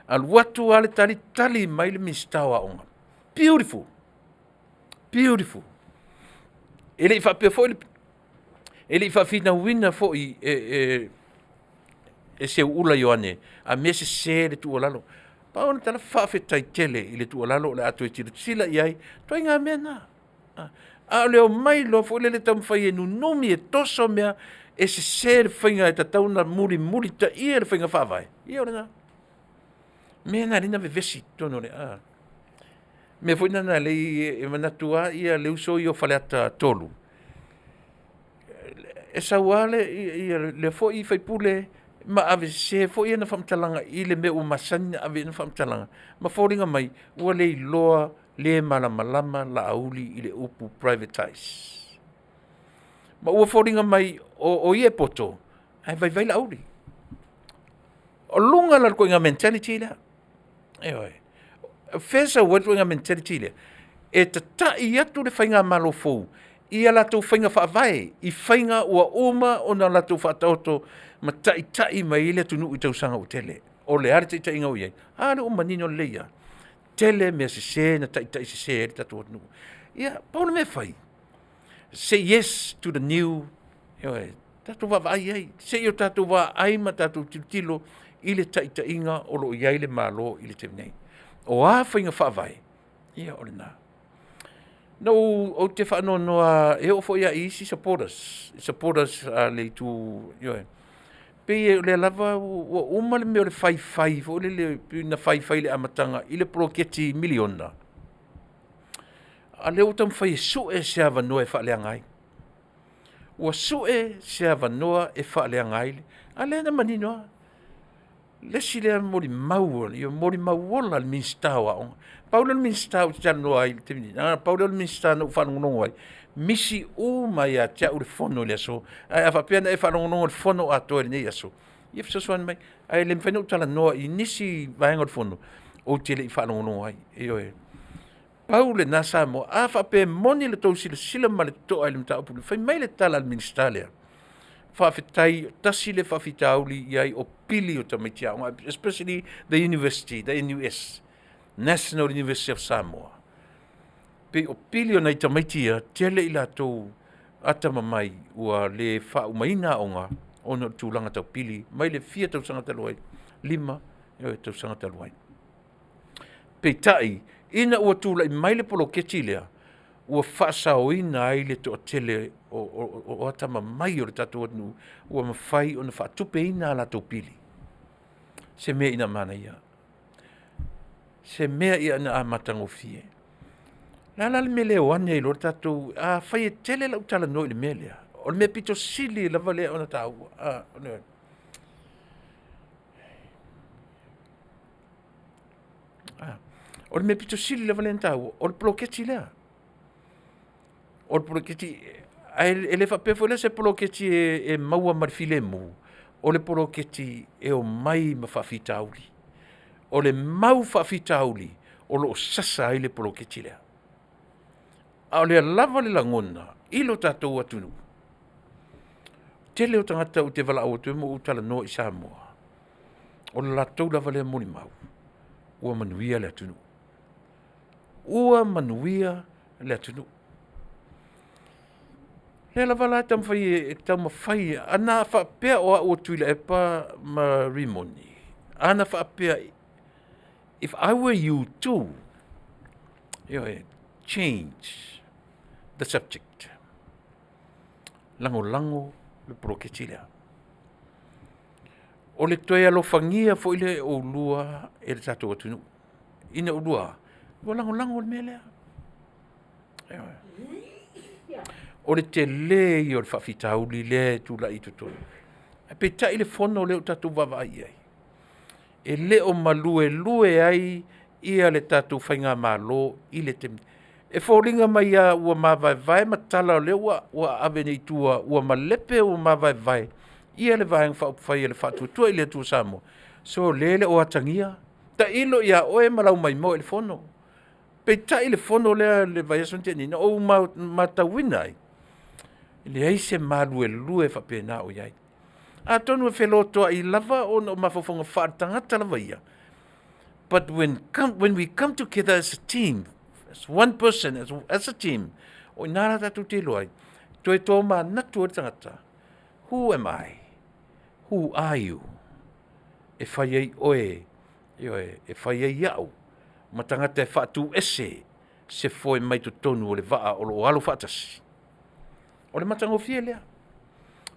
Alu atu lava le tali, tali mai le Minisita o Aoga, beautiful, beautiful. E le i faapea foi, e le i faafinauina foi e Seuula Ioane a mea e sese le tuualalo. Pau lava le tala, faafetai tele i le tuualalo o le a toe tilotilo i ai, ituaiga mea na. A o le omai loa foi lele taumafai e nunumi e toso mea e sese le faiga e tatau ona mulimulitaia le faiga faavae, ia o lena. O le mea lena e ala ai ona vevesi i totonu o le… O le mea foi lena na ala ai e manatu lava le uso ia o Faleata 3, e sau lava lea foi sui usufono ma avesese foi ana faamatalaga i le mea ua masani ona ave i ai ana faamatalaga, ma foliga mai ua le iloa, le malamalama Laauli i le upu privatize. Ma ua foliga mai o ia e poto ae vaivai Laauli. O luga la o le ituaiga mentality lea, ioe. O fea e sau ai le ituaiga mentality lea? E tatai atu le faigamalo fou i a latou faiga faavae i faiga ua uma ona latou faataoto ma taitai mai ai le atunuu i tausaga ua tele. O le a le taitaiga ua i ai? A lea ua manino lelei lava, tele mea sese na taitaisese ai le tatou atunuu. Ia, pau le mea e fai, say yes to the new, ioe, tatou vaavaai i ai, se i o tatou vaai ma tatou tilotilo i le taitaiga o lo o i ai le Malo i le taimi nei. O a faiga faavae, ia o lena. Ou te faanoanoa lava, e oo foi lava i isi supporters, supporters a le itu, ioe, pei o lea lava ua uma le mea o le faifai foi lele pei ona faifai i le amataga i le poloketi miliona, a o lea ua taumafai e sue se avanoa e faaleaga ai. Ua sue se avanoa e faaleaga ai, a o lea na manino lava. Le isi lea molimau, ia molimau ola le Minisita o Aoga. Pau lea o le Minisita ou te talanoa ai i le taimi nei, leaga na pau lea o le Minisita na ou faalogologo ai, misi uma ia te au le fono i le aso. Ae a faapea na e faalogologo i le fono atoa i lenei aso, ia fesoasoani mai. Ae le mafai ona ou talanoa i nisi vaega o le fono ou te le i faalogologo ai. Ioe. Pau lena Samoa, a faapea e moni le tou silasila ma le totoa i le mataupu lea, fai mai le tala a le Minisita lea, faafetai tasi lea faafitauli i ai o pili o tamaiti aoga, especially the university, the NUS, National University of Samoa. Pei o pili o nai tamaiti ia, tele i latou atamamai ua le faaumaina aoga ona o le tulaga tau pili mai le fia tausaga talu ai, 5 tausaga talu ai. Peitai, ina ua tulai mai le poloketi lea, ua faasaoina ai le toatele o atamamai o le tatou atunuu ua mafai ona faatupeina a latou pili. Se mea ina manaia, se mea ia na matagofie. O le a la le mea e le o ane ai loa le tatou… Afai e tele lau talanoa i le mea lea, o le mea pito sili lava lea ona taua. O le mea pito sili lava lea ona taua, o le poloketi lea. O le poloketi, ae le faapea foi la o se poloketi e maua ma le filemu, o le poloketi e omai ma faafitauli. O le mau faafitauli o lo o sasa ai le poloketi lea. A o lea lava le lagona i lo tatou atunuu, tele o tagata ou te valaau atu ai ma ou talanoa i Samoa, o le latou lava lea molimau, ua manuia le atunuu, ua manuia le atunuu. O lea lava la e taumafai e, ana faapea o au o Tuilaepa ma Rimoni, ana faapea, if I were you too, ioe, change the subject, lagolago le poloketi lea. O le toe alofagia foi lea e oulua e le tatou atunuu, ina ua lagolago le mea lea. Ioe. O le tele ia o le faafitauli lea e tulai i totonu, ae peitai le fono lea ua tatou vaavaai i ai, e le o maluelue ai le tatou faigamalo i le taimi nei. E foliga mai lava ua mavaevae ma tala o lea ua ave nei i tua ua malepe ua mavaevae le Vaega Faaupufai a le Faatuatua i le Atua Samoa. So o lea e le o atagia, tailo ia oe ma lau maimoa i le fono. Peitai le fono lea i le vaiaso na tea nei, na ou matauina ai, e leai se maluelue faapena o i ai. Atonu e felotoai lava ona o mafaufauga faaletagata lava ia, but when we come together as a team, as one person, as a team, o i ina la tatou te iloa ai, toe tomanatu ai le tagata, who am I? Who are you? E fai ai oe, ioe, e fai ai au ma tagata e faatuese se foe mai totonu o le vaa o lo o alo faatasi. O le matagofie lea.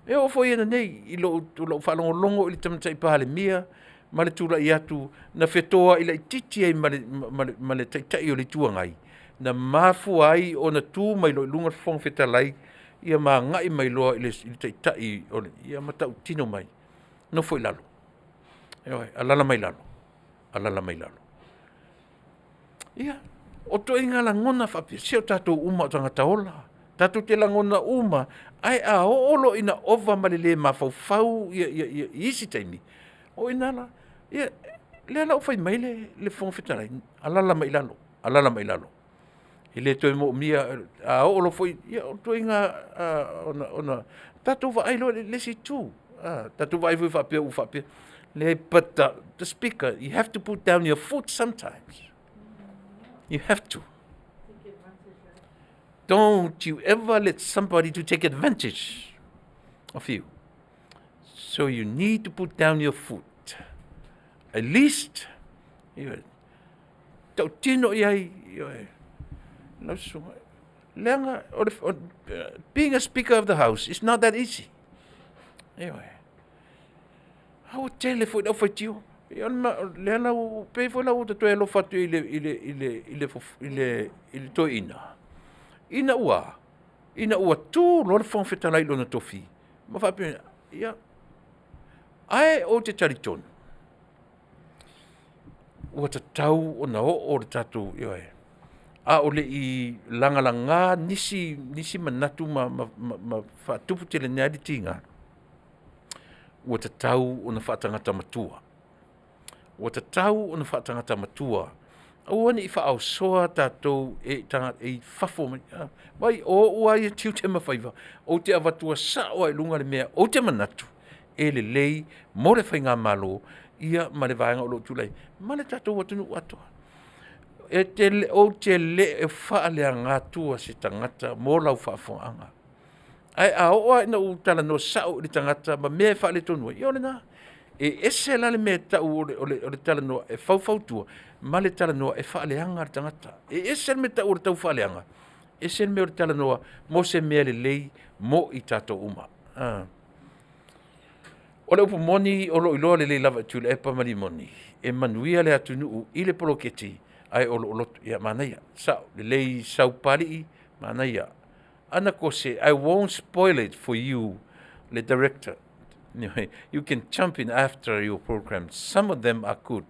E oo foi ananei i lou faalogologo i le Tamaitai Palemia ma le tulai atu na fetoai laitiiti ai ma le Taitai o le Itu Agai, na mafua ai ona tu mai loa i luga le Fofoga Fetalai ia ma agai mai loa i le Taitai ia ma tautino mai, nofo i lalo, ioe, alaala mai i lalo, alaala mai i lalo. Ia, o ituaiga lagona faapea, se o tatou uma lava o tagata ola, tatou te lagona uma, ae a oo loa ina ova ma le le mafaufau i isi taimi, o i ina la, ia, lea la ua fai mai le Fofoga Fetalai, alaala mai i lalo, alaala mai i lalo. E le toe moomia, a oo loa foi, ia o ituaiga ona tatou vaai loa lea i le isi itu, tatou vaai foi faapea ua faapea. Leai, but the Speaker, you have to put down your foot sometimes. You have to. Don't you ever let somebody to take advantage of you. So you need to put down your foot. At least, ioe, tautino i ai, ioe, lau susuga, leaga o le, being a Speaker of the House is not that easy. Ioe. A ua tele foi le aufaitio. Ia, lea la ua pei foi la ua ta toe alofa atu i le toeaina, ina ua tu loa le Fofoga Fetalai i lona tofi ma faapea, ia, ae ou te talitonu. Ua tatau ona oo le tatou, ioe, a o le i lagalaga nisi nisi manatu ma faatupu tele ai le tiga, ua tatau ona faatagata matua. Ua tatau ona faatagata matua, aua ne i faaosoa tatou e tagata i fafo mai. Vaai o ou lava ia tiute ma faiva, ou te avatua sao lava i luga le mea ou te manatu e lelei mo le faigamalo ia ma le vaega o lo o tulai ma le tatou atunuu atoa. Ou te le faaleaga atua se tagata mo lau faafofogaaga. Ae a oo lava ina ou talanoa sao i le tagata ma mea e faaletonu ai, ia o lena. E ese la le mea e tau o le talanoa e faufautua ma le talanoa e faaleaga le tagata. E ese le mea e tau o le taufaaleaga, ese le mea o le talanoa mo se mea lelei mo i tatou uma. O le upu moni o lo o iloa lelei lava e Tuilaepa ma Rimoni, e manuia le atunuu i le poloketi ae o loo loto, ia manaia, sao lelei Saupalii, manaia. Ana Kose, I won't spoil it for you, the director. You can jump in after your program. Some of them are good.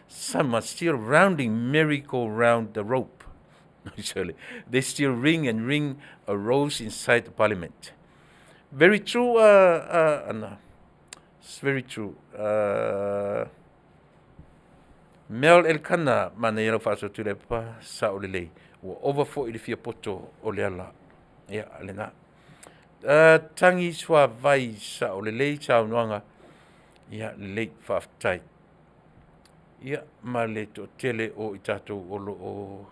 Some are still rounding merry-go-round the rope. They still ring and ring a rose inside the parliament. Very true, Anna. It's very true. Mel Elkana, manaia lau faasoa Tuilaepa, sao lelei. Ua ova foi le fia poto o le ala. Ia, lena. Tagi Suavai, sao lelei saunoaga. Ia, lelei, faafetai. Ia, ma le toatele o i tatou o lo o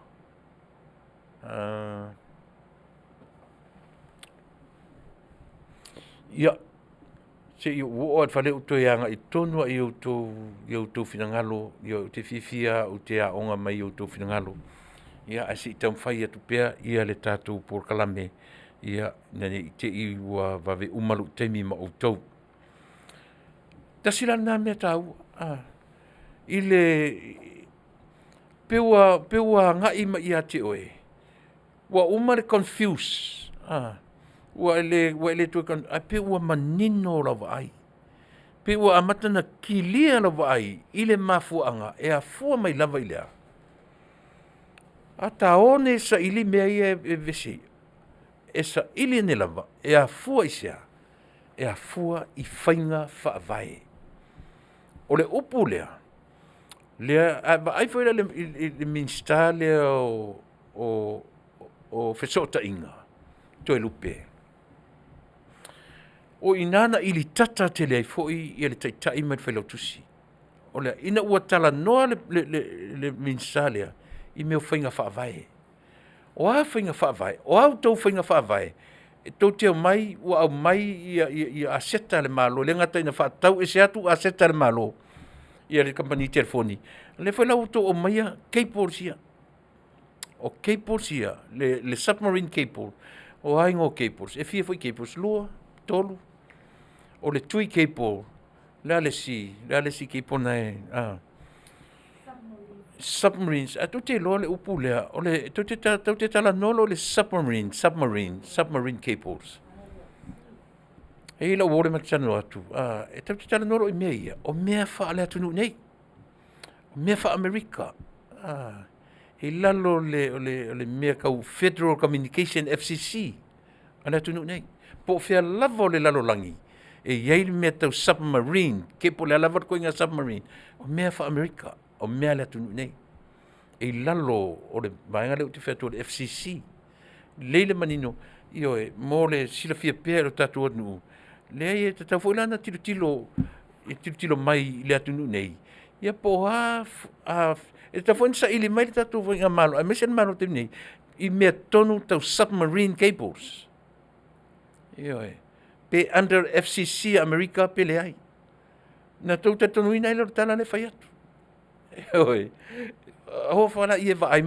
ia, se i ou oo lava i le fale ou toe agai tonu lava i outou finagalo, ou te fiafia lava ou te aoga mai i outou finagalo. Ia ae se i taumafai atu pea le tatou polokalame ina ne i te i ua vave uma lou taimi ma outou. Tasi la lena mea taua, i le pei ua agai mai ia te oe, ua uma le confuse, ua e le toe ae pei ua manino lau vaai. Pei ua amata ona kilia lau vaai i le mafuaaga e afua mai lava i le a? A ta o nei e saili mea ia e vevesi ai, e saili ane lava e afua i se a? E afua i faiga faavae. O le upu lea, a e vaai foi la i le Minisita lea o Fesootaiga Toelupe, o i ina na ilitata tele ai foi le Taitai ma le Failautusi. Ina ua talanoa le Minisita lea i mea o faiga faavae. O a faiga faavae? O a outou faiga faavae tou te omai ua aumai aseta a le Malo, e le gata ina faatau ese atu aseta a le Malo i le kamupani telefoni, o lea foi la ua outou aumaia cables ia. O cables ia, le submarine cable, o a igoa o cables? E fia foi cables? 2, 3, o le tui cable, o le a le isi cable lena e Submarines, ae tou te iloa le upu lea, o le tou te talanoa loa i le submarine, submarine, submarine cables. E i ai lau uo lea ma te talanoa atu, e tou te talanoa loa i mea ia, o mea faale-atunuu nei, o mea faa-Amerika. I lalo o le mea tau Federal Communication FCC a le atunuu nei. Po o fea lava o le lalolagi, e i ai le mea tau submarine, po o le a lava le ituaiga submarine, o mea faa-Amerika, o mea a le atunuu nei. E i lalo o le vaega lea ou te fai atu o le FCC. Lelei le manino, ioe, mo le silafia pea e le tatou atunuu, leai e tatau foi la ona tilotilo mai i le atunuu nei, ia po o a, e tatau foi ona saili mai le tatou faigamalo aemaise le Malo i le taimi nei i mea tonu tau submarine cables. Ioe. Pe under FCC a Amerika pe leai. Na tou talitonuina ai lea o le tala lea e fai atu. Ioe. Alofa la ia vaai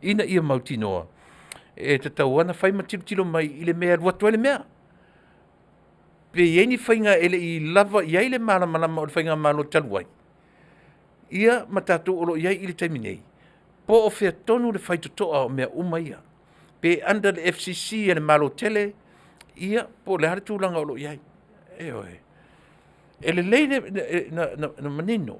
ina ia mautinoa e tatau lava ona fai ma tilotilo mai i le mea e alu atu ai le mea. Pe i ai ni faiga e le i lava i ai le malamalama o le faigamalo talu ai, ia ma tatou o lo o i ai i le taimi nei, po o fea tonu le faitotoa o mea uma ia. Pe under le FCC a le Malo tele, ia po o le a le tulaga o lo o i ai. Ioe. E lelei na manino.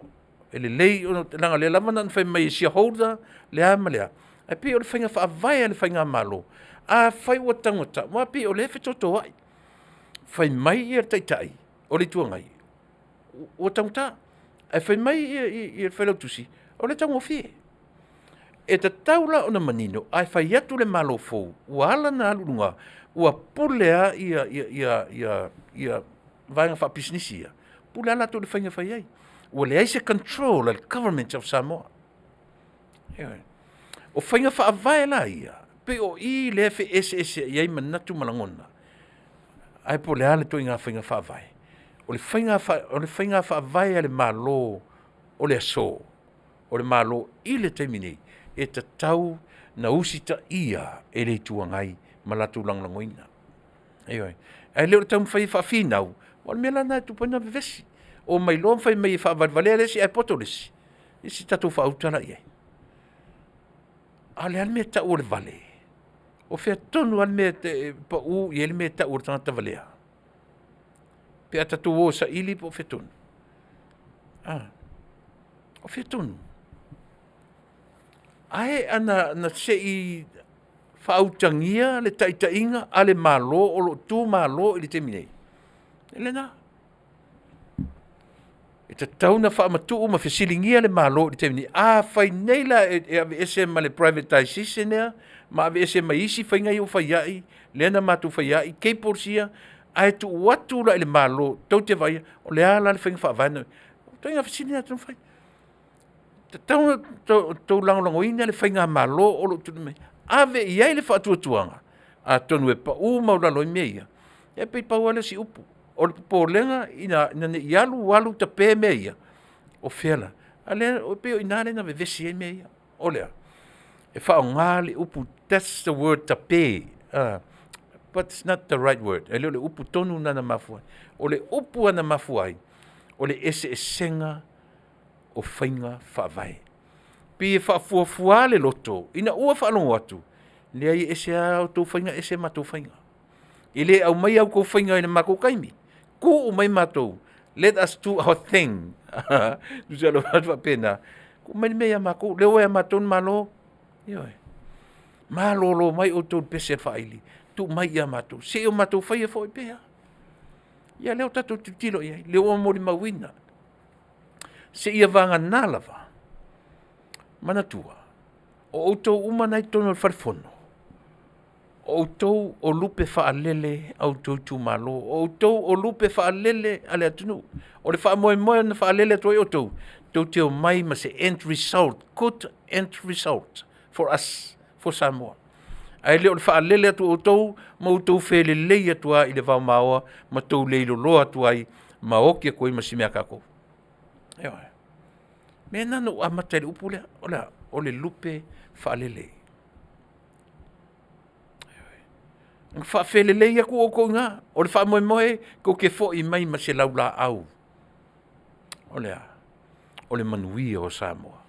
E lelei ona leaga o lea lava na ona fai mai e shareholder le a ma le a, ae pei o le faiga faavae a le faigamalo, afai ua taugata, aua pei o lea e fetotoai, fai mai le Taitai o le Itu Agai ua taugata, ae fai mai le Failautusi, o lea e taugofie. E tatau la ona manino, a fai atu le Malo fou ua ala ona alu i luga, ua pule lava vaega faapisinisi ia, pule lava latou i le faiga e fai ai. Ua leai se control a le Government of Samoa. Ioe. O faiga faavae la ia, pei o i lea e feeseeseai ai manatu ma lagona, ae po o le a le ituaiga faiga faavae? O le faiga faavae a le Malo o le aso, o le Malo i le taimi nei, e tatau ona usitaia e le Itu Agai ma latou lagolagoina. Ioe. Ae le o le taumafai e faafinau, aua o le mea la lena e tupu ai ona vevesi, omai loa ma fai mai e faavalevalea le isi ae poto le isi, ia se i tatou faauta la i ai. A o le a le mea e tau o le vale? O fea tonu lava le mea e pau i ai le mea e tau o le tagata valea? Pe a tatou o e saili po o fea tonu? A, o fea tonu? Ae na se i faautagia le taitaiga a le Malo o lo o tu malo i le taimi nei? O lena. E tatau ona faamatuu ma fesiligia le Malo i le taimi nei. Afai nei la e aveese ma le privatization lea ma aveese ma isi faiga ia ua fai ai, lea na matou fai ai, cables ia, ae tuu atu la i le Malo tou te vaaia, o le a la le faiga faavae lena? O ituaiga fesili na e tatau ona fai. E tatau ona outou lagolagoina le faigamalo o lo o tulai mai, ave i ai le faatuatuaga, atonu e pau maualalo ai mea ia. Ia pei pau lava lea o si upu. O le popolega ina ne i alu alu tape mea ia, o fea la? A o lea e pei o i ina lea na vevesi ai mea ia. O le a? E faaaoga le upu, that's the word tape, but it's not the right word. E le o le upu tonu lena na mafua ai. O le upu na mafua ai, o le eseesega o faiga faavae. Pei e faafuafua le loto ina ua faalogo atu, leai e ese lava a outou faiga ese matou faiga. E le aumaia a outou faiga i le matou taimi, tuu mai matou, let us do our thing. Tusa e faapena, tuu mai le mea ia matou, lea ua ia matou le Malo. Ioe. Malolo mai outou i le pese a le faaili, tuu mai ia matou, se i o matou faia foi pea. Ia lea ua tatou tilotilo i ai, lea ua molimauina, seia vagana lava, manatua, o outou uma na e i totonu o le Fale Fono, o outou o lupe faalele a outou itumalo, o outou o lupe faalele a le atunuu. O le faamoemoe na faalele atu ai outou, tou te omai ma se end result, good end result for us, for Samoa. Ae le o le faalele atu o outou ma outou felelei atu lava i le vaomaoa ma tou leiloloa atu ai ma oti atu ai ma si mea tatou. Ioe. O le mea lena na ou amata ai i le upu lea, o le a? O le lupe faalele. Ioe. Na faafelelei atu outou i ina, o le faamoemoe tou te foi mai ma se laulaau. O le a? O le manuia o Samoa.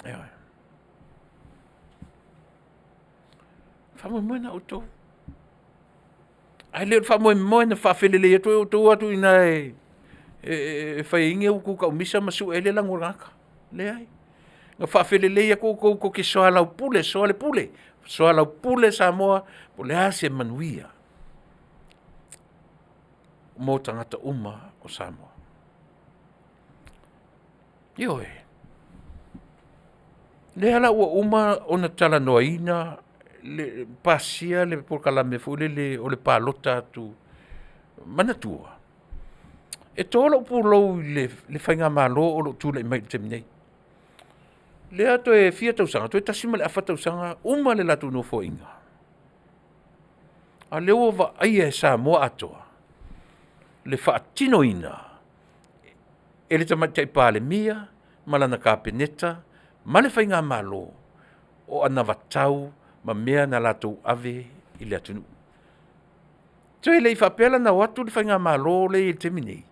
Ioe. Faamoemoe lena o outou. Ae le o le faamoemoe na faafelelei atu ai outou o atu i ina e fai ai ni a outou taumisa ma sue ai le lanu o le tagata. Leai. Na faafelelei atu outou tou te soalaupule, soalepule, soalaupule Samoa po o le a se manuia mo tagata uma o Samoa. Ioe. O lea la ua uma ona talanoaina, pasia le polokalame foi lele o le palota atu. Manatua, e to lou pulou i le faigamalo o lo o tulai mai i le taimi nei. Lea toe fia tausaga, toe tasi ma le afa tausaga uma le latou nofoaiga, a o lea ua vaaia e Samoa atoa le faatinoina e le Tamaitai Palemia ma lana Kapeneta ma le faigamalo o anavatau ma mea na latou ave i le atunuu. Toe le i faapea la ona o atu le faigamalo lea e i ai i le taimi lenei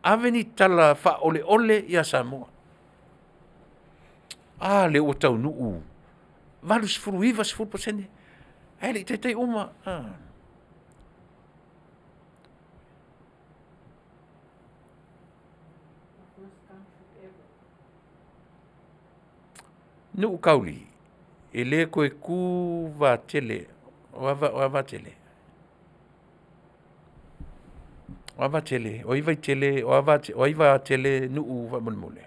ave ni tala faaoleole ia Samoa. A lea ua taunuu, 80, 90% ae le i taitai uma. Nuu kauli, e le koe ku vatele, o a vatele? O a vatele? O ai vaitele? O ai vatele Nuu faamolemole?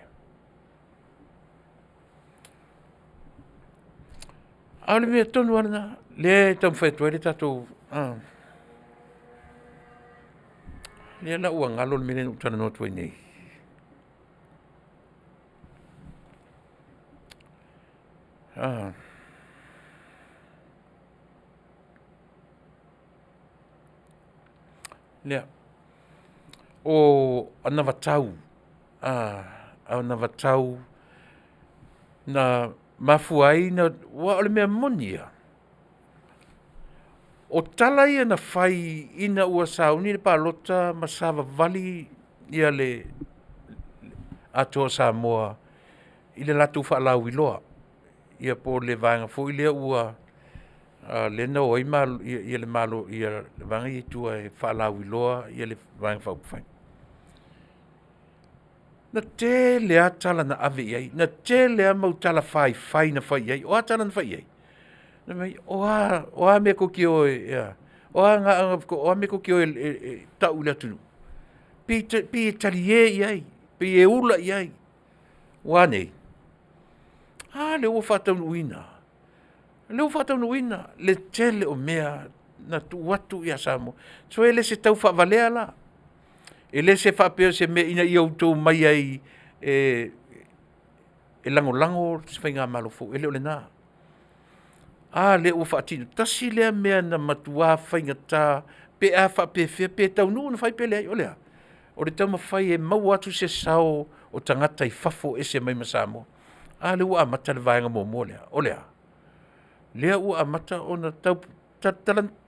A o le mea tonu lava lena lea e taumafai atu ai le tatou, lea la ua galo le mea lea na ou talanoa atu ai nei. Lea, o anavatau, anavatau na mafua ai ona, aua o le mea moni lava, o tala ia na fai ina ua sauni le palota ma savavali le Atoa o Samoa i le latou faalauiloa, ia po o le vaega foi lea ua lea na o ai le Malo le vaega lea i tua e faalauiloa le Vaega Faaupufai. Na tele lava tala na ave i ai, na tele lava mau tala faifai na fai i ai. O a tala na fai i ai? Fai mai, o a mea tou te o e a? O a mea tou te o e tau i le atunuu? E pei e talie i ai, pei e ula i ai. Ua a nei? A lea ua faataunuuina, lea ua faataunuuina le tele o mea na tuu atu ia Samoa. E le o se tau faavalea la, e le faapea o se mea ina ia outou omai ai e lagolago se faigamalo fou, e le o lena. A lea ua faatino, tasi lea mea na matua faigata pe a faapefea, pe taunuu ona fai pe leai. O le a? O le taumafai e maua atu se sao o tagata i fafo e ese mai ma Samoa. A lea ua amata le vaega muamua lea. O le a? Lea ua amata ona tau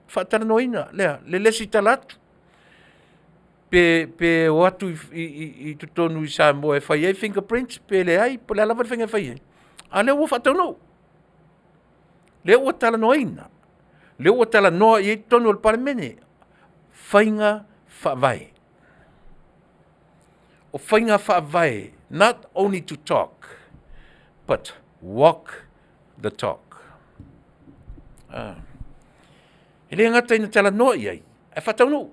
faatalanoaina le resitala atu, pe o atu i totonu i Samoa e fai ai fingerprints pe leai, po o le a lava le faiga e fai ai, a o lea ua faataunuu, lea ua talanoaina, lea ua talanoa i ai totonu o le Palemene, faiga faavae. O faiga faavae, not only to talk, but walk the talk. E le gata ina talanoa i ai, ae faataunuu.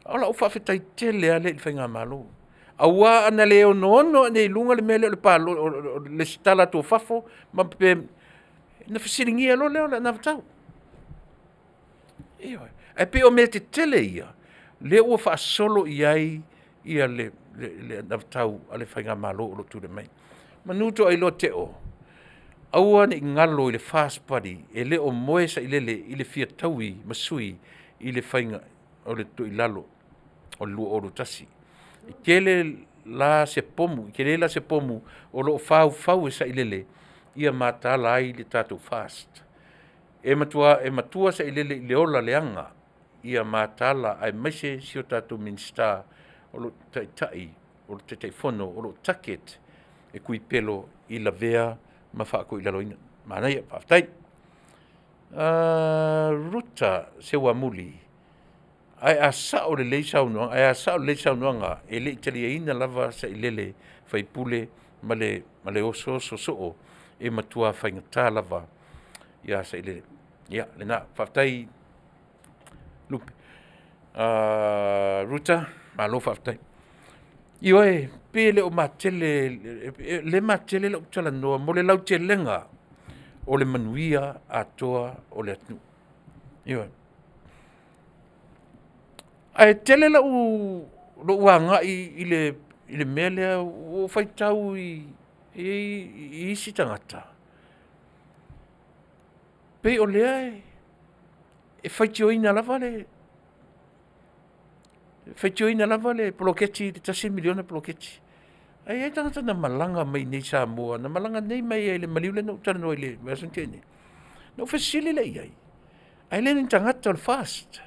O lau faafetai tele lava lea i le faigamalo, aua ana le onoono ane i luga le mea lea o le resitala atu o fafo ma ona fesiligia loa lea o le anavatau. Ioe. Ae pei o mea tetele ia lea ua faasolo i ai le anavatau a le faigamalo o lo o tulai mai. Manu toailoa Teo, aua ne i galo i le FAST Party e le o moe sailele i le fia taui ma sui i le faiga o le Tuilalo o le 2021. E tele la se pomu, tele la se pomu o lo o faufau e sailele ia mataala ai le tatou FAST. E matua sailele i le ola leaga ia mataala aemaise si o tatou Minisita o lo o taitai, o le Taitaifono o lo o target e Tuipelo i lavea ma faatoilaloina. Manaia, faafetai. Ruta Seuamuli, ae a sao lelei saunoaga, ae a sao lelei saunoaga, e le i taliaina lava Sailele sui usufono ma le osooso soo, e matua faigata lava ia Sailele. Ia, lena. Faafetai Lupe. Ruta, malo faafetai. Ioe, pe le o matele, o lea e matele lau talanoa mo le lautelega o le manuia atoa o le atunuu. Ioe. Ae tele lou agai i le mea lea, ua ou faitau i isi tagata, pei o lea e faitioina lava le poloketi le $1 miliona poloketi. Ae i ai tagata na malaga mai i inei i Samoa, na malaga nei mai lava i le maliu lea na ou talanoa ai i le vaiaso na tea nei. Ona ou fesili lea i ai, ae le o ni tagata o le FAST,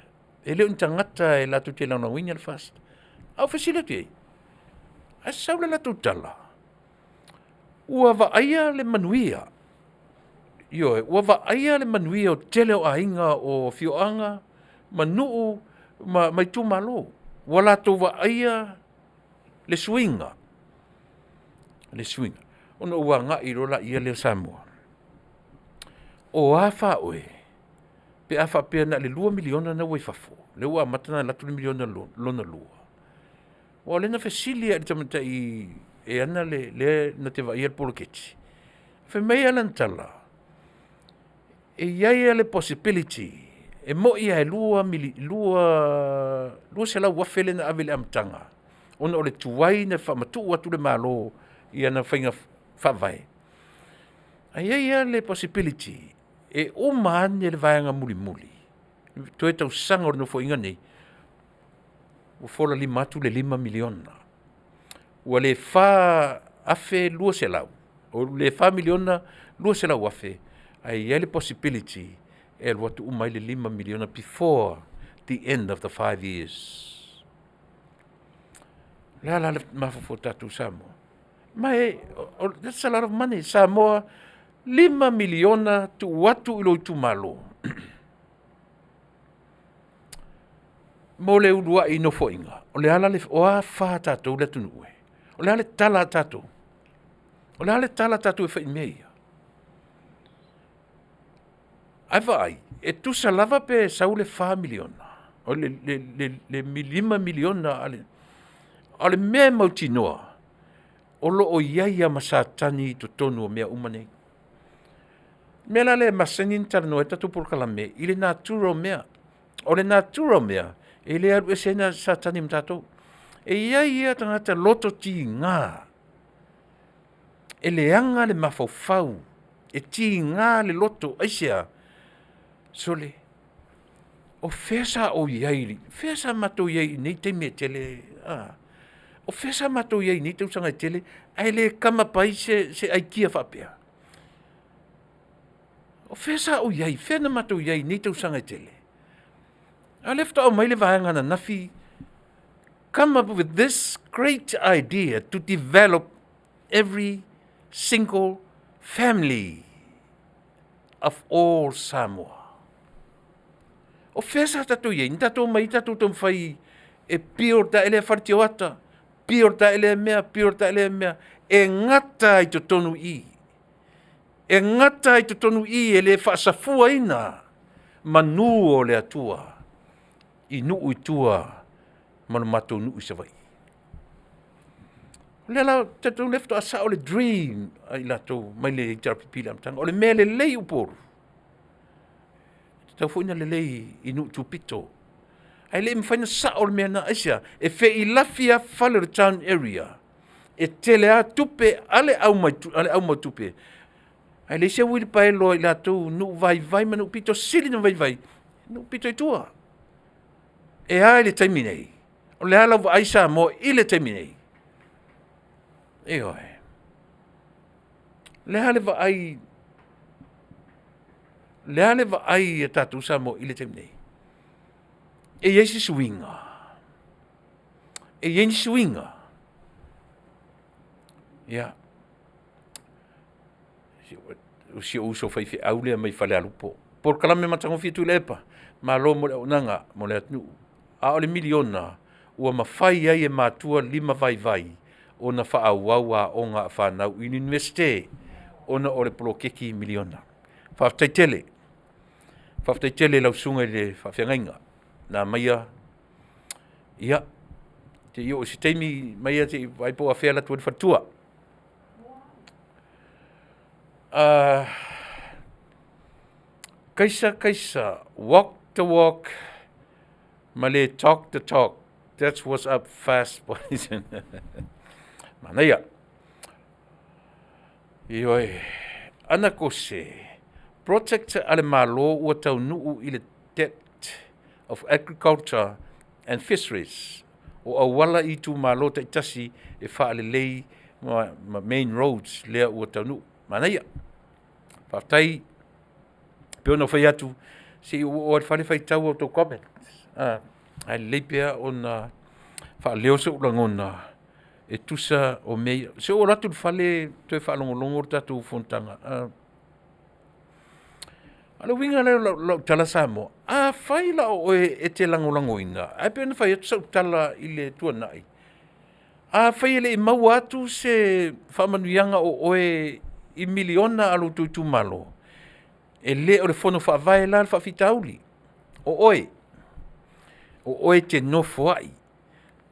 e le o ni tagata latou te lagolagoina le FAST. Ae ou fesili atu i ai, ae sau le latou tala, ua vaaia le manuia, ioe, ua vaaia le manuia o le tele o aiga o afioaga ma nuu ma itumalo, ua latou vaaia le suiga, le suiga. Ona ou agai loa lea o Samoa, o a fa oe pe a faapea na o le $2 miliona lena ua i fafo, lea ua amata ona alu atu le miliona lona lua. Aua o lea na fesili lava i le tamaitai e ana le na te vaaia le poloketi, fai mai lana tala, e i ai lava le possibility e moi lava e $200,000 lea na ave i le amataga ona o le tuai ona faamatuu atu le Malo i ana faiga faavae, ae i ai lava le possibility e uma ane le vaega mulimuli toe tausaga o le Nofoaiga lenei, ua fola lima atu le $5 miliona. Ua le $4,200,000 o le $4,200,000 ae i ai le possibility e alu atu uma ai le $5 miliona before the end of the 5 years. O le a la le mafaufau o tatou Samoa? Ma that's a lot of money. Samoa, $5 miliona tuu atu i lou itumalo mo le uluai nofoaiga, o a fa a tatou le atunuu e? O le a le tala a tatou? O le a le tala a tatou e fai i mea ia? Ae vaai, e tusa lava pe sau le $4 miliona, o le $5 miliona a o le mea e mautinoa, o lo o i ai lava ma Satani i totonu o mea uma nei. O le mea la lea e masani ona talanoa ai le tatou polokalame i le natura o mea. O le natura o mea, e le alu ese ai Satani ma tatou. E i ai lava tagata loto tiga, e leaga le mafaufau, e tiga le loto, aisea? Sole, o fea sa ou i ai, fea sa matou i ai i nei taimi e tele a? O fea sa matou i ai i nei tausaga e tele ae le come up ai se aikia faapea? O fea sa ou i ai? Fea na matou i ai i nei tausaga e tele? A o lea faatoa aumai le vaega ananafi, come up with this great idea to develop every single family of all Samoa. O fea sa tatou i ai? Na tatou omai tatou taumafai e build ae le fale tioata, build ae lea mea, build ae lea mea, e gata i totonu i i. E gata i totonu i i e le faasafuaina manu o le Atua i nuu i tua ma lo matou nuu i Savaii. O lea la, talitonu o lea faatoa sao le dream a i latou mai le HRPP i le amataga. O le mea lelei i Upolu, e tatau foi ona lelei i nuu tupito, ae le i mafai ona sao le mea lena. Aisea? E feilafi lava fale o le town area, e tele lava tupe a le au mautupe, ae leai se uilipaelo a i latou nuu vaivai ma nuu pito sili ona vaivai, nuu pito i tua. E a i le taimi nei? O le a lau vaai Samoa i le taimi nei? Ioe. O le a le vaai, o le a le vaai a tatou Samoa i le taimi nei? E i ai se suiga? E i ai ni suiga? Ia, o si ou uso faifeau lea mai Falealupo. Polokalame matagofie Tuilaepa, malo mo le auaunaga mo le atunuu. A o le miliona ua mafai ai e matua lima vaivai ona faaauau aoga a fanau i le Iunivesite ona o le poloketi miliona. Faafetai tele. Faafetai tele i lau susuga i le faafeagaiga na aumaia, ia, se i oo i se taimi aumaia se i vaai po o afea e alu atu ai le faletua. Kaisa Kaisa, walk the walk ma le talk the talk. That's what's up fast. Manaia. Ioe. Ana kose, project a le Malo ua taunuu i le Dept of Agriculture and Fisheries o auala i itumalo taitasi e faalelei ma main roads lea ua taunuu. Manaia. Faafetai. Pei ona ou fai atu, se i ou oo lava i le fale faitau a outou comments. Ae lelei pea ona faaleo sou lagona e tusa o mea ia. Se i ou alu atu i le fale toe faalogologo le tatou fonotaga. A o le uiga lea o lau tala Samoa, afai la o oe e te lagolagoina, ae pei ona fai atu sau tala i le tuanai. Afai e le i maua atu se faamanuiaga o oe i miliona a lo outou itumalo, e le o le fono faavae la le faafitauli. O oe, o oe e te nofoai,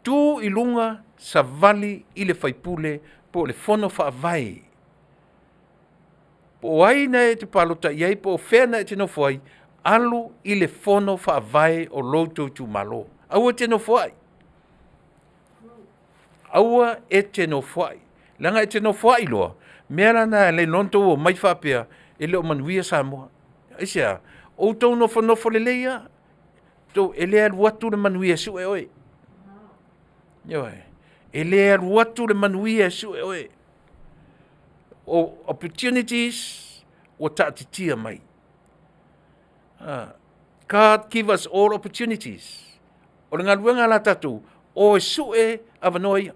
tu i luga savali i le faipule po o le fono faavae. Po o ai na e te palota i ai po o fea na e te nofo ai, alu i le fono faavae o lo outou itumalo. Aua e te nofoai, aua e te nofoai, leaga e te nofoai loa, mea lena e ala ai loa ona outou omai faapea e le o manuia Samoa. Aisea? O outou nofonofo lelei lava, e le alu atu le manuia e sue oe. Ioe, e le alu atu le manuia e sue oe. O opportunities ua taatitia mai. God give us all opportunities. O le galuega la a tatou, o e sue avanoa ia.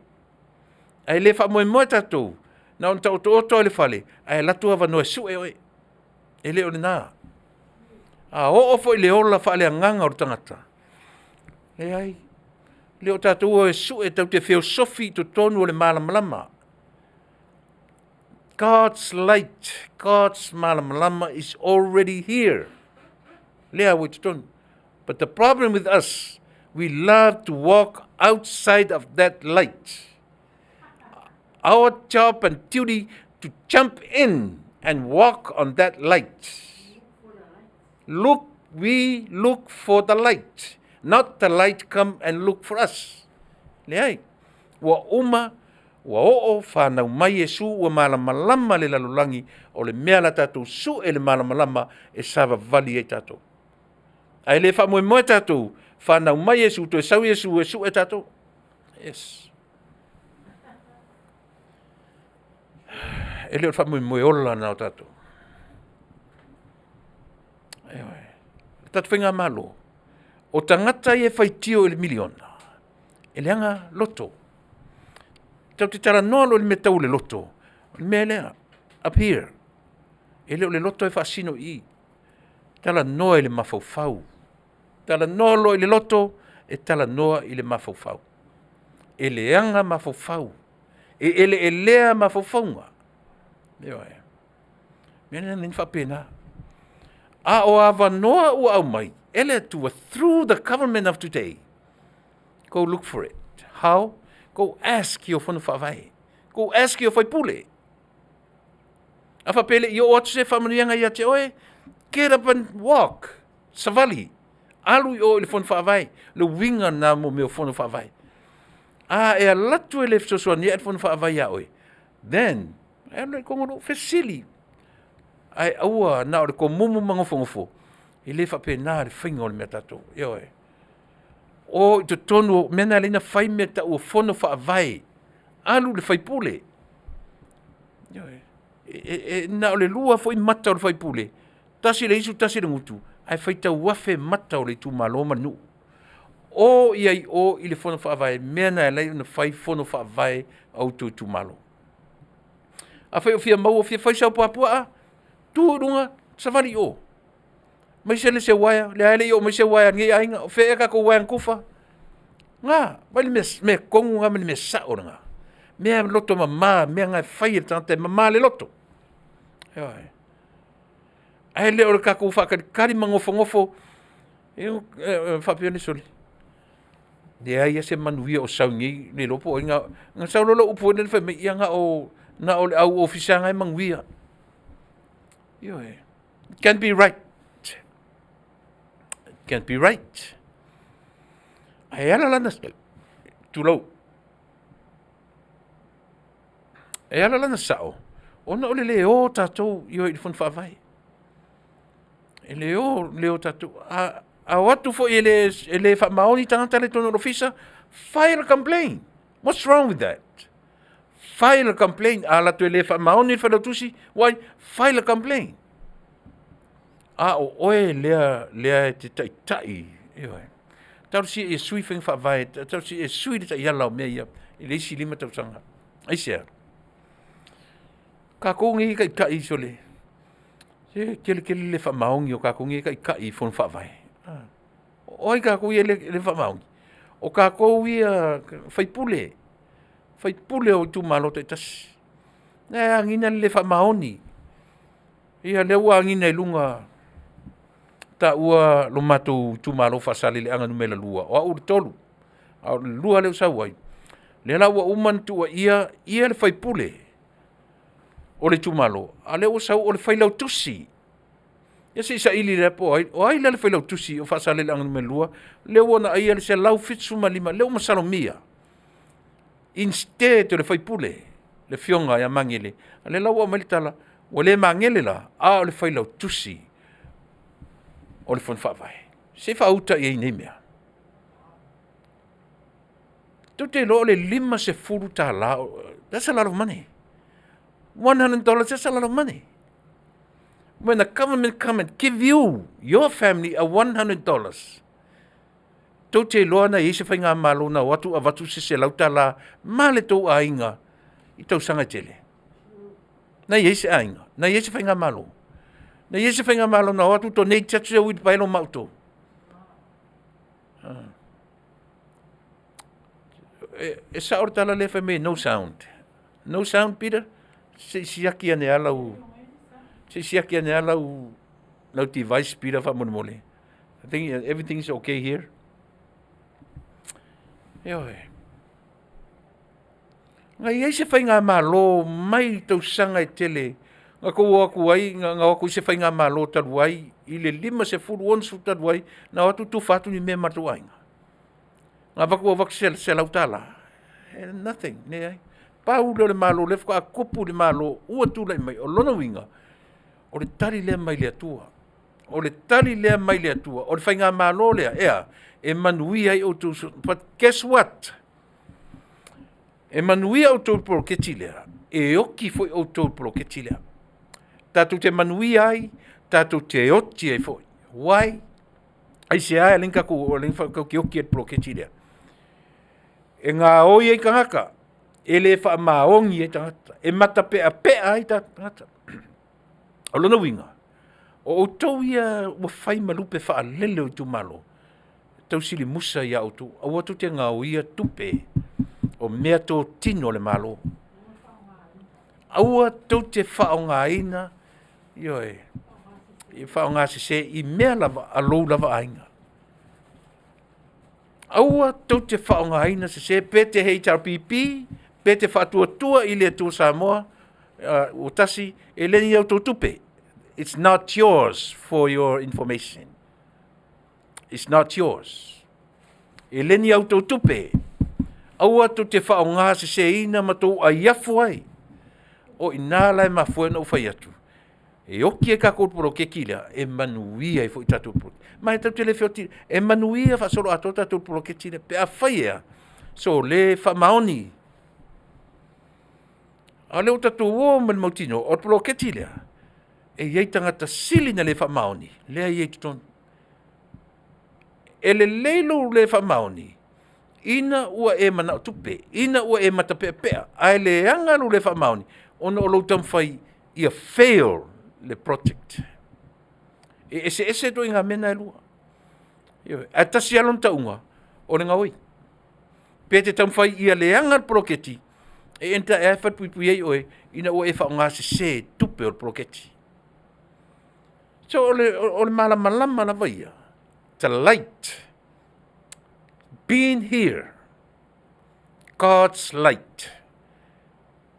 Ae le faamoemoe tatou na ona taotooto lava i le fale ae alu atu avanoa e sue oe. E le o lena. A oo foi i le ola faaleagaga o le tagata, leai, e le o tatou e o e sue, tatou te feosofi i totonu o le malamalama. God's light, God's malamalama is already here. Lea ua i totonu. But the problem with us, we love to walk outside of that light. Our job and duty to jump in and walk on that light. Look, we look for the light, not the light come and look for us. Leai, ua uma, ua oo, fanau mai Iesu, ua malamalama le lalolagi, o le mea la tatou sue le malamalama e savavali ai tatou. Ae le faamoemoe tatou, fanau mai Iesu, toe sau Iesu e sue tatou. Yes. E le o le faamoemoe ola lena o tatou. Ioe. Le tatou faigamalo, o tagata ia e faitio i le miliona, e leaga loto. Tatou te talanoa loa i le mea tau le loto, o le mea lea, up here. E le o le loto e faasino i i. Talanoa i le mafaufau. Talanoa loa i le loto, e talanoa i le mafaufau. E leaga mafaufau, e eleelea mafaufauga. Ioe. O le mea lena e faapena. A o avanoa ua aumai e le Atua through the government of today, go look for it. How? Go ask your fono faavae. Go ask your faipule. A faapea e le i oo atu se faamanuiaga ia te oe, get up and walk. Savali. Alu i o i le fono faavae. Le uiga lena mo mea o fono faavae. A e alu atu e le fesoasoani le fono faavae ia oe, then e alu la i Kogaluu, fesili. Ae aua na o le komumu ma nofonofo, e le faapena le faiga o le mea a tatou. Ioe. O i totonu o mea na e ala ai ona fai mea e tau o fono faavae, alu i le faipule. Ioe. Na o le lua foi mata o le faipule, tasi le isu tasi le gutu, ae faitau afe mata o le itumalo ma le nuu. O i ai i o i le fono faavae, mea na e ala ai ona fai fono faavae a outou itumalo. Afai o fia maua, o fia fai sau puapuaa, tu i luga, savali i o. Aumai se uaea, leai e le i oo mai se uaea a lenei aiga, o fea ea a tatou uaea na tufa? Na, vaai i le mea tonu lena ma le mea sao lena. Mea loto mama, mea na e fai e le tagata e mama le loto. Ioe. Ae le o le tatou faatalitali ma nofonofo, faapea le sole, leai lava se manuia o sau i nei, le iloa po o ai na, na sau loa lau upu foi lele fai mai, ia na o le au ofisa lava e manuia. Ioe. It can be right. It can be right. Ae ala la na, tulou, e ala la na sao, ona o le le o tatou i o i le fono faavae. E le o, le o tatou, a o atu foi e le faamaoni tagata la e i totonu o le ofisa, file a complaint. What's wrong with that? File a complaint. A alu atu e le faamaoni le failautusi, why? File a complaint. A o oe lea, lea e te taitai, ioe. Talosia ia sui faiga faavae, talosia ia sui le taiala o mea ia i le isi 5 tausaga. Aisea? Tatou nei e taitai sole, se tele tele le faamaoni o tatou nei e taitai i fono faavae. O ai tatou ia e le faamaoni? O tatou ia faipule. Faipule o itumalo taitasi. Na e agiga le le faamaoni. Ia lea ua agiga i luga taua lo matou itumalo Faasaleleaga Nu.2, o au o le 3, a o le 2 lea ua sau ai, lea la ua uma ona tuuaia ia le faipule o le itumalo, a o lea ua sau o le failautusi. Ia se i saili lelei po o ai. O ai la le failautusi o Faasaleleaga Nu.2 lea ua na aia le $175, lea ua masalomia instead o le faipule le afioga ia Magele, a o lea la ua aumai le tala, ua le Magele la, a o le failautusi o le Fono Faavae. Se i faauta i ai i nei mea. Tou te iloa o le $50, that's a lot of money. $100, that's a lot of money. When the government come and give you, your family a $100, tou te iloa na i ai se faigamalo na o atu avatu se $100 ma le tou aiga i tausaga e tele? Na i ai se aiga? Na i ai se faigamalo? Na i ai se faigamalo na o atu donate atu se uilipaelo ma outou? E sao le tala lea fai mai no sound. No sound, Peter? Se i siaki ane lava lau, se i siaki ane lava lau device, Peter, faamolemole. I think everything is okay here. Ioe. Na i ai se faigamalo mai tausaga e tele na tou o atu ai, na o atu i se faigamalo talu ai i le 50, 60 talu ai, na o atu tufa atu ni mea ma matou aiga. Na avatu se $100. Nothing, leai. Pau lea o le Malo lea faatoa tupu le Malo ua tulai mai. O lona uiga, o le tali lea mai le Atua. O le tali lea mai le Atua. O le faigamalo lea, e a? E manuia ai outou. But guess what? E manuia outou i le poloketi lea, e oti foi outou i le poloketi lea. Tatou te manuia ai, tatou te oti ai foi. Why? Aisea e ala ai ona tatou oti ai i le poloketi lea? E gaoi ai tagata, e le faamaoni ai tagata, e matapeapea ai tagata. O lona uiga, o outou ia ua fai ma lupe faalele o itumalo, tausilimusa ia outou, aua tou te gaoia tupe o meatotino a le Malo. Aua tou te faaaogaina, ioe, faaaoga sese i mea lava a lou lava aiga. Aua tou te faaaogaina sese pe te HRPP, pe te faatuatua i le Atua Samoa ua tasi, e le ni a outou tupe. It's not yours for your information. It's not yours. E le ni a outou tupe. Aua tou te faaaoga seseina ma tou aiafu ai. O i ina la e mafua ai ona ou fai atu, e oti ai tatou i le poloketi lea, e manuia ai foi tatou poloketi. Ma e tatou te le feoti, e manuia faasoloatoa tatou poloketi lea, pe afai e a, so le faamaoni. A o lea ua tatou o ma le mautinoa, o le poloketi lea, e i ai tagata sili ona le faamaoni, lea e i ai i totonu. E lelei lou le faamaoni, ina ua e manao tupe, ina ua e matapeapea, ae leaga lou le faamaoni, ona o lou taumafai ia fail le project. E eseese ituaiga mea na e lua. Ioe. Ae tasi lava lona tauga, o le gaoi. Pe te taumafai ia leaga le poloketi, e enter ea e falepuipui ai oe ina ua e faaaoga sese tupe o le poloketi. So o le malamalama lava ia, the light been here, God's light.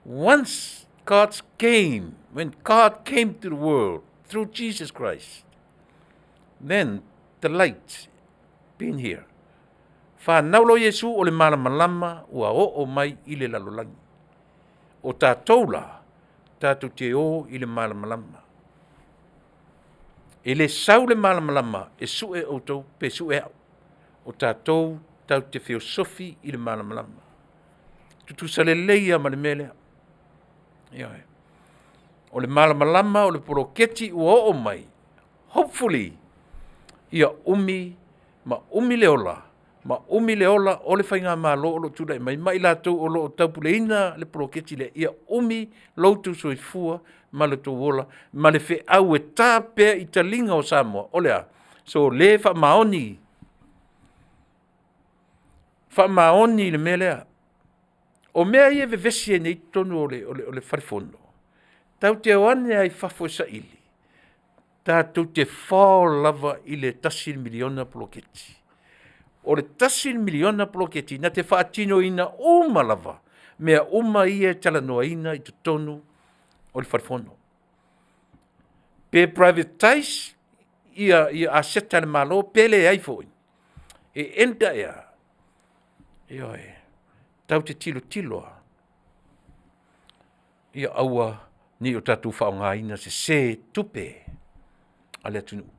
Once God came, when God came to the world through Jesus Christ, then the light been here. Whanau lo Iesu o le malamalama ua oo mai i le lalolagi. O tatou la, tatou te o i le malamalama. E le sau le malamalama e sue outou pe sue au. O tatou tatou te feosofi i le malamalama. Tutusa lelei lava ma le mea lea. Ioe. O le malamalama o le poloketi ua oo mai, hopefully, ia umi ma umi le ola, ma umi le ola o le faigamalo o lo o tulai mai ma i latou o lo o taupuleina le poloketi lea, ia umi lo outou soifua ma lo outou ola ma le feau e ta pea i taliga o Samoa. O le a? So le faamaoni, faamaoni i le mea lea. O mea ia e vevesi ai nei i totonu o le, o le, o le falefono, tatou te o ane ai fafo e saili, tatou te fall lava i le $1 miliona poloketi. O le $1 miliona poloketi na te faatinoina uma lava mea uma ia e talanoaina i totonu o le falefono. Pe privatize ia aseta a le Malo pe leai foi, e enter ea? Ioe, tatou te tilotilo lava ia aua ne i o tatou faaaogaina sese tupe a le atunuu.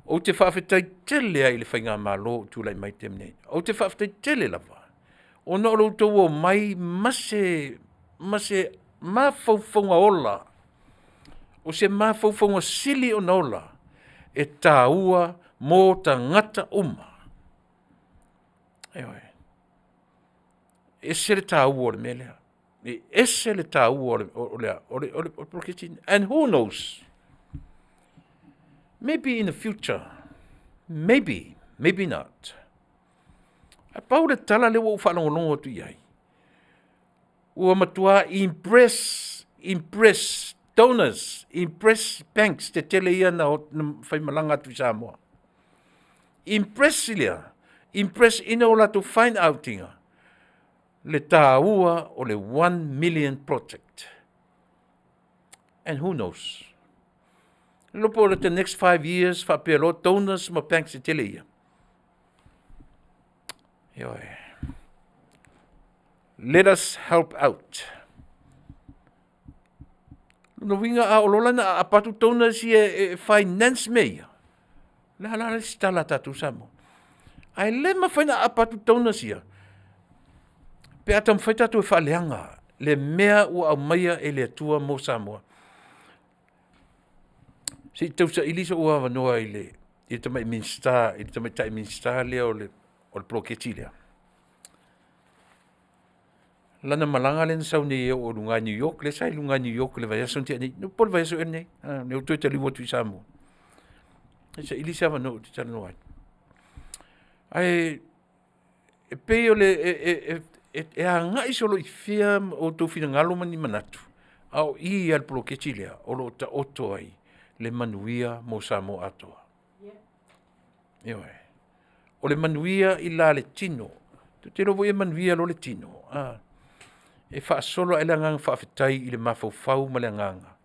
Ou te faafetai tele lava i le faigamalo o tulai mai i le taimi nei, ou te faafetai tele lava ona o lo outou omai ma se mafaufauga ola, o se mafaufauga sili ona ola e taua mo tagata uma. Ioe. E ese le taua o le mea lea, e ese le taua o le poloketi lenei. And who knows, maybe in the future, maybe, maybe not, ae pau le tala lea ua ou faalogologo atu i ai, ua matua impress, impress donors, impress banks tetele ia na faimalaga atu i Samoa. Impress lea, impress ina ua latou find out ina le taua o le 1 million project. And who knows? Le iloa po o the next 5 years faapea loa donors ma banks tetele ia. Ioe. Let us help out. Lona uiga a oo loa la ina aapa atu donors ia e finance mea ia, o le a la le isi tala a tatou Samoa? Ae le mafai ona aapa atu donors ia pe a taumafai tatou e faaleaga le mea ua aumaia e le Atua mo Samoa. Se i tausaili sou avanoa i le tamai Minisita, i le tamaitai Minisita lea o le poloketi lea. Lana malaga lea na sau nei e oo i luga i New York, lea sa i luga i New York i le vaiaso na tea nei, po o le vaiaso ea lenei, lea ua toe taliu atu i Samoa. Se i saili se avanoa ou te talanoa ai. Ae e pei o le e agai solo i fea outou finagalo ma ni manatu, a o i lava i le poloketi lea o lo o taoto ai le manuia mo Samoa atoa. Ioe. O le manuia i la le tino, tou te iloa foi e manuia loa le tino, e faasolo ae le agaga faafetai i le mafaufau ma le agaga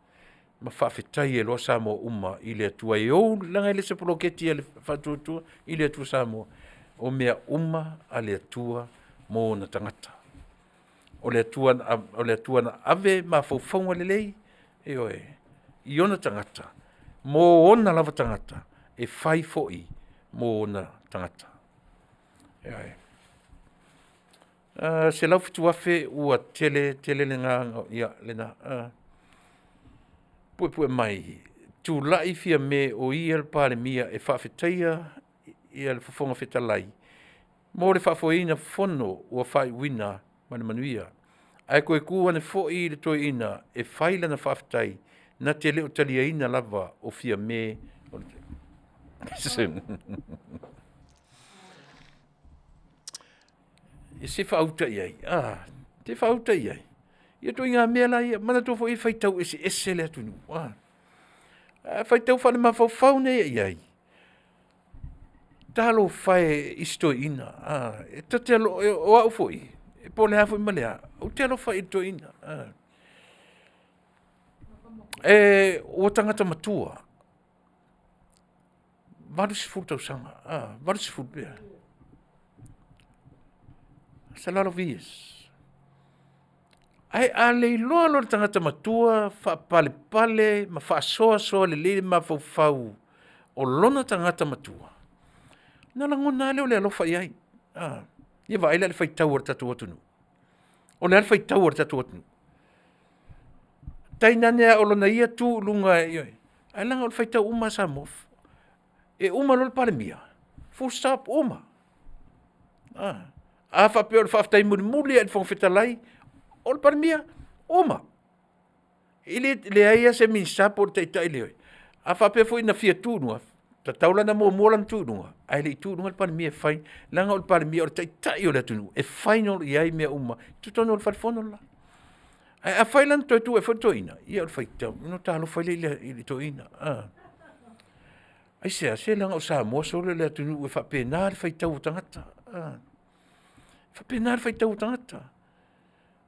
ma faafetai ai loa Samoa uma i le Atua e ou, leaga e le o se poloketi a le Faatuatua i le Atua Samoa, o mea uma a le Atua mo ona tagata. O le Atua na ave mafaufauga lelei, ioe, i ona tagata mo ona lava tagata, e fai foi mo ona tagata. Ioe. $107,000 ua tele tele lena, ia lena. Puepue mai, tulai Fiame o ia le Palemia e faafetaia le Fofoga Fetalai mo le faafoeina fono ua faaiuina ma le manuia. Ae toe tu ane foi le toeaina e fai lana faafetai na te le o taliaina lava o Fiame. E se faauta i ai, te faauta i ai. Ia ituaiga mea la ia, manatua foi e faitau eseese le atunuu, a faitau faalemafaufau nei i ai, talofa e i si toeaina, o au foi, po o le a foi ma le a, ou te alofa i le toeaina. Ua tagata matua, 80 tausaga, 80 pea. It's a lot of years. Ae a leiloa loa le tagata matua faapalepale ma faasoasoa lelei le mafaufau o lona tagata matua, ona lagona lava lea o le alofa i ai. Ia vaai la i le faitau a le tatou atunuu. O le a le faitau a le tatou atunuu? Tainane lava o lona ia tu i luga, ae leaga o le faitau uma lava a Samoa, e uma loa le Palemia, full stop, ua uma. A faapea o le faafetai mulimuli lava i le Fofoga Fetalai, o le Palemia, uma. E leai lava se Minisita po o le Taitai, a faapea foi na fia tu i luga, Tatau la ona muamua lana tu i luga, ae le i tu i luga le Palemia e fai, leaga o le Palemia o le taitai o le atunuu, e final i ai mea uma i totonu o le fale fono le la. Ae afai la na toe tu ae foi le toeaina, ia o le faitau, ona ota alofa ai lea i le toeaina. Aisea? Se leaga o Samoa sole o le atunuu e faapena le faitau o tagata, a. E faapena le faitau o tagata,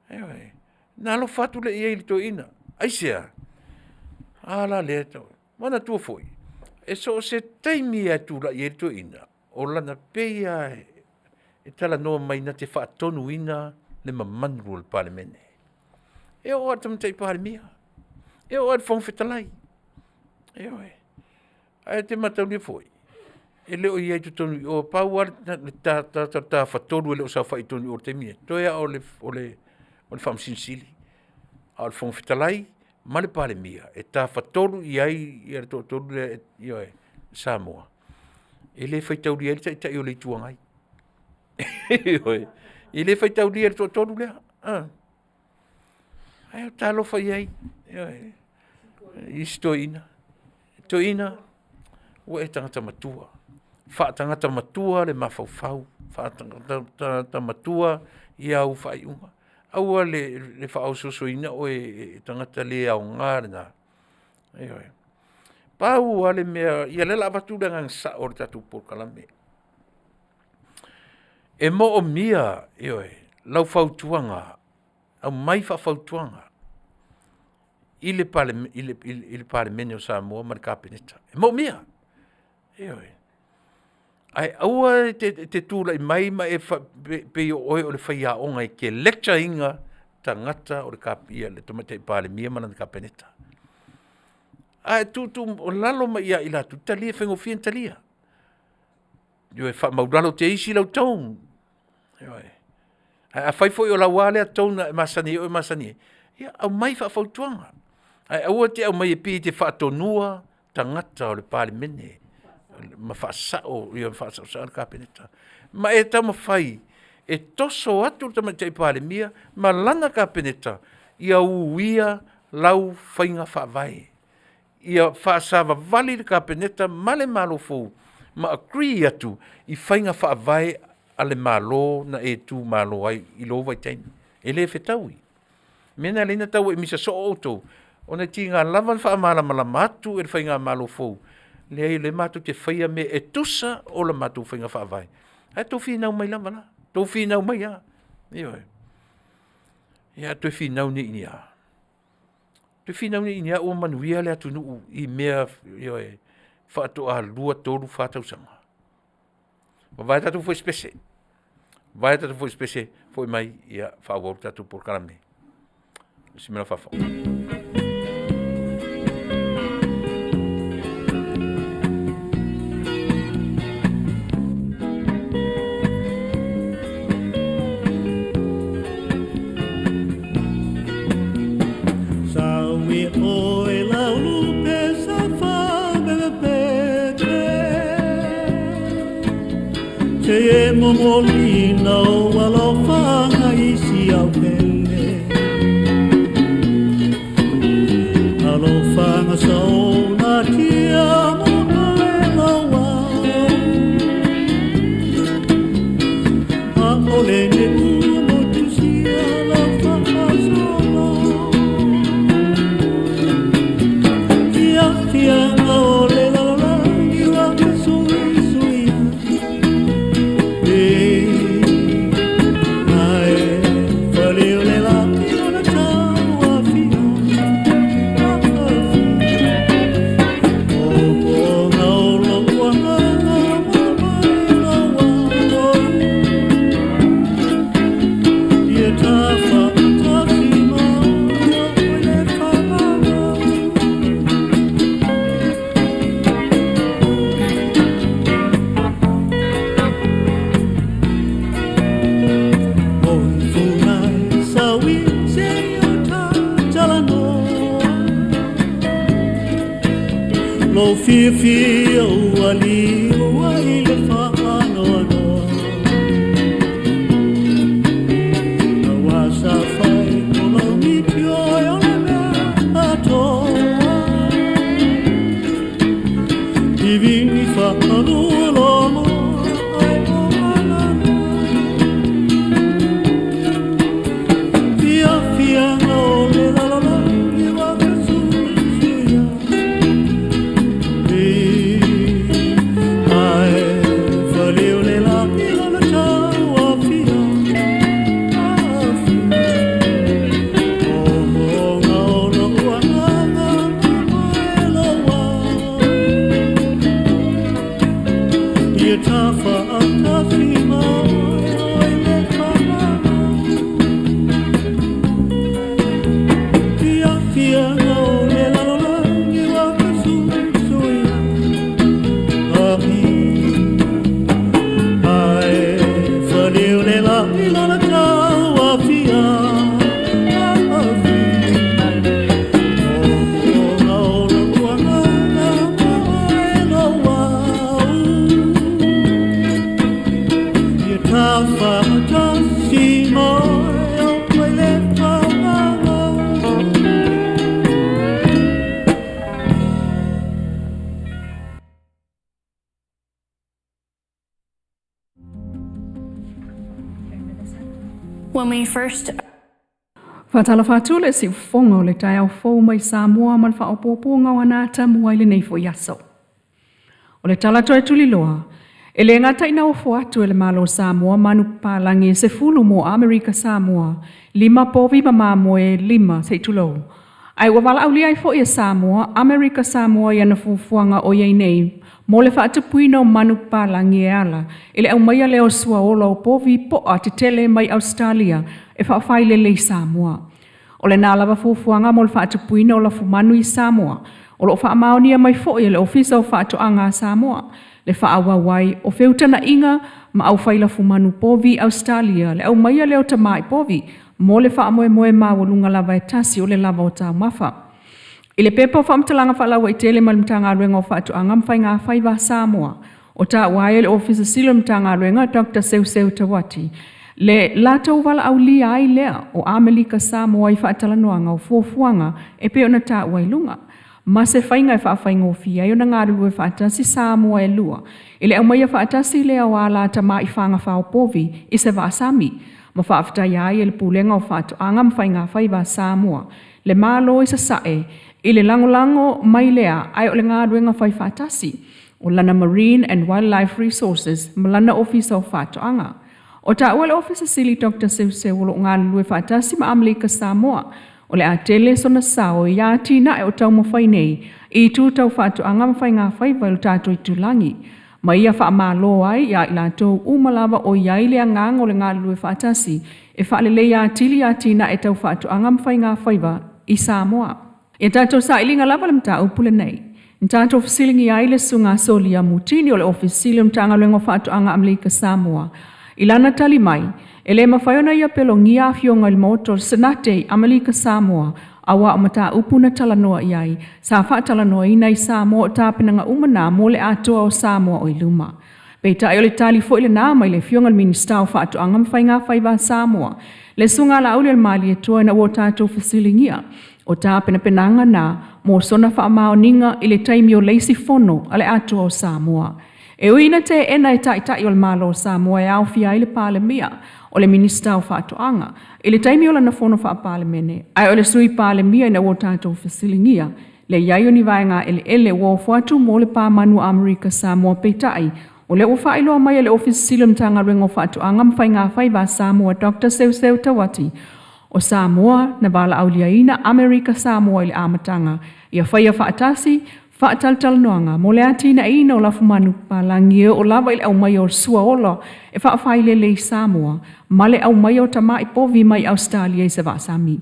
ioe. Ona alofa atu lea i ai i le toeaina. Aisea? A la lea e tau… Manatua foi, e so o se taimi lava e tulai ai le toeaina, o lana pei lava e talanoa mai na te faatonuina le mamalu o le Palemene. E oo lava i le Tamaitai Palemia, e oo lava i le Fofoga Fetalai, ioe. Ae e te mataulia foi, e le o i ai i totonu i o, pau lava le tagata o le Tafatolu e le o saofai i totonu i o i le taimi lenei, toe lava o le Faamasino Sili, a o le Fofoga Fetalai ma le Palemia, e tafatolu i ai le toatolu lea, ioe, Samoa, e le faitaulia ai le Taitai o le Itu Agai. Ioe, e le faitaulia e le toatolu lea. Ae talofa i ai ioe, i isi toeaina. Toeaina, ua e tagata matua, faatagata matua le mafaufau, faatagata matua i au faaiuga. Aua le faaosoosoina oe e tagata le aoga lena, ioe. Pau lava le mea, ia o lea o le a avatu le agaga sao o le tatou polokalame. E moomia, ioe, lau fautuaga, aumai faafautuaga i le Palemene o Samoa ma le Kapeneta, e moomia, ioe. Ae aua e te tulai mai ma e pei o oe o le faiaoga e te lecture ina tagata o le Tamaitai Palemia ma lana Kapeneta. A e tuutuu lalo mai ia i latou, talia e faigofie ona talia. Ioe, faamaualalo te isi lau tone, ioe. Ae afai foi o lau lava lea tone na e masani ai oe e masani ai, ia aumai faafautuaga, ae aua e te aumaia e pei e te faatonuina tagata o le Palemene ma faasao faasaosao le Kapeneta. Ma e taumafai e toso atu le Tamaitai Palemia ma lana Kapeneta ia uia lau faiga faavae, ia faasavavali le Kapeneta ma le Malo fou ma agree atu i faiga faavae a le Malo na e tu malo ai i lou vaitaimi. E le fetaui. O le mea lena e ala ai ona tau misa soo outou, ona e tiga lava ona faamalamalama atu e le faigamalo fou, leai o lea matou te faia mea e tusa o le matou faiga faavae, ae tou finau mai lava la, tou finau mai lava, ioe. Ia a toe finau nei i ni a? Toe finau nei i ni a ua manuia le atunuu i mea, ioe, faatoa 2, 3, 4 tausaga? Vavae tatou fuesepese, vavae tatou fuesepese, foi mai faaauau le tatou polokalame. When we first Faatalofa atu le siufofoga o le taeao fou mai Samoa ma le faaopoopoga o ana atamua i lenei foi aso. O le tala toe tuliloa, e le gata ina ofo atu e le Malo o Samoa manupapalagi e 10 mo Amerika Samoa, lima povi ma mamoe e lima se i tulou, ae ua valaaulia ai foi e Samoa, Amerika Samoa i ana fuafuaga o i ai nei mo le faatupuina o manupapalagi e ala i le aumaia lea o suaola o povi po'a tetele mai Ausetalia e faafailele i Samoa. O lena lava fuafuaga mo le faatupuina o lafumanu i Samoa, o lo o faamaonia mai foi e le Ofisa o Faatoaga a Samoa le faaauau ai o feutagaiga ma aufai lafumanu povi i Ausetalia le aumaia lea o tamai povi mo le faamoemoe maualuga lava e tasi o le lava o taumafa. I le pepa o faamatalaga faalauaitele mai le Matagaluega o Faatoaga ma Faiga Faiva a Samoa, o taua ai e le Ofisa Sili o le Matagaluega Dr. Seuseu Tauati le latou valaaulia ai lea o Amelika Samoa i faatalanoaga o fuafuaga e pei ona taua i luga, ma se faiga e faafaigofie ai ona galulue faatasi Samoa e lua i le aumaia faatasi lea o ala tamai faga povi i se vaasami, ma faafetaia ai e le Pulega o Faatoaga ma Faiga Faiva a Samoa le Malo i Sasae i le lagolago mai lea ae o le galuega fai faatasi o lana Marine and Wildlife Resources ma lana Ofisa o Faatoaga. O taua le Ofisa Sili Dr. Seuseu o lo o galulue faatasi ma Amelika Samoa, o le a tele sona sao i atinae o taumafai nei i itu tau faatoaga ma faiga faiva i lo tatou itulagi, ma ia faamalo ai ia i latou uma lava o i ai le agaga o le galulue faatasi e faaleleia atili atinae tau faatoaga ma faiga faiva i Samoa. Ia tatou sailiga lava le mataupu lenei. Na tatou fesiligia ai le Susuga Solia Mutini o le Ofisa Sili o le Matagaluega o Faatoaga Amerika Samoa. I lana tali mai, e le mafai ona ia pelogia afioga i le Maota o le Senate i Amerika Samoa, aua o mataupu na talanoa i ai, sa faatalanoaina i Samoa o tapenaga uma na mo le atoa o Samoa o i luma. Peitai o le tali foi lena mai le afioga i le Minisita o Faatoaga ma Faiga Faiva a Samoa, le Susuga Laauli o le Malietoa ina ua tatou fesiligia o tapenapenaga na mo sona faamaoniga i le taimi o le isi fono a le atoa o Samoa. E ui ina teena e taitai o le Malo o Samoa e aofia ai le Palemia, o le Minisita o Faatoaga, i le taimi o lana fono faapalemene, ae o le Sui Palemia ina ua tatou fesiligia le i ai o ni vaega eleele ua ofo atu mo le pamanu o Amerika Samoa. Peitai, o lea ua faailoa mai e le Ofisa Sili o le Matagaluega o Faatoaga ma Faiga Faiva a Samoa Dr. Seuseu Tauati, o Samoa na valaauliaina Amerika Samoa i le amataga ia faia faatasi faatalatalanoaga mo le atinaeina o lafumanu papalagi e oo lava i le aumaia o suaola e faafailele i Samoa ma le aumaia o tamai povi mai Ausetalia i se vaasami.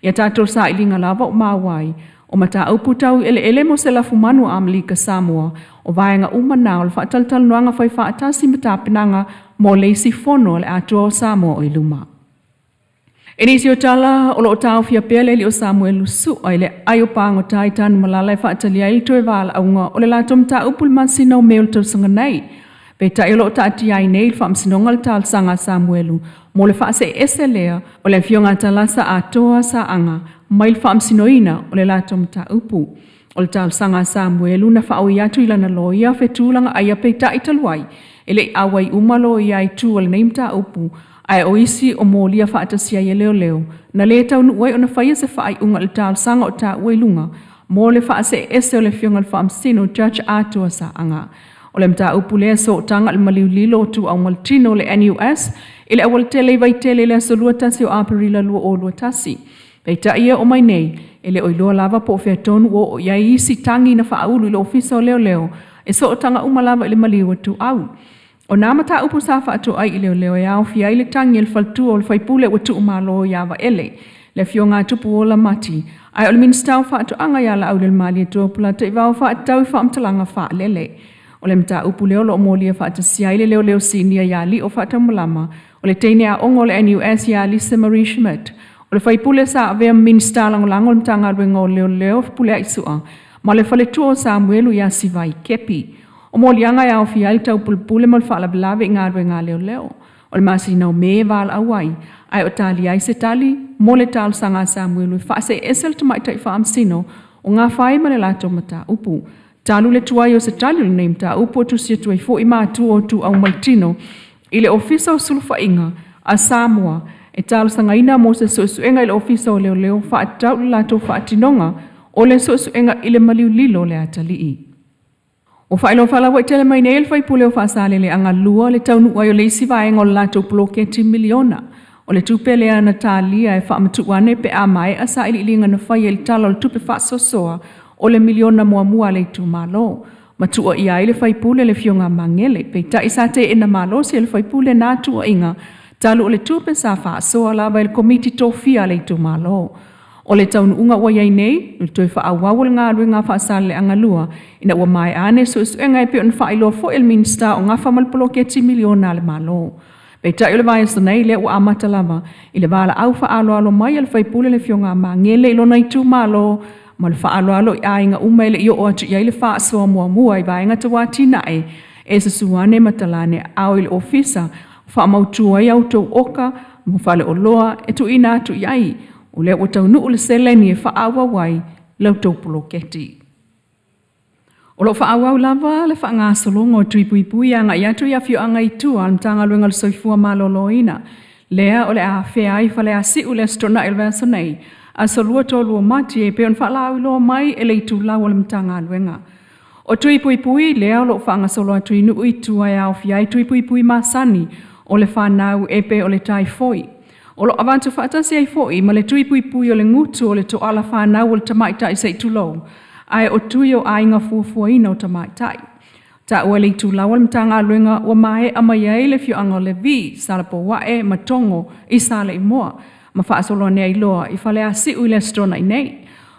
Ia tatou sailiga lava o maua ai o mataupu tau eleele mo se lafumanu a Amerika Samoa, o vaega uma na o le faatalatalanoaga fai faatasi ma tapenaga mo le isi fono a le atoa o Samoa o i luma. E nisi o tala o lo o taofia pea le alii o Samuelu Su'a i le ai o pagota i Tanumalala e faatali ai le toe valaauga o le latou mataupu i le masina o Me o le tausaga nei. Peitai o lo o taatia ai nei le faamasinoga le talosaga a Samuelu mo le faaseese lea o le afioga a Talasa Atoa Saaga mai le faamasinoina o le latou mataupu. O le talosaga a Samuelu na faaui atu i lana loia fetulaga aia, peitai talu ai e le i auai uma loia i tu o lenei mataupu, ae o isi o molia faatasi ai e leoleo na lē taunuu ai ona faia se faaiuga i le talosaga o taua i luga mo le faaseese o le afioga i le faamasino Judge Atoa Saaga. O le mataupu lea sootaga i le maliu lilo o Tuau ma le Tino o le NUS i le aualatele i Vaitele i le aso 21 o Aperila 2021. Peitai ia o mai nei, e le o iloa lava po o fea tonu ua oo i ai isi tagi na faaulu i le ofisa o leoleo e sootaga uma lava i le maliu o Tuau. O nā mataupu sa faatoai i leoleo e aofia ai le tagi a le faletua o le faipule ua tuumalo ia Vaele, le afioga a Tupuola Mati, ae o le Minisita o Faatoaga ia Laaulialemalietoa Polataivao faatatau i faamatalaga faalele. O le mataupu lea o lo o molia faatasia ai le leoleo sinia ia Lio Faataumalama, o le teine aoga o le NUS ia Lisa Marie Schmidt, o le faipule sa avea ma Minisita Lagolago o le Matagaluega o Leoleo Fepuleai Sua, ma le faletua o Samuelu ia Sivai Kepi. O moliaga e aofia ai le taupulepule ma le faalavelave i galuega a leoleo. O le masina o Me e valaau ai, ae o talia ai se tali mo le talosaga a Samuelu e faaseese le tamaitai faamasino o gafa ai ma le latou mataupu. Talu le tuai o se tali o lenei mataupu o tusi atu ai foi matua o Tuau ma le Tino i le Ofisa o Sulufaiga a Samoa. e talosagaina mo se suesuega i le Ofisa o Leoleo faatatau i le latou faatinoga o le suesuega i le maliu lilo o le atalii. Ua faailoa faalauaitele mai nei e le faipule o Faasaleleaga 2 le taunuu ai o le isi vaega o le latou poloketi miliona. O le tupe lea na talia e faamatuu ane pe a maea sailiiliga na faia i le tala o le tupe faasoasoa o le miliona muamua a le itumalo. Ma tuuaia ai le faipule le afioga Magele. Peitai sa teena malosi e le faipule na tuuaiga talu o le tupe sa faasoa lava i le komiti tofia a le itumalo. O le taunuuga ua i ai nei, o le toe faaauau o le galuega a Faasaleleaga 2 ina ua maea ane suesuega e pei ona faailoa foi e le Minisita o gafa ma le poloketi miliona a le Malo. Peitai o le vaiaso nei lea ua amata lava i le valaau faaaloalo mai a le faipule le afioga a Magele i lona itumalo ma le faaaloalo i aiga uma e le i oo atu i ai le faasoa muamua i vaega tau atinae e susu ane ma talane aao i le ofisa faamautu ai autou oka ma faleoloa e tuuina atu i ai o lea ua taunuu le seleni e faaauau ai la outou poloketi. O lo o faaauau lava le faagasologa o tui puipui agai atu i afioaga i tua a le Matagaluega o le Soifua Maloloina, lea o le a afea ai Faleasiu i le Aso Toonai o le vaiaso nei, aso 23 o Mati e pei ona faalauiloa mai e le itulau o le Matagaluega. O tui puipui lea o lo o faagasolo atu i nuu i tua e aofia ai tui puipui masani o le fanau e pei o le taifoi. O lo o avatu faatasi ai foi ma le tui puipui o le gutu o le toala fanau o le tamaitai se i tulou, ae o tui o aiga fuafuaina o tamaitai. Taua e le itulau o le Matagaluega ua maea mai ai le afioaga o Levi, Salapouae ma Togo i Saleimoa ma faasolo ane ai loa i Faleasiu i le Aso Toonai nei.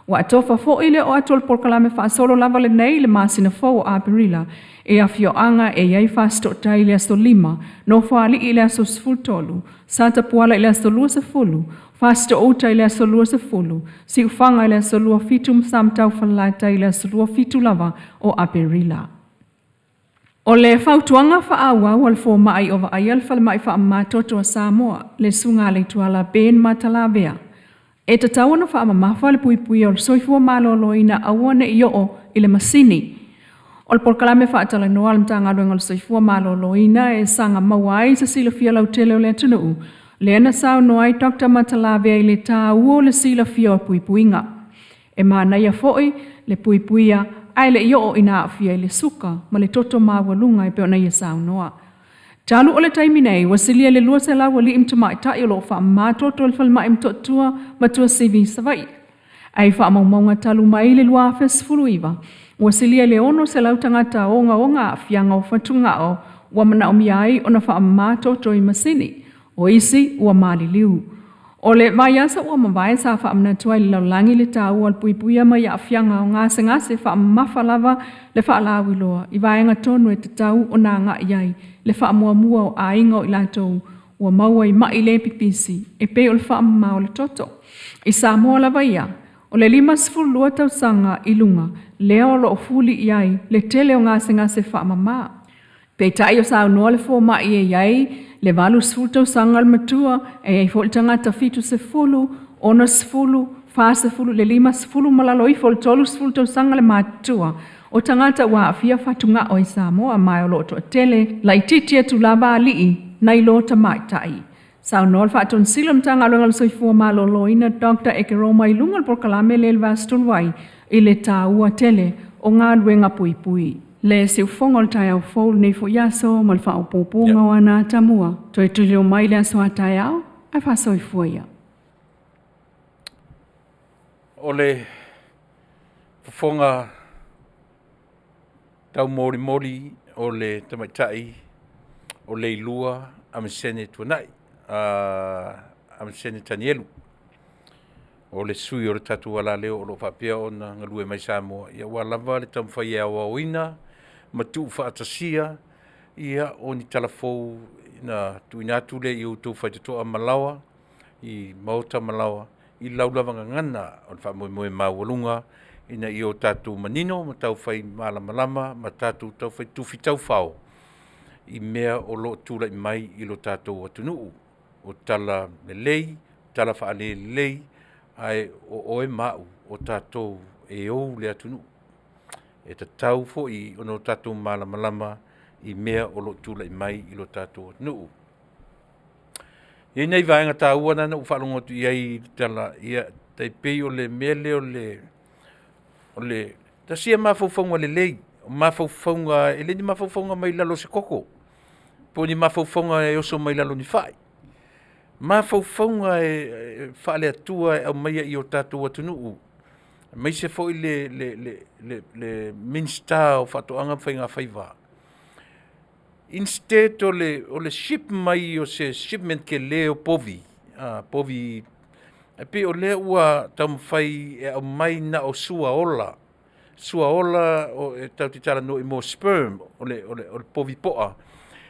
Ua atofa foi le oo atu o le polokalame faasolo lava lenei i le masina fou o Aperila e afioaga e i ai Fasitootai i le aso 5, Nofoalii i le aso 13, Satapuala i le aso 20, Fasitoouta i le aso 20, Siufaga i le aso 27 ma Samatau Falelatai i le aso 27 lava o Aperila. O le fautuaga faaauau a le fomai o vaaia le falemai faamamatoto a Samoa, le Susuga a Leituala Ben Matalavea, e tatau ona faamamafa le puipuia o le soifua maloloina aua ne i oo i le masini. O le polokalame faatalanoa a le Matagaluega o le Soifua Maloloina e saga maua ai se silafia lautele o le atunuu, lea na saunoa ai Dr. Matalavea i le taua o le silafia o puipuiga. E manaia foi le puipuia ae le i oo ina aafia i le suka ma le toto maualuga e pei ona ia saunoa. Talu o le taimi nei, ua silia i le 200 alii ma tamaitai o lo o faamamatoto i le falemai Motootua ma Tuasivi i Savaii. Ae i faamaumauga talu mai le 2019, ua silia i le 600 tagata ogaoga aafiaga o fatugao ua manaomia ai ona faamamatoto i masini, o isi ua maliliu. O le vaiaso ua mavae sa faamanatu ai i le lalolagi le taua o le puipuia mai aafiaga o gasegase faamamafa lava le faalauiloa i vaega tonu e tatau ona agai ai le faamuamua o aiga o i latou ua maua i mai le pipisi e pei o le faamama o le toto. I Samoa lava ia, o le 52 tausaga i luga lea o lo o fuli i ai le tele o gasegase faamama. Peitai o saunoa le fomai e i ai le 80 tausaga le matua, e i ai foi le tagata 70, 60, 40, le 50 ma lalo ifo o le 30 tausaga le matutua o tagata ua aafia fatugao i Samoa, ma o lo o toatele laitiiti atu lava alii nai lo tamaitai. Saunoa le Faatonisila o le Matagaluega o le Soifua Maloloina Dr. Ekeroma i luga o le polokalame lea i le vaiaso talu ai i le taua tele o galuega puipui. Le siufofoga o le taeao fou lenei foi aso ma le faaopoopoga o ana atamua. Toe tulio mai le aso a taeao ae faasoifua ia. O le fofoga taumolimoli o le tamaitai o Leilua Amisene Tuanai, Amisene Tanielu, o le sui o le tatou alaleo o lo o faapea ona galue mai Samoa, ia ua lava le taumafai e aoaoina ma tuufaatasia ia o ni talafou na tuuina atu lea i outou faitotoa ma laoa i maota ma laoa i lau lava gagana o le faamoemoe maualuga ina ia o tatou manino ma taufai malamalama ma tatou taufai tufi taufao i mea o lo o tulai mai i lo tatou atunuu, o tala lelei, tala faalelelei, ae o oe ma au o tatou e ou le atunuu. E tatau foi ona o tatou malamalama i mea o lo o tulai mai i lo tatou atunuu. E i ai nai vaega taua na na ou faalogo atu i ai i le tala, ia, tai pei o le mea lea o le tasi ia mafaufauga lelei, o mafaufauga, e le ni mafaufauga mai lalo o se koko, po o ni mafaufauga e oso mai lalo o ni fai, mafaufauga e faale-Atua e aumaia i o tatou atunuu, aemaise foi le Minisita o Faatoaga ma Faigafaiva. Instead o le ship mai o se shipment tele o povi, povi e pei o lea ua taumafai e aumai na o suaola, suaola e tatou te talanoa i mea o sperm, o le povi poa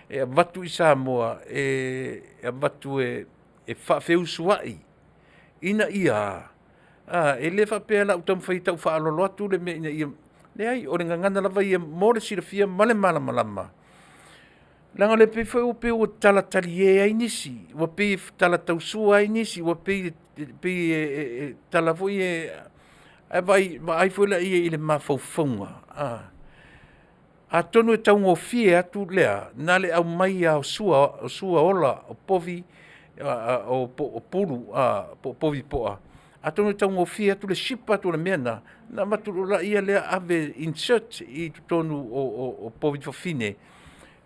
e avatu i Samoa e avatu e faafeusuai ina ia a, e le faapea o le a ou taumafai e tau faaaloalo atu le mea ina ia, leai o le gagana lava ia mo le silafia ma le malamalama, leaga e pei foi ua tala talie ai nisi, ua pei e tala tausua ai nisi, ua pei e tala foi ia, ae vaai foi laia i le mafaufauga, atonu e taugofie atu lea na le aumai lava o suaola o povi po o pulu po o povi poa, atonu e taugofie atu le ship atu o le mea lena, ona avatu loa lea ave insert i totonu o povi fafine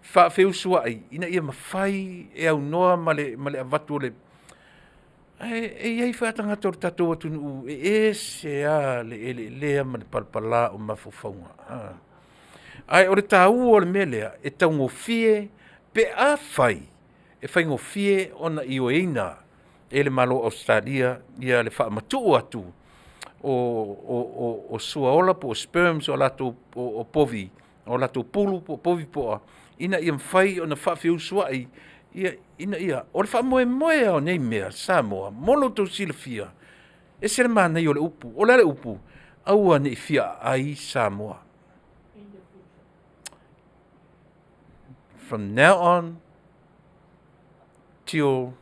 faafeusuai ina ia mafai e aunoa ma le avatu o le... Ae e i ai foi lava tagata o le tatou atunuu e ese lava le eleelea ma le palapala o mafaufauga, ae o le taua o le mea lea, e taugofie pe afai e faigofie ona ioeina e le Malo o Ausetalia le faamatuu atu o suaola po o sperms o latou povi, o latou pulu po o povi poa ina ia mafai ona faafeusuai ina ia... O le faamoemoe lava o nei mea Samoa mo lo outou silafia, e ese le manaia o le upu. O le a le upu? Aua ne i fia aai Samoa. From now on till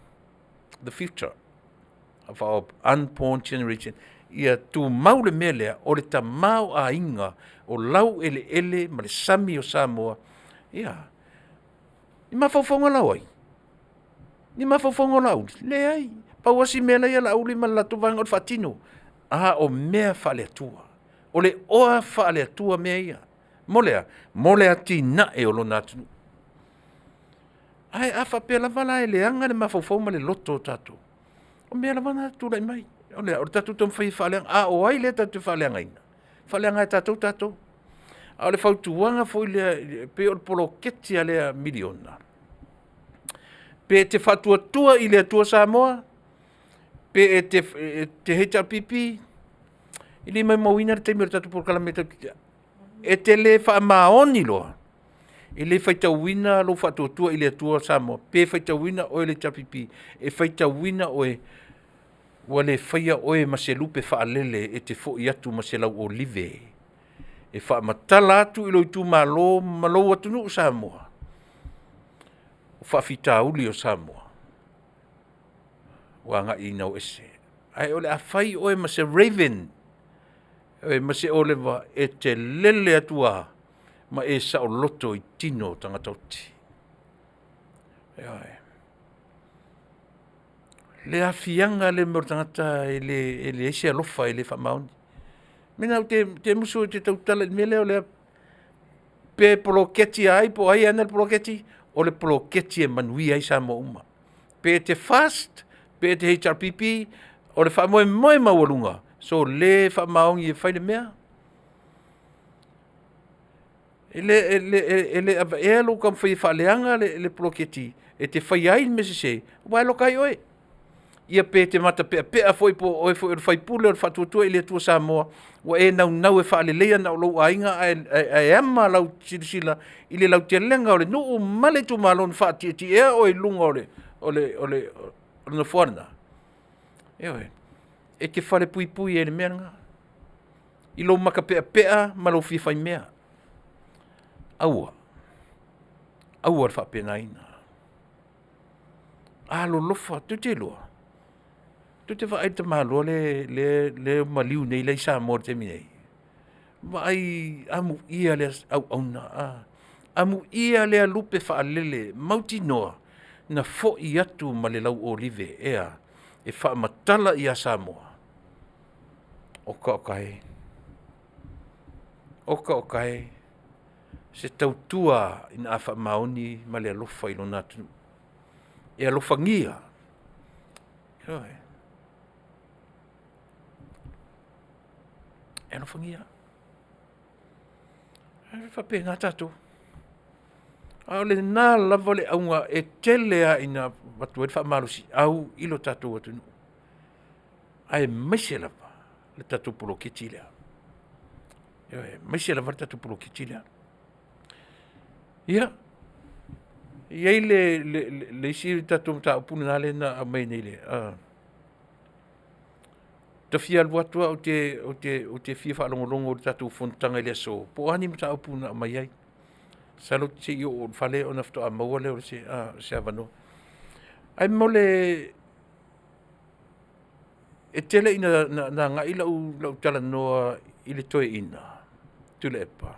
the future of our unborn generation, ia tumau le mea lea o le tamaoaiga o laueleele ma le sami o Samoa. Ia, ni mafaufauga la o ai? Ni mafaufauga o Laauli? Leai, pau lava si mea la e ia Laauli ma le latou vaega o le faatino, a o mea faale-Atua. O le oa faale-Atua mea ia. Mo le a? Mo le atinae o lona atunuu. Ae a faapea lava la e leaga le mafaufau ma le loto o tatou, o mea lava na e tulai mai. O le a? O le tatou taumafai e faaleaga, a o ai lea tatou te faaleagaina? Faaleaga e tatou tatou. A o le fautuaga foi lea, e pei o le poloketi lava lea miliona, pe e te faatuatua i le Atua Samoa, pe e te HRPP, e le maumauina le taimi o le tatou polokalame e te le faamaoni loa, e le faitauina lou faatuatua i le Atua Samoa, pe faitauina oe e le HRPP, e faitauina oe ua le faia oe ma se lupe faalele e te foi atu ma se lauolive e faamatala atu i lou itumalo ma lou atunuu Samoa, o faafitauli o Samoa ua agai ina o ese. Ae o le a fai oe ma se raven, ma se oleva e te lele atu lava ma e saoloto i tino o tagata oti. Ioe. Le aafiaga lea o le tagata e leai se alofa, e le faamaoni. O le mea lena ou te musu ou te tautala i le mea lea o le pe poloketi a ai po o ai e ana le poloketi, o le poloketi e manuia ai Samoa uma. Pe e te FAST, pe e te HRPP, o le faamoemoe maualuga, so le faamaoni e fai le mea. E le avaea lou taumafai e faaleaga le poloketi e te faia ai le mea sese, aua e loka ai oe. Ia pe te matapeapea foi po o oe foi o le sui usufono o le Faatuatua i le Atua Samoa, ua e naunau e faaleleia na o lou aiga ae ama lau silasila i le lautelega o le nuu ma le itumalo na faatietiea oe i luga o le nofoa lena. Ioe. E te falepuipui ai i le mea lena, i lou matapeapea ma lou fia faimea. Aua, aua le faapenaina. Alolofa, tou te iloa, tou te vaai i le tamaloa lea e maliu nei la e i Samoa i le taimi nei, vaai amuia lea auauna, amuia lea lupe faalele mautinoa. Na fo'i atu ma le lauolive ea e faamatala ia Samoa. Oka oka e, oka oka e, se tautua ina a faamaoni ma le alofa i lona atunuu. E alofagia, ioe, e alofagia. E faapena tatou. A o lena lava le auga e tele lava ina avatu ai le faamalosiau i lo tatou atunuu, aemaise lava le tatou poloketi lea. Ioe, aemaise lava le tatou poloketi lea. Ia, e i ai le isi tatou mataupu lena lea na aumai nei ta fia alu atu lava ou te fia faalogologo i le tatou fonotaga i le aso, po o a ni mataupu na aumai ai. Masalo se i oo i le fale ona faatoa maua lea o se avanoa. Ae mo le... E tele ina agai lau talanoa i le toeaina, Tuilaepa,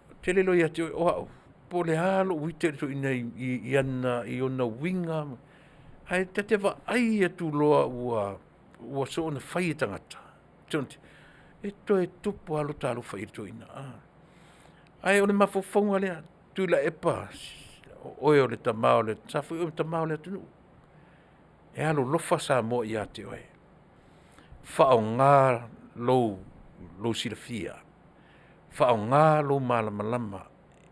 ou te le iloa ia te oe, o au, po o le a lou ita i le toeaina i ona uiga, ae ta te vaai atu loa ua soona fai e tagata, e toe tupu lava lota alofa i le toeaina. Ae o le mafaufauga lea, Tuilaepa, o oe o le tama o le... sa foi oe ma tama o le atunuu. E alolofa Samoa ia te oe, faaaoga lou silafia, faaaoga lou malamalama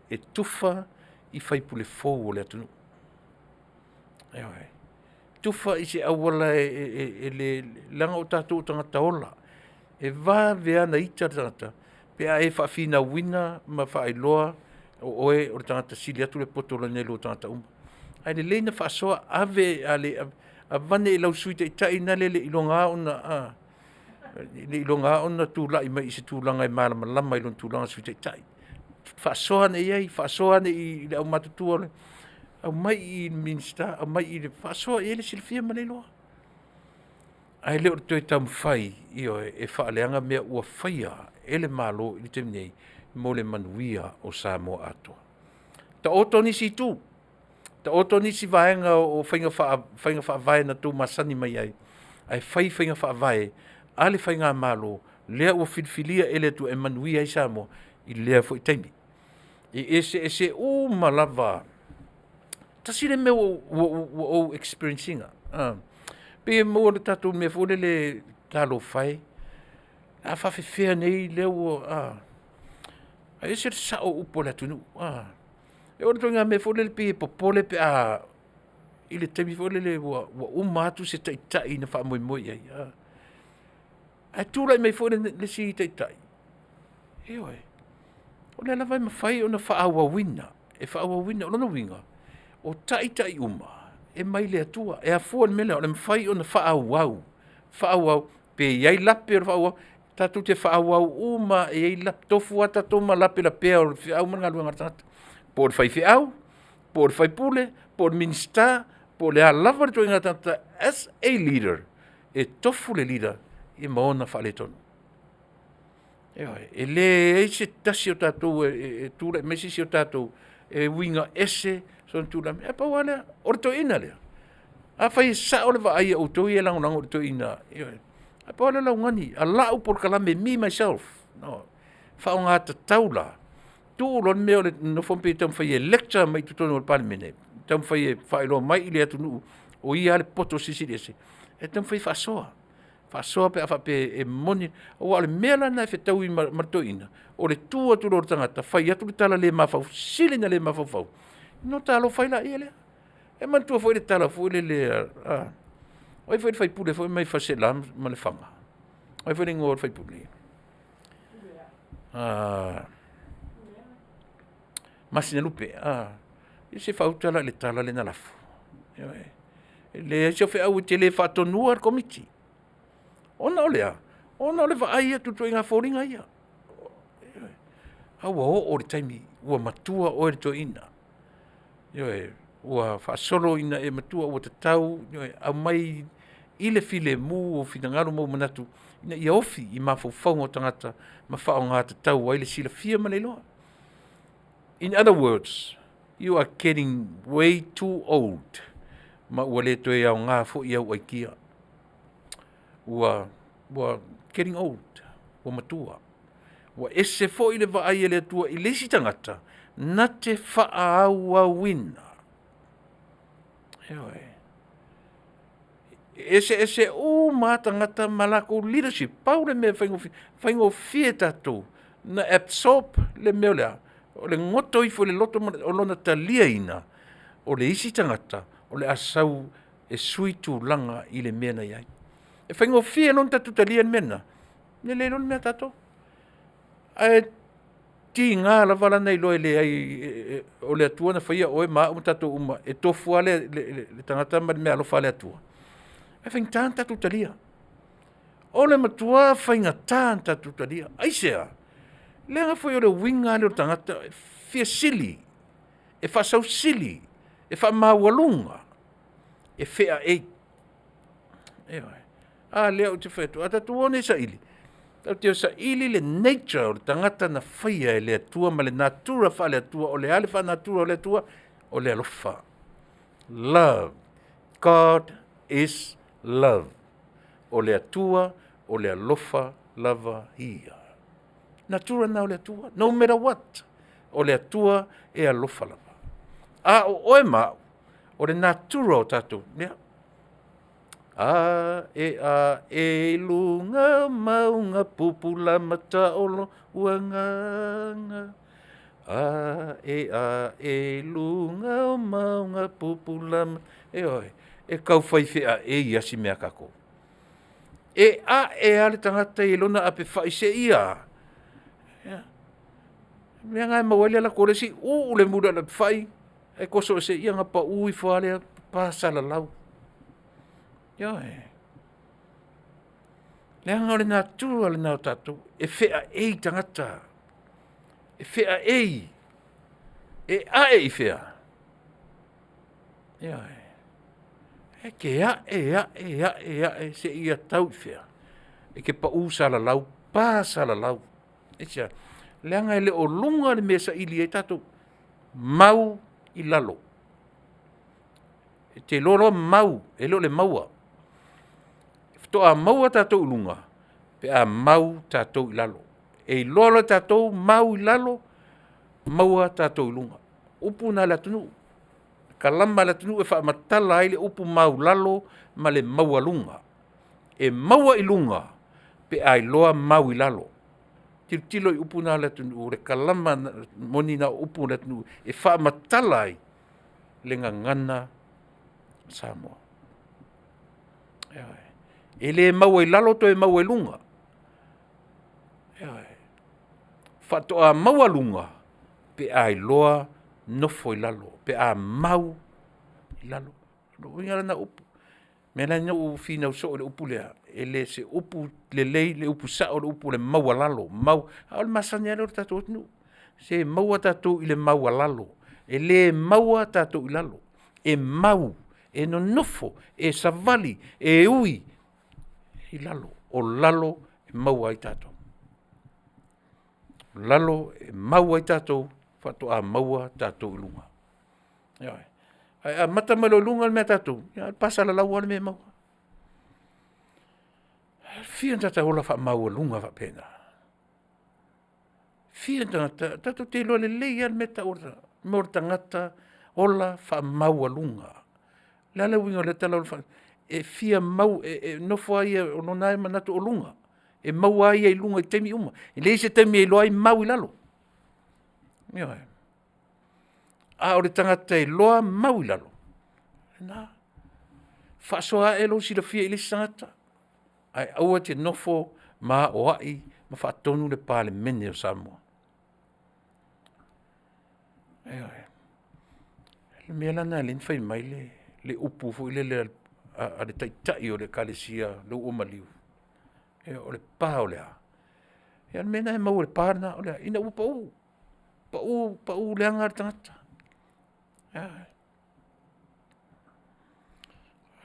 e tufa i sui usufono fou o le atunuu. Ioe. Tufa i se auala e leaga o tatou o tagata ola. E vave lava ona ita le tagata pe a e faafinauina ma faailoa o oe o le tagata e sili atu le poto nai lo tagata uma. Ae lelei ona faasoa, ave, aveane i lau Sui Taitai lena e le iloga lava ona tulai mai i se tulaga e malamalama i lona tulaga Sui Taitai. Faasoa ane i ai, faasoa ane i le aumatutua, aumai i le Minisita, aumai i i, faasoa i ai le silafia ma le iloa. Ae le o le toe taumafai, ioe, e faaleaga mea ua faia e le Malo i le taimi nei mo le manuia o Samoa atoa. Taoto nisi itu, taoto nisi vaega o faiga faavae na outou masani mai ai, ae fai faiga faavae a le faigamalo lea ua filifilia e le Atua e manuia ai Samoa i lea foi taimi. E eseese uma lava. Tasi le mea ua ou experience ina, pei e maua i le tatou mea foi lele, talofa e, a faapefea nei lea ua a? Ae ese le sao o upu a le atunuu, a. E oo i le ituaiga mea foi lele pei e popole pe a i le taimi foi lele ua uma atu se taitai na faamoemoe i ai, ae tulai mai foi le isi taitai, ioe, o lea lava e mafai ona faaauauina, e faaauauina. O lona uiga, o taitai uma e mai le Atua. E afua i le mea lea o le mafai ona faaauau, faaauau pe i ai lape o le faaauau, tatou te faaauau uma lava e i ai lape, e tofu lava tatou ma lapelapea o le feau ma le galuega a le tagata, po o le faifeau, po o le sui usufono, po o le Minisita, po o le a lava le ituaiga tagata, as a leader, e tofu le leader ma ona faaletonu. Ioe. E leai se tasi o tatou e tulai mai se isi o tatou e uiga ese sona tulaga, ae pau lava lea, o le toeaina lea, afai e sao le vaai a outou ia e lagolago i le toeaina, ioe, ae pau lava lea o lau augani, a lau polokalame, me myself, faaaoga tatau la, tuu loa le mea o le nonofo ma taumafai e lecture mai totonu o le Palemene, taumafai e faailoa mai i le atunuu o ia lava le poto silisili ese, ae taumafai e faasoa, faasoa pe a faapea e moni. Aua o le mea la lena e fetaui ma le toeaina, o le tu atu loa o le tagata fai atu le tala le sili ona le mafaufau, ona ota alofa ai lea. E manatua foi le tala foi lele a o ai foi le sui usufono foi lele mai Faleaseela ma Lefaga? O ai foi le igoa o le sui usufono? Masinalupe. Ia se faauta la i le tala lea na lafo? Ioe. E leai sau feau e te le faatonua le Komiti, ona o le a? Ona o le vaai atu i ituaiga foliga ia. A ua oo i le taimi ua matua oe le toeaina, ioe, ua faasolo ina e matua ua tatau, ioe, aumai i le filemu ou finagalo ma ou manatu ina ia ofi i mafaufauga o tagata ma faaaoga tatau ai le silafia ma le iloa. In other words, you are getting way too old ma ua le toe aoga foi au aikia. Ua getting old, ua matua. Ua ese foi le vaai a le Atua i le isi tagata na te faaauauina. Ioe. E eseese uma lava tagata ma latou leadership. Pau le mea e faigofie, faigofie tatou na absorb le mea o le a? O le goto ifo i le loto o lona taliaina o le isi tagata o le a sau e sui tulaga i le mea na i ai. E faigofie loa ona tatou talia le mea lena, ona le iloa le mea a tatou. Ae tiga lava la ona iloa e leai o le Atua na faia oe ma au ma tatou uma, e tofu lava le tagata ma le meaalofa a le Atua, ae faigata ona tatou talia. O le matua faigata ona tatou talia. Aisea? Leaga foi o le uiga lava lea o le tagata e fia sili, e faasau sili, e faamaualuga, e feaei. Ioe. A lea ou te fai atu, a tatou o nei e saili, tatou te o e saili le nature o le tagata na faia e le Atua ma le natura faale-Atua. O le a le natura o le Atua? O le alofa. Love. God is love. O le Atua o le alofa lava ia. Natura lena o le Atua, no matter what. O le Atua e alofa lava. A o oe ma au, o le natura o tatou, ia, a e a e i luga o mauga pupula mataolo ua agaga. A e a e i luga o mauga pupula, ioe, e tau fai feaei lava si mea a tatou. E ae lava le tagata ia i lona apefai seia a? Ia. O le mea lena e maua ai le alu atu o le isi uu le mulu i le apefai ae toso ese i i ona pau ifo lava lea pasalalau. Ioe. Leaga o le natura lena o tatou, e feaei tagata, e feaei, e ae i fea? Ioe. E te ae, ae, ae, ae seia tau i fea? E te pau salalau, pa salalau. Aisea? Leaga e le o luga le mea e saili ai tatou, mau i lalo. E te iloa loa mau, e le o le maua. Faatoa maua tatou i luga pe a mau tatou i lalo. E iloa loa e tatou mau i lalo, maua tatou i luga. O upu na a le atunuu, kalama a le atunuu e faamatala ai le upu maualalo ma le maualuga. E maua i luga pe a iloa mau i lalo. Tilotilo i upu na a le atunuu, o le kalama moni lena o upu a le atunuu e faamatala ai le gagana Samoa. Ioe. E le maua i lalo toe maua i luga. Ioe. Faatoa maua luga pe a iloa nofo i lalo, pe a mau i lalo. O lona uiga lena o upu. O le mea lea na ou finau soo i le upu lea, e le o se upu lelei le upu sao o le upu o le maualalo, mau, a o le masani lava lea o le tatou atunuu. Se maua tatou i le maualalo, e le maua tatou i lalo, e mau, e nonofo, e savali, e ui i lalo, o lalo e maua ai tatou. O lalo e mau ai tatou faatoa maua tatou i luga. Ioe. Ae amata mai loa i luga le mea a tatou, ia e pasalalau lava le mea e maua. E fia ni tagata ola faamaualuga faapena? Fia ni tagata, tatou te iloa lelei lava le mea e tau o le tagata ola faamaualuga. O le a le uiga o lea tala e fia mau, e nofo lava ia, o lona lava manatu o luga, e maua lava ia i luga i taimi uma. E leai se taimi e iloa ai mau i lalo. Ioe. A o le tagata e iloa mau i lalo, lena. Faasoa ae lou silafia i le isi tagata, ae aua e te nofo ma aoai ma faatonu le Palemene o Samoa. Ioe. O le mea la lena e ala ai ona fai mai le upu foi lele a le taitai o le ekalesia ina ua maliu, o le pa o le a? Ia o le mea lena e maua i le pa lena, o le a? Ina ua pau, pau pau leaga le tagata.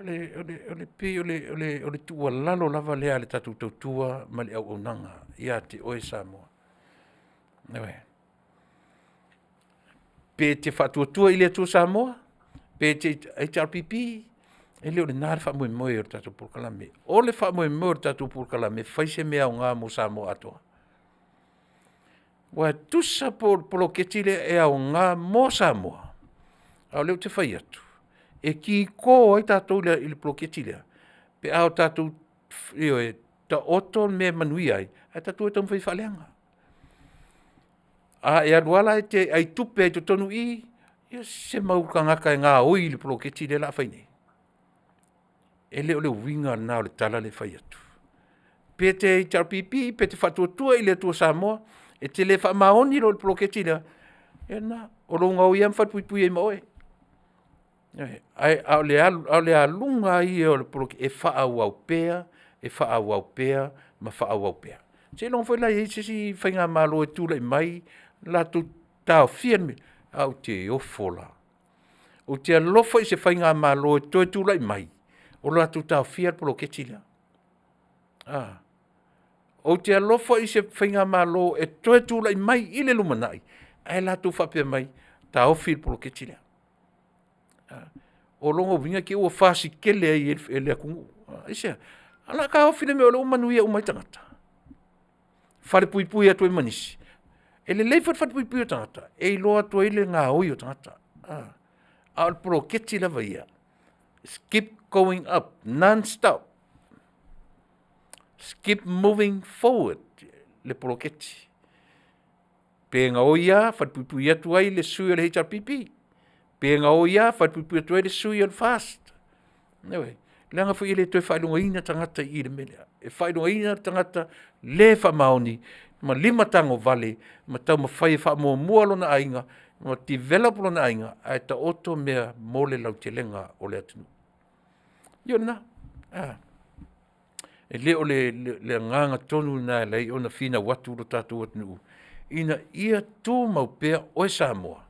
E pei o le tuualalo lava lea a le tatou tautua ma le auaunaga ia te oe Samoa. Ioe. Pe e te faatuatua i le Atua Samoa, pe e te HRPP, e le o lena le faamoemoe o le tatou polokalame. O le faamoemoe o le tatou polokalame, fai se mea aoga mo Samoa atoa. Aua e tusa po o le poloketi lea e aoga mo Samoa, a o lea ou te fai atu, e kiko ai tatou i le poloketi lea pe a tatou ioe, taoto le mea e manuia ai, ae tatou o e taumafai e faaleaga. A e alu lava la e te ai tupe ai i totonu i i, ia se mau tagata e gaoi i le poloketi lea o le a fai nei. E le o le uiga lena o le tala lea e fai atu. Pe te HRPP pe te faatuatua i le Atua Samoa, e te le faamaoni loa i le poloketi lea, ia lena, o lou gaoi lava ma falepuipui ai ma oe. Ioe, ae o le aluga lava ia o le poloketi e faaauau pea, e faaauau pea ma faaauau pea. Seiloga foi la e i ai se isi faigamalo e tulai mai latou taofia le mea lea, ae ou te ofo la, ou te alofa i se faigamalo e toe tulai mai o latou taofia le poloketi lea. Ou te alofa i se faigamalo e toe tulai mai i le lumanai ae latou faapea mai, taofi le poloketi lea. O lona uiga te i ua fasi tele ai e le atunuu. Aisea? O le a taofi le mea o lea ua manuia uma ai tagata, falepuipui atu ai ma nisi. E lelei foi le falepuipui o tagata e iloa atu ai le gaoi o tagata, a o le poloketi lava ia, keep going up non stop, keep moving forward le poloketi. Pe gaoi lava falepuipui atu ai le sui o le HRPP, pe gaoi lava falepuipui atu ai le sui o le FAST. Ioe, leaga foi e le toe faailogaina tagata i i i le mea lea, e faailogaina le tagata le faamaoni ma limatagovale ma taumafai e faamuamua lona aiga ma develop lona aiga, ae taoto mea mo le lautelega o le atunuu. Ia o lena. E le o le agaga tonu lena e ala ai ona finau atu lo tatou atunuu ina ia tumau pea oe Samoa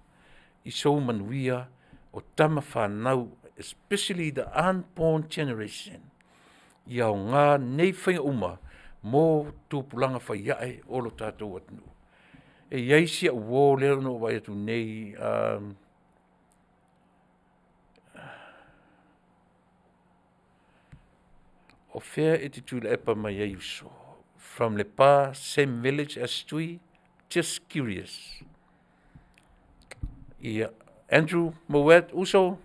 i sou manuia o tama fanau, especially the unborn generation, ia aoga nei faiga uma mo tupulaga fai ae o lo tatou atunuu. E i ai si au uo lea na ou vaai atu nei o fea e te tuilaepa mai ai uso? From Lepa same village as Tui? Just curious. Ia, Andrew Mouat uso,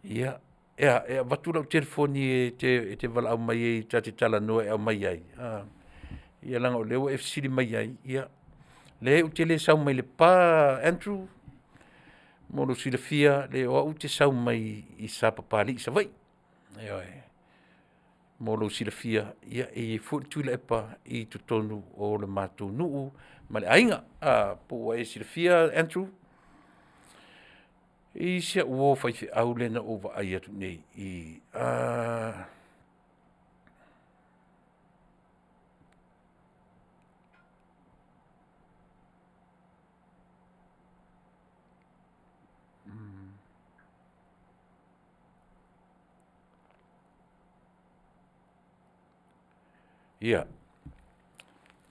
ia e a, e avatu lau telefoni e te valaau mai ai ta te talanoa e aumai ai, ia leaga o lea ua e fesili mai ai, ia leai ou te le sau mai Lepa Andrew. Mo lou silafia, leai o au ou te sau mai Sapapalii Savaii. Ioe. Mo lou silafia, ia e i ai foi le Tuilaepa i totonu o le matou nuu ma le aiga. Po ua e silafia Andrew? E i ai si au uo faifeau lea na ou vaai atu nei i i, Ia,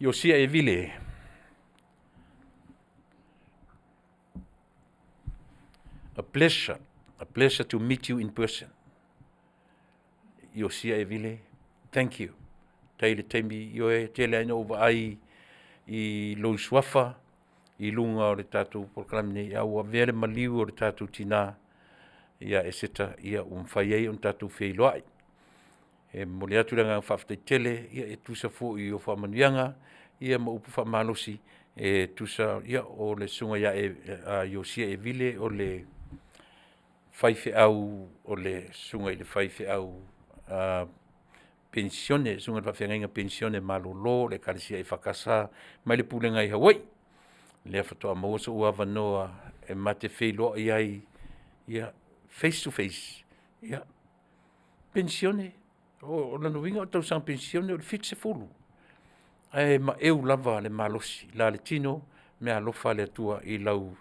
Iosia Evile. A pleasure to meet you in person. Iosia Evile, thank you. Tai le taimi, ioe, tele ai na ou vaai i lou suafa i luga o le tatou polokalame nei, a ua avea le maliu o le tatou tina ia Eseta, ia ua mafai ai ona tatou feiloai. E momoli atu le agaga faafetai tele e tusa foi o faamanuiaga ma upu faamalosi e tusa o le susuga ia Iosia Evile o le faifeau o le susuga i le faifeau penisione, susuga i le faafeagaiga penisione malolo o le Ekalesia EFKS mai le pulega i Hawaii. Lea faatoa maua sou avanoa e ma te feiloai ai face to face, ia, penisione, o lona uiga o le tausaga penisione o le 70, ae maeu lava le malosi, le la le tino, meaalofa a le Atua i lau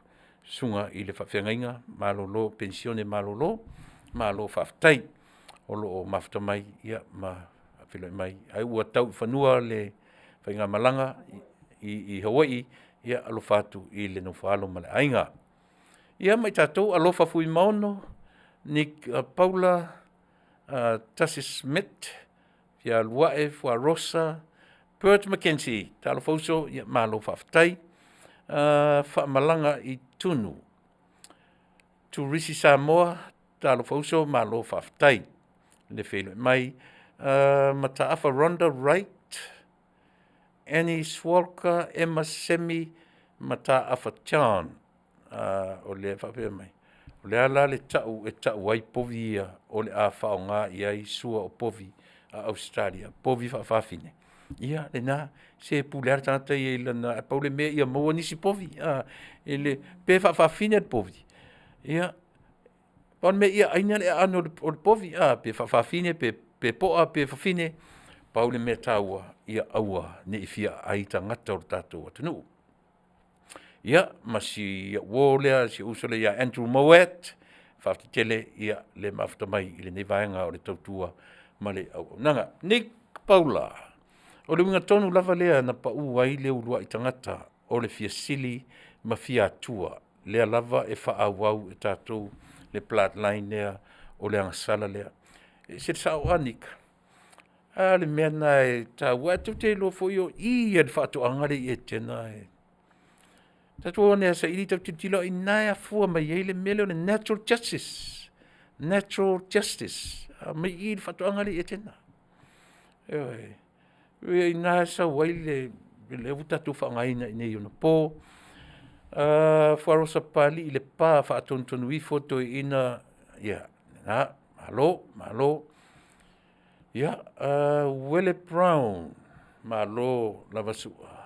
susuga i le faafeagaiga malolo penisione malolo, malo faafetai o lo o mafuta mai ma faafeiloai mai. Ai ua tau i fanua le faigamalaga i Hawaii, ia alofa atu i le nofo a alo ma le aiga. Ia ma i tatou Alofa Fuimaono, Nick Paula, Tasi Smith, ia Luae Fuarosa, Bert McKenzie, talofa uso, ia malo faafetai. Faamalaga i Tunu, Turisi Samoa, talofa uso malo faafetai le feiloai mai. Mataafa Rhonda Wright, Annie Schwalger, Emma Semi, Mataafa John. O lea e faapea mai, o le a la le tau e tau ai povi ia o le a faaaoga i ai sua o povi a Ausetalia, povi faafafine? Ia lena, se pule lava le tagata ia i lana, ae pau le mea ia maua nisi povi i le pe faafafine le povi, ia pau le mea ia aina le aano o le povi pe faafafine pe poa pe fafine, pau le mea taua ia aua ne i fia aai tagata o le tatou atunuu. Ia ma si au uo lea si ou uso lea ia Andrew Mouat, faafetai tele le mafuta mai i lenei vaega o le tautua ma le auaunaga. Nick Paula, o le uiga tonu lava lea na pau ai le uluai tagata o le fia sili ma fia atua, lea lava e faaauau e tatou le blood line lea o le agasala lea. E ese le sao a Nika? A le mea lena e taua, ae tou te iloa foi o i i le faatoaga lea i Etena, tatou o ane lava e saili tatou tilotilo o i ina e afua mai ai le mea lea o le natural justice, natural justice, mai i i le faatoaga lea i Etena. Ioe, o i ina e sau ai lea ua tatou faaaogaina i nei onapo. Fuarosa Papalii Lepa, faatonutonu ifo toeaina, ia lena, malo, malo. Ia, Uele Brown, malo lava Su'a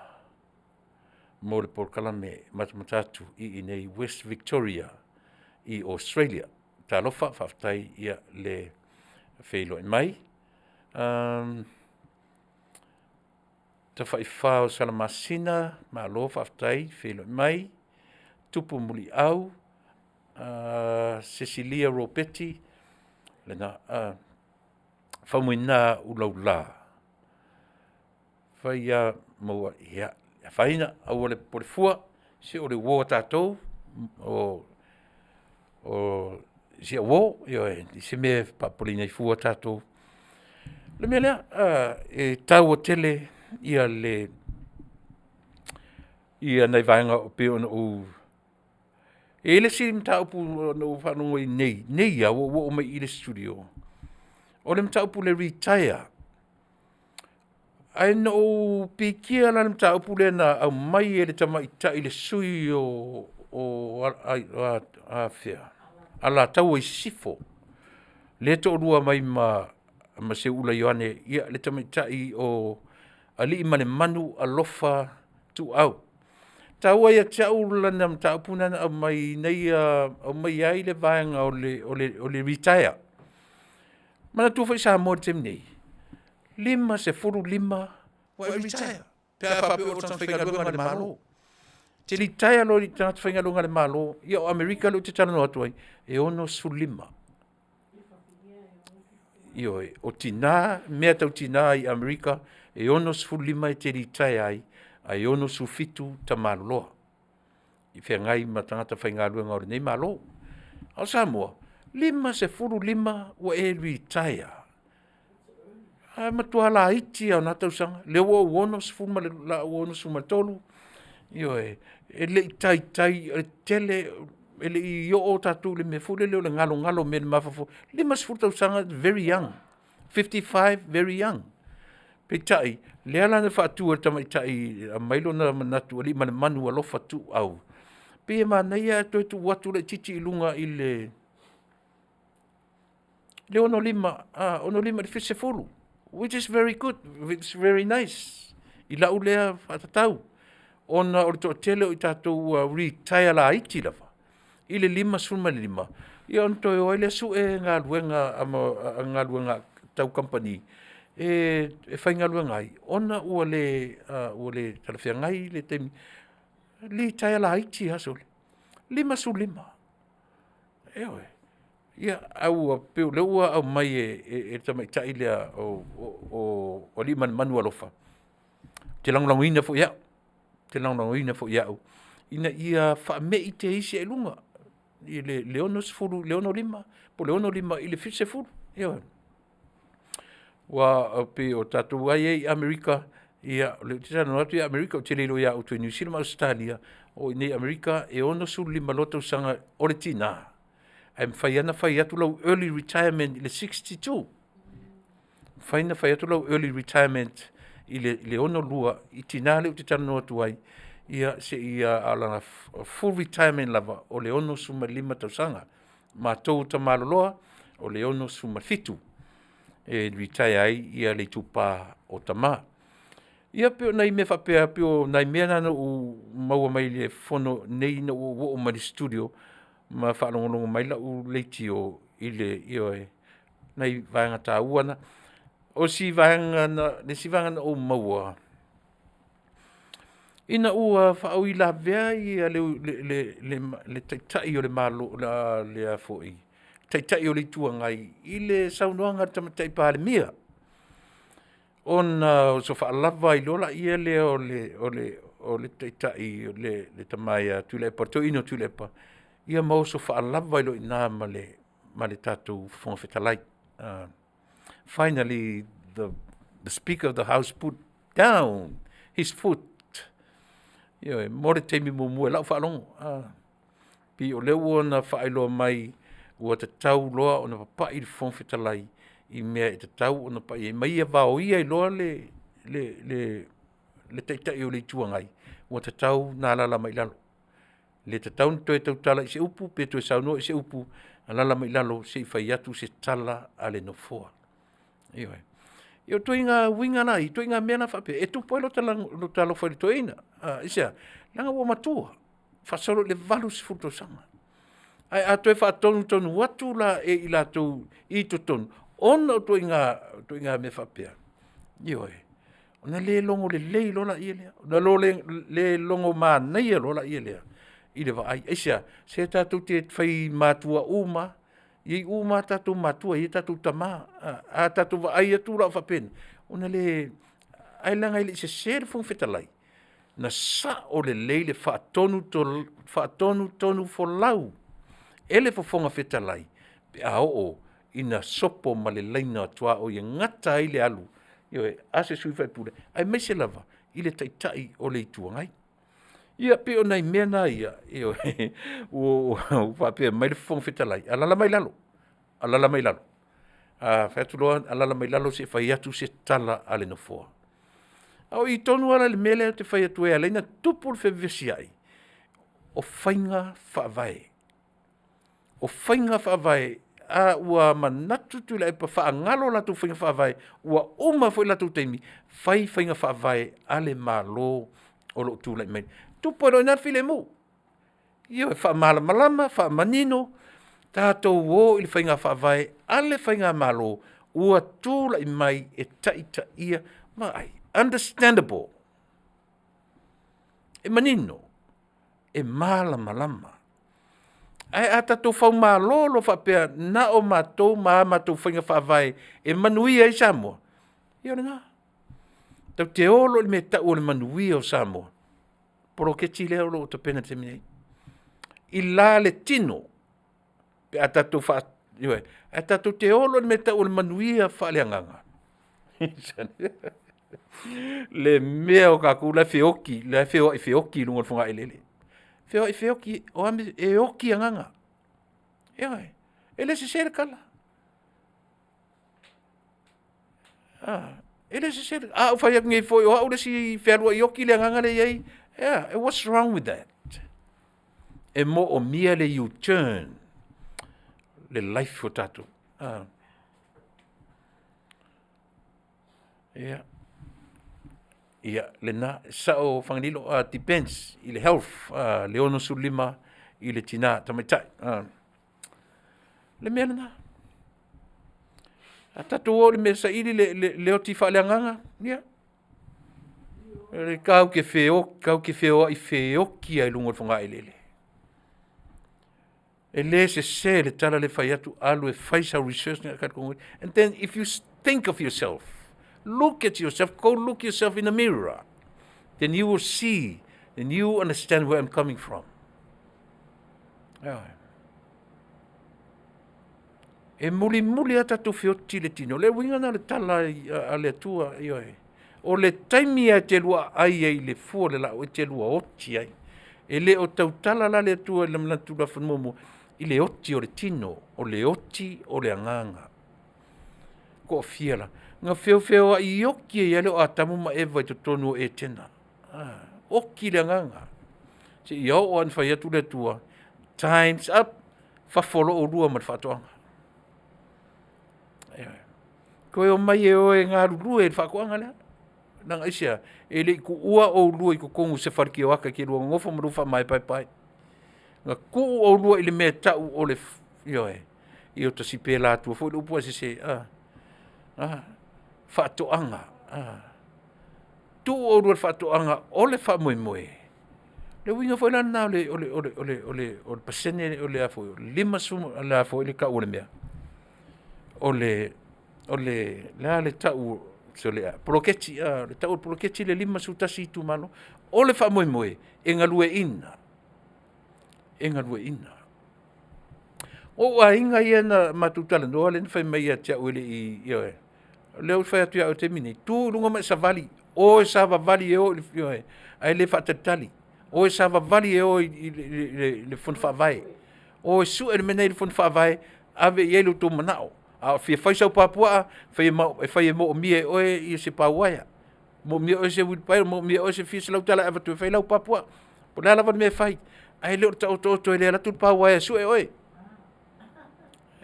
mo le polokalame matamata atu i inei i West Victoria i Australia. Talofa, faafetai le feiloai mai. Tafaifa o Salamasina, malo faafetai feiloai mai. Tupu Muliau, Sesilia Ropati, lena, Faumuina Ulaula, ia le afaina, aua le popole fua, se o le uo a tatou, o si au uo, ioe, e leai se mea e faapopoleina ai fua tatou. O le mea lea, e taua tele nai vaega e pei ona ou… E i ai le isi mataupu na ou faalogo ai nei, nei lava ua ou oo mai i le studio, o le mataupu i le retire. Ae na ou pikia la i le mataupu lea na aumai e le tamaitai le sui usufono o Alataua Sisifo, lea e toalua mai ma Seuula Ioane, le tamaitai o Aliimalemanu Alofa Tuuau. E taua ia te au lana mataupu lena na aumai ina ia aumaia ai le vaega o le retire. Manatua foi Samoa i le taimi nei, e 55 ua e retire pe a faapea o le tagata faigaluega a le Malo. E te litaea loa i le tagata faigaluega a le Malo, ia o Amerika lea ou te talanoa atu ai, e 65. Ioe, o tina, mea tau tina i Amerika, e 65 e te litaea ai ae 67 ta maloloa i feagai ma tagata faigaluega o lenei Malo. A o Samoa, e 55 ua e retire, ae matua laiti lava o na tausaga. O lea ua ou 60 o le a ou 63, ioe, e le i taitai, o le tele, e le i oo tatou i le mea foi lele o le galogalo i le mafaufau, 50 tausaga is very young, 55 very young. Peitai, o lea la na faatu e le tamaitai e aumai lona manatu Aliimalemanu Alofa Tuuau, pei e manaia ae toe tuu atu laitiiti i luga i le 65 i le 70, which is very good, which is very nice i lau lea faatatau, ona o le toatele o i tatou ua retire laiti lava i le 55, ia ona toe o ai lea sue galuega tau kamupani e faigaluega ai, ona ua le talafeagai le taimi. Litaea laiti lava sole, 55, ioe. Ia, ae pei o lea ua aumai e le tamaitai lea o Aliimalemanu Alofa, ou te lagolagoina foi e au, ou te lagolagoina foi e au ina ia faamei te isi ae i luga. i le 60 i le 65 po o le 65 i le 70. Ioe. Aua e pei o tatou lava ia i Amerika, ia o lea ou te talanoa atu ia Amerika ou te le iloa ia outou i Niu Sila ma Ausetalia, o i inei i Amerika e 65 loa tausaga o le tina, ae mafai lava ona fai atu lau early retirement i le 62. Mafai ona fai atu lau early retirement i le 62 i tina lea ou te talanoa atu ai, ia seia a o lana full retirement lava o le 65 tausaga. Matou o tama maloloa o le 67 e retire ai le itupa o tama. Ia pei o nai mea faapea pei o nai mea na na ou maua mai le fono nei ina ua ou oo mai i le studio ma faalogologo mai lau leitio i le, ioe, nai vaega taua na. O si vaega na le isi vaega na ou maua ina ua faauilavea le Taitai o le Malo le Taitai o le Itu Agai i le saunoaga a le Tamaitai Palemia, ona oso faalava ai loa lea o le Taitai le tama ia Tuilaepa le Toeaina o Tuilaepa, ia ma oso faalava ai loa i ina ma le tatou Fofoga Fetalai. Finally the Speaker of the House put down his foot. Ioe, mo le taimi muamua i lau faalogo, pei o lea ua ona faailoa mai ua tatau loa ona papai le Fofoga Fetalai i mea e tatau ona pai i ai ma ia vaoia ai loa le Taitai o le Itu Agai ua tatau ona alaala mai i lalo. E le tatau ona toe tautala i se upu pe toe saunoa i se upu, alaala mai i lalo se i fai atu se tala a le Nofoa. Ioe. Ia o ituaiga uiga la ia ituaiga mea la faapea e tupu ai lota alofa i le toeaina. Aisea? Leaga ua matua, faasolo i le 80 tausaga. Ae a toe faatonutonu atu la e i latou i totonu ona o ituaiga mea faapea, ioe, ona le logo lelei loa lea, ona le logo manaia loa lea i le vaai. Aisea? Se tatou te fai matua uma lava, e i ai uma lava tatou matua, e i ai tatou tama. A tatou vaai atu la faapena, ona le… Ae leaga e le i sese le Fofoga Fetalai, na sao lelei le faatonutonufolau e le Fofoga Fetalai pe a oo ina sopo ma le laina tuaoi e gata ai le alu, ioe, a se sui usufono aemaise lava i le Taitai o le Itu Agai. Ia pei o nai mea na ia, ioe, ua ou faapea mai le Fofoga Fetalai, alaala mai i lalo, alaala mai i lalo. A fai atu loa alaala mai i lalo se i fai atu se tala a le Nofoa. A o i tonu lava la i le mea lea ou te fai atu ai e ala ai ona tupu le fevesiai, o faiga faavae. O faiga faavae a ua manatu Tuilaepa e faagalo a latou faiga faavae ua uma foi latou taimi, fai faiga faavae a le Malo o lo o tulai mai nei, tupu ai loa i ina le filemu. Ioe, faamalamalama, faamanino, tatou o i le faiga faavae a le faigamalo ua tulai mai e taitaia, vaai, understandable, e manino, e malamalama. Ae a tatou faumalo loa faapea na o matou ma a matou faiga faavae e manuia ai Samoa, ia o lena. Tatou te o loa i le mea e tau o le manuia o Samoa, poloketi lea o lo o tapena i le taimi nei, i la le tino pe a tatou ioe, ae tatou te o loa i le mea e tau o le manuia faaleagaga, le mea o tatou la e feoti la e feoai feoti i luga o le fogaeleele. Feoai feoti, o a mea e oti agaga, ioe. E le sese le tala, a, e le sese. A ou fai atu nei foi o au le isi fealuai oti le agaga lea e i ai, e a? What's wrong with that? E moomia le u-turn le life o tatou. Ia, ia lena, e sao Fagalilo, depends i le health, le 65 i le tina tamaitai. O le mea lena. A tatou o i le mea e saili le oti faaleagaga, ia, tatou te feoai feoti lava i luga o le fogaeleele. E le sese le tala lea e fai atu, alu e fai sau research and then if you think of yourself, look at yourself, go look yourself in the mirror, then you will see and you will understand where I'm coming from. E mulimuli lava tatou feoti i le tino. O le uiga lena o le tala a le Atua, ioe. O le taimi lava e te lua aai ai i le fua o le laau, e te lua oti ai. E le o tautala la le Atua i lana Tulafono muamua i le oti o le tino, o le oti o le agaga. Toafia la? Na feofeoai oti ai lava le o Atamu ma Eva i totonu o Etena. Oti le agaga. Seia oo lava ina fai atu le Atua, times up, fafo loa oulua ma le faatoaga. Ioe. Toe omai e o e galulue i le faatoaga lea. Leaga aisea? E le i tuua oulua i totonu o se fale tioata e te lua nonofo ma lua faamaepaepae. Na tuu oulua i le mea e tau o le, ioe, ia ua ta sipela atua foi le upu ae sese, faatoaga. Tuu oulua i le faatoaga o le faamoemoe. O le uiga foi la lena o le pasene o le a foi, o le 50 o le a foi le tau o le mea? O le a le tau o le poloketi, o le tau o le poloketi le 51 itumalo. O le faamoemoe e galueaiina, e galueaiina. O ou aiga ia na matou talanoa lea na fai mai ia te au e le i, ioe, o lea ou te fai atu ia oe i le taimi lenei, tu i luga ma e savali, o e savavali e o i le, ioe, ae le faatalitali. O e savavali e o i le Fono Faavae, o e sue le mea lena e i le Fono Faavae, ave i ai lo outou manao. A fia fai sau pa puaa, e fai e moomia e oe se pa uaea, moomia e oe se uili paelo, moomia e oe se fia selau tala e avatu e fai ai lau pa puaa. Po o le a lava le mea e fai, ae le o le taotooto e le alu atu le pa uaea e sue oe.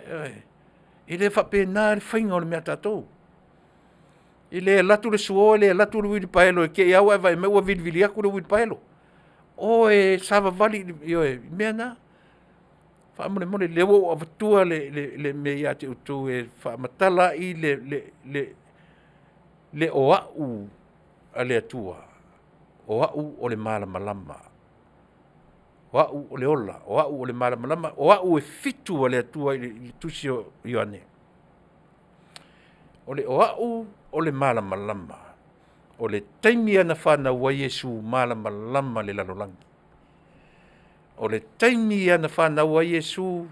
Ioe. E le faapena le faiga o le mea a tatou. E le alu atu le suo, e le alu atu le uilipaelo e te i lava ua e vaai mai ua vilivili atu le uilipaelo. O e savavali, ioe, i mea na. Faamolemole, o lea ua ou avatua le mea ia te outou e faamatala ai le o au a le Atua, o au o le malamalama, o au o le ola, o au o le malamalama, o au e fitu a le Atua i le tusi o Ioane. O le o au o le malamalama, o le taimi lava na fanau ai Iesu, malamalama le lalolagi. O le taimi lava na fanau ai Iesu,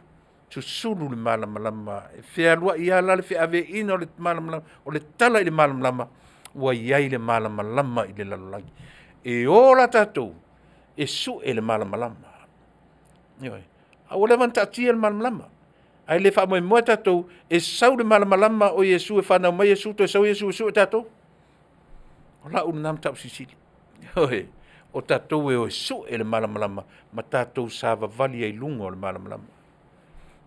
susulu le malamalama, e fealuai lava la le feaveaiina o le malamalama, o le tala i le malamalama, ua i ai le malamalama i le lalolagi. E o la tatou e sue le malamalama. Ioe. A ua leva ona taatia le malamalama, ae le faamoemoe tatou e sau le malamalama o Iesu e fanau mai Iesu toe sau Iesu e sue tatou. O lau lena mataupu silisili. Ioe. O tatou e o e sue le malamalama ma tatou savavali ai i luga o le malamalama.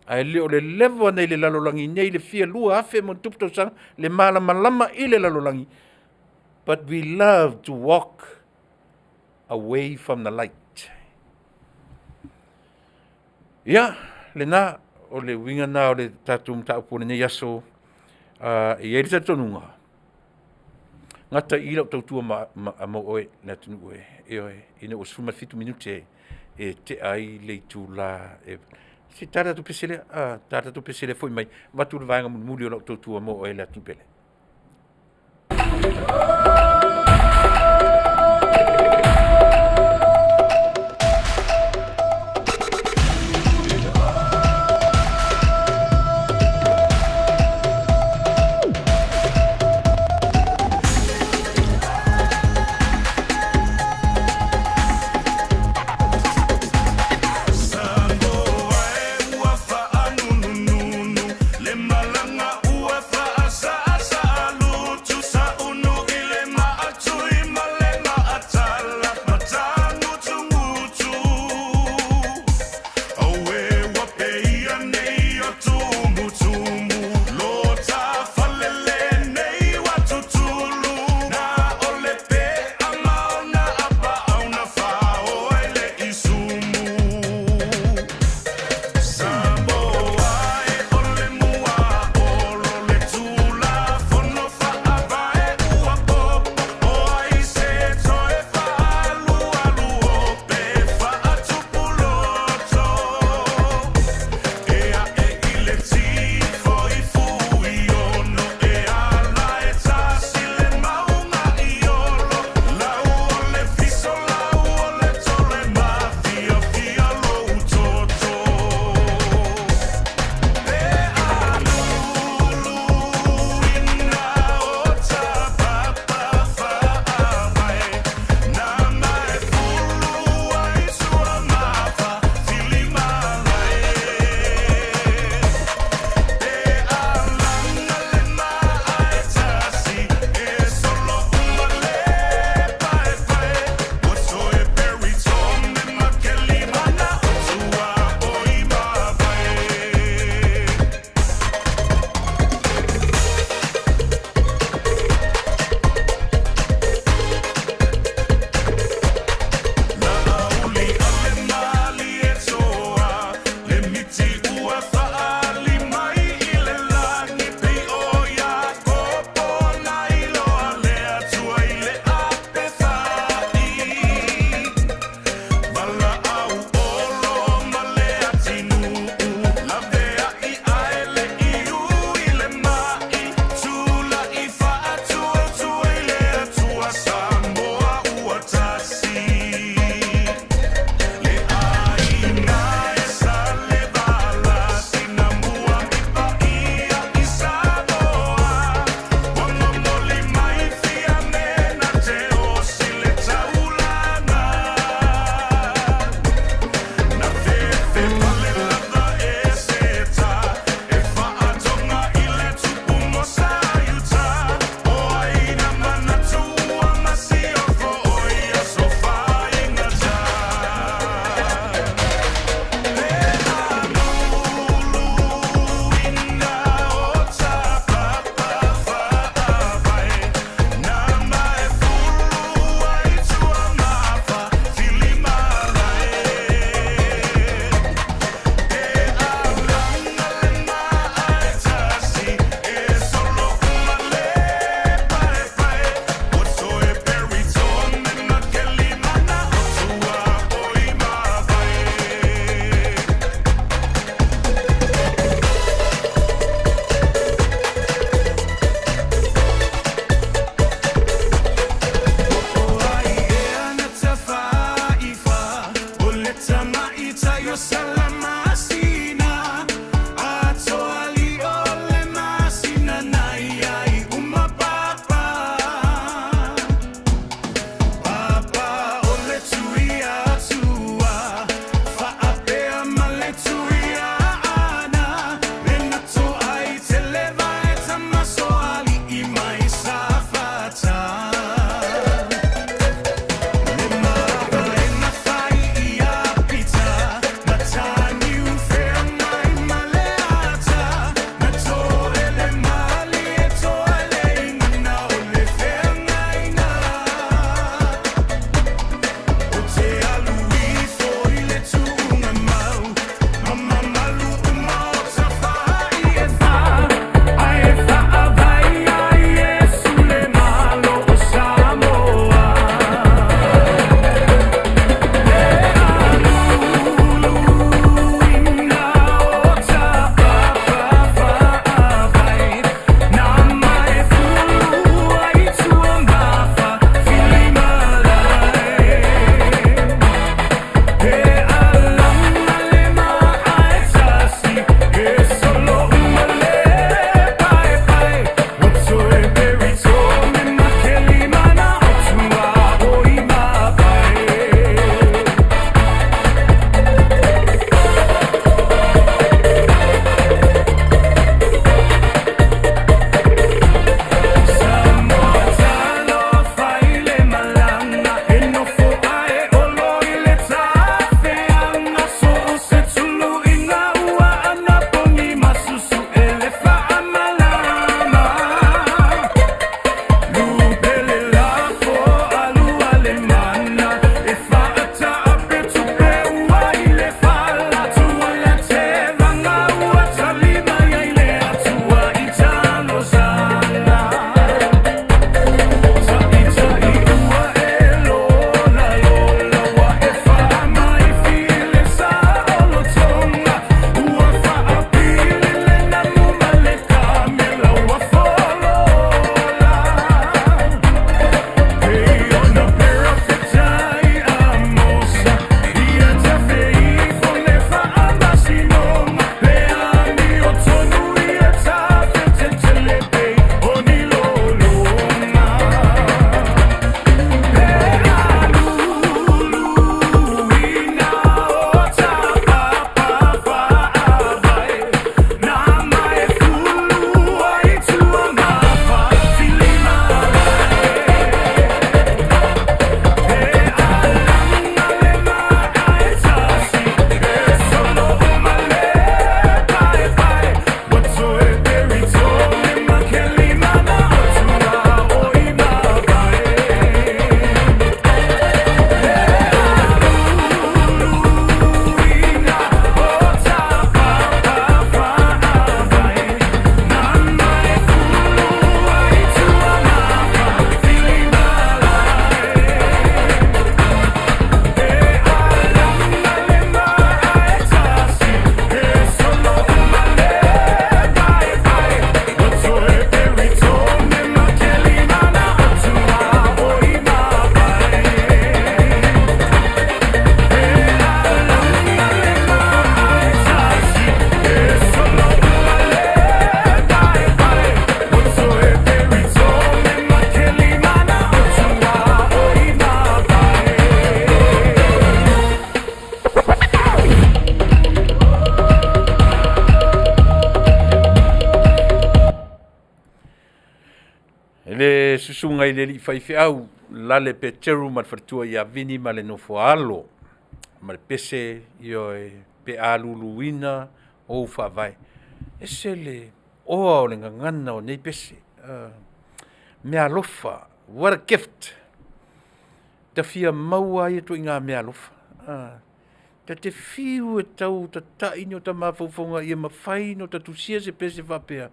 Ae le o le level nei le lalolagi nei le fia 2000+ tausaga le malamalama i le lalolagi. But we love to walk away from the light. Ia, lena, o le uiga na o le tatou mataupu o lenei aso. E i ai le talitonuga, gata i i lau tautua ma oe le atunuu e, ioe, ina ua 17 minute e tea ai le itula e, se tala atu pese lea, tala atu pese lea foi mai, avatu le vaega mulimuli o lau tautua mo oe le atunuu pele. Susuga i le alii faifeau Lale Peteru ma le faletua ia Vini ma le nofoaalo ma le pese, ioe, pe a luluina ou faavae. Ese le oa o le gagana o nei pese, meaalofa, what a gift. Ta fia maua a ia ituaiga meaalofa. Ta te fiu e tau tatai ni o ta mafaufauga ia mafai ona ta tusia se pese faapea,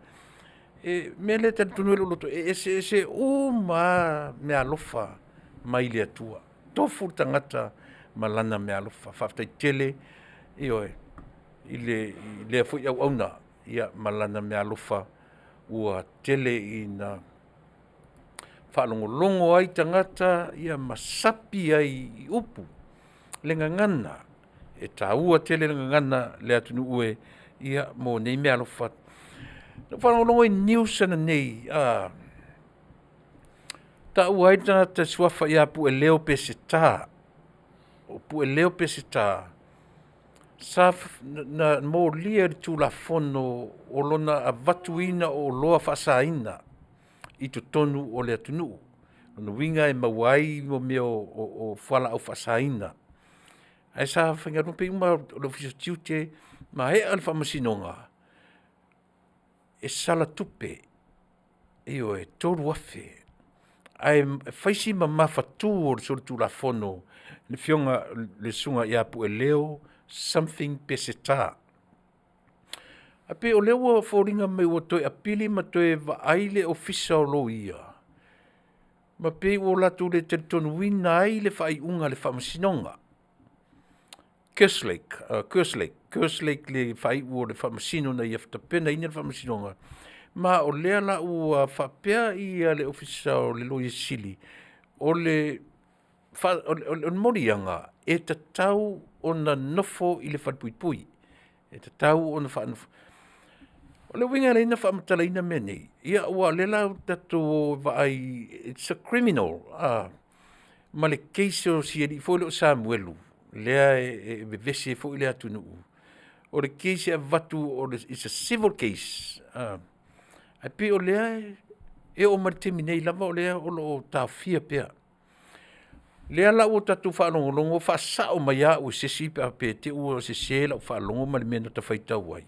e mea lea e talitonu ai lou loto, e eseese uma lava meaalofa mai le Atua. Tofu le tagata ma lana meaalofa. Faafetai tele, ioe, i lea foi auauna ma lana meaalofa ua tele ina faalogologo ai tagata ma sapi ai i upu le gagana. E taua tele le gagana le atunuu e mo nei meaalofa. Na ou faalogologo i news ananei, taua ai le tagata suafa ia Pueleo Peseta. O Pueleo Peseta sa na molia i le Tulafono o lona avatuina o oloa faasaina i totonu o le atunuu. O lona uiga e maua ai mea o fualaau faasaina, ae sa faigaluega pei uma o le Ofisa o Tiute, maea le faamasinoga, e sala tupe, ioe, $3,000 ae fai si mamafatu o le solitulafono le afioga le susuga ia Pueleo Something Peseta. Ae pei o lea ua foliga mai ua toe apili ma toe vaai le Ofisa o Loia, ma pei ua latou le talitonuina ai le faaiuga a le Faamasinoga. Kerslake, Kerslake le faaiu o le Faamasino na ia tapenaina le Faamasinoga, ma o lea la ua faapea le Ofisa o le Loia Sili, o le moliaga e tatau ona nofo i le falepuipui. E tatau ona O le uiga e ala ai ona faamatalaina mea nei, ia aua o lea la ua tatou o e vaai it's a criminal ma le case o si alii foi lea o Samuelu lea e vevesi ai foi le atunuu. O le case e avatu it's a civil case, ae pei o lea e oo mai i le taimi nei lava o lea o lo o taofia pea. O lea la ua tatou faalogologo faasao mai au e se isi pe a faapea e te i ua sese lau faalogo ma le mea na ta faitau ai,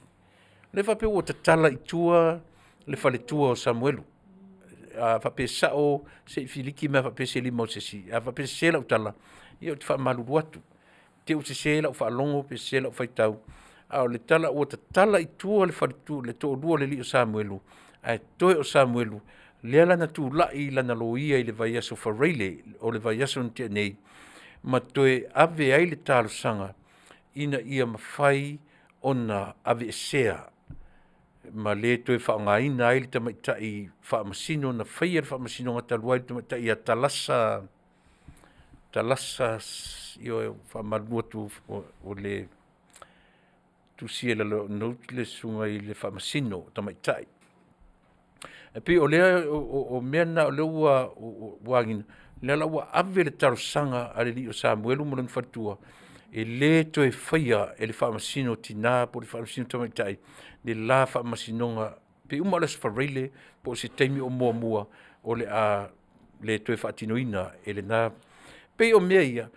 lea faapea ua tatala i tua le faletua o Samuelu. A faapea e sao, se i filiki mai lava faapea se lima o se isi, a faapea e sese lau tala, ia ou te faamalulu atu, te i ua sese lau faalogo pe sese lau faitau, a o le tala ua tatala i tua le faletua le toalua o le alii o Samuelu, ae toe o Samuelu, lea la na tulai lana loia i le vaiaso Faraile o le vaiaso na tea nei ma toe ave ai le talosaga ina ia mafai ona aveesea ma le toe faaaogaina ai le tamaitai faamasino na faia le faamasinoga talu ai, le tamaitai ia Talasa, Talasa, ioe, e faamalulu atu ua le tusia i lalo o au notes le susuga i le Faamasino Tamaitai. E pei o lea o mea na o lea ua agiga, lea la ua ave le talosaga a le alii o Samuelu ma lona faletua, e le toe faia e le Faamasino Tina po o le Faamasino Tamaitai le la Faamasinoga, pei uma lava o le Aso Faraile po o se taimi o muamua o le a le toe faatinoina e lena. E pei o mea ia,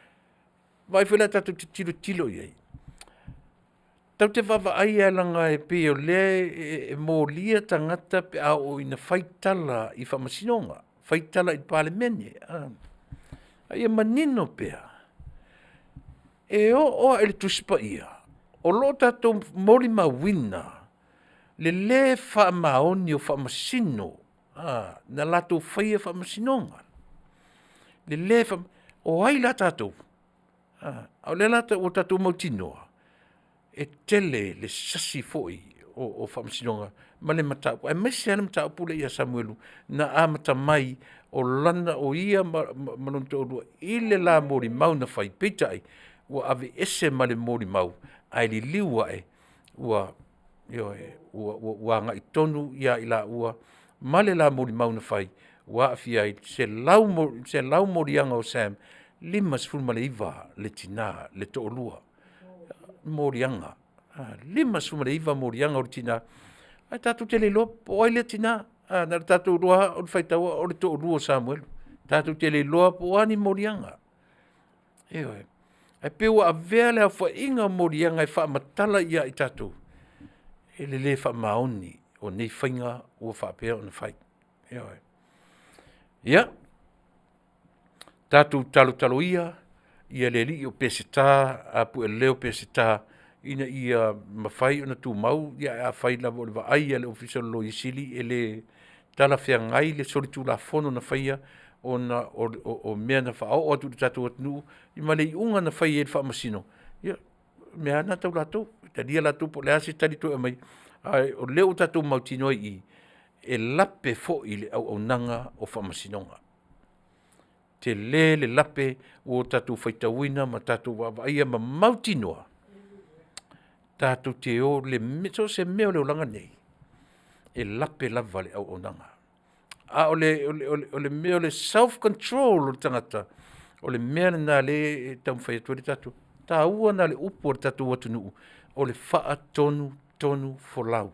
vaai foi la tatou tilotilo i ai, tatou te vaavaai lava leaga e pei o lea e molia tagata pe a oo ina fai tala i faamasinoga, fai tala i le Palemene, a ia manino pea, e oo lava i le Tusi Paia, o lo o tatou molimauina le le faamaoni o Faamasino na latou faia faamasinoga. O ai la tatou? A o lea la ua tatou mautinoa e tele le sasi foi o Faamasinoga ma le mataupu, aemaise lava le mataupu lea ia Samuelu na amata mai o ia ma lona toalua i le la molimau na fai, peitai ua aveese ma le molimau ae liliu ae ua, ioe, ua agai tonu ia i laua ma le la molimau na fai ua aafia ai 100 moliaga o Sam, 59 le tina, le toalua moliaga, 59 moliaga o le tina, ae tatou te le iloa po o ai lea tina. A, na o le tatou iloa lava o le faitau o le toalua o Samuelu. Tatou te le iloa po o a ni moliaga. Ioe. Ae pei ua avea le aofaiga o moliaga e faamatala ia i tatou i le le faamaoni o nei faiga ua faapea ona fai. Ioe. Ia, tatou talotalo ia ia le alii o Peseta apueleo Peseta ina ia mafai ona tumau, ae afai lava o le vaai a le Ofisa o le Loia Sili e le talafeagai le solitulafono na faia ona o mea na faaoo atu i le tatou atunuu ma le iuga na fai e le Faamasino, ia o mea lava na tau latou, e talia latou po o le a se tali e toe aumai, ae o lea ua tatou mautinoa i i, e lape foi le auaunaga o Faamasinoga. Tele le lape ua tatou faitauina ma tatou vaavaaia ma mautinoa tatou te o so o se mea o le olaga lenei, e lape lava le auaunaga. A o le mea o le self control o le tagata, o le mea lena o lea e taumafai atu ai le tatou… O le taua lena o le upu a le tatou atunuu, o le faatonutonufolau.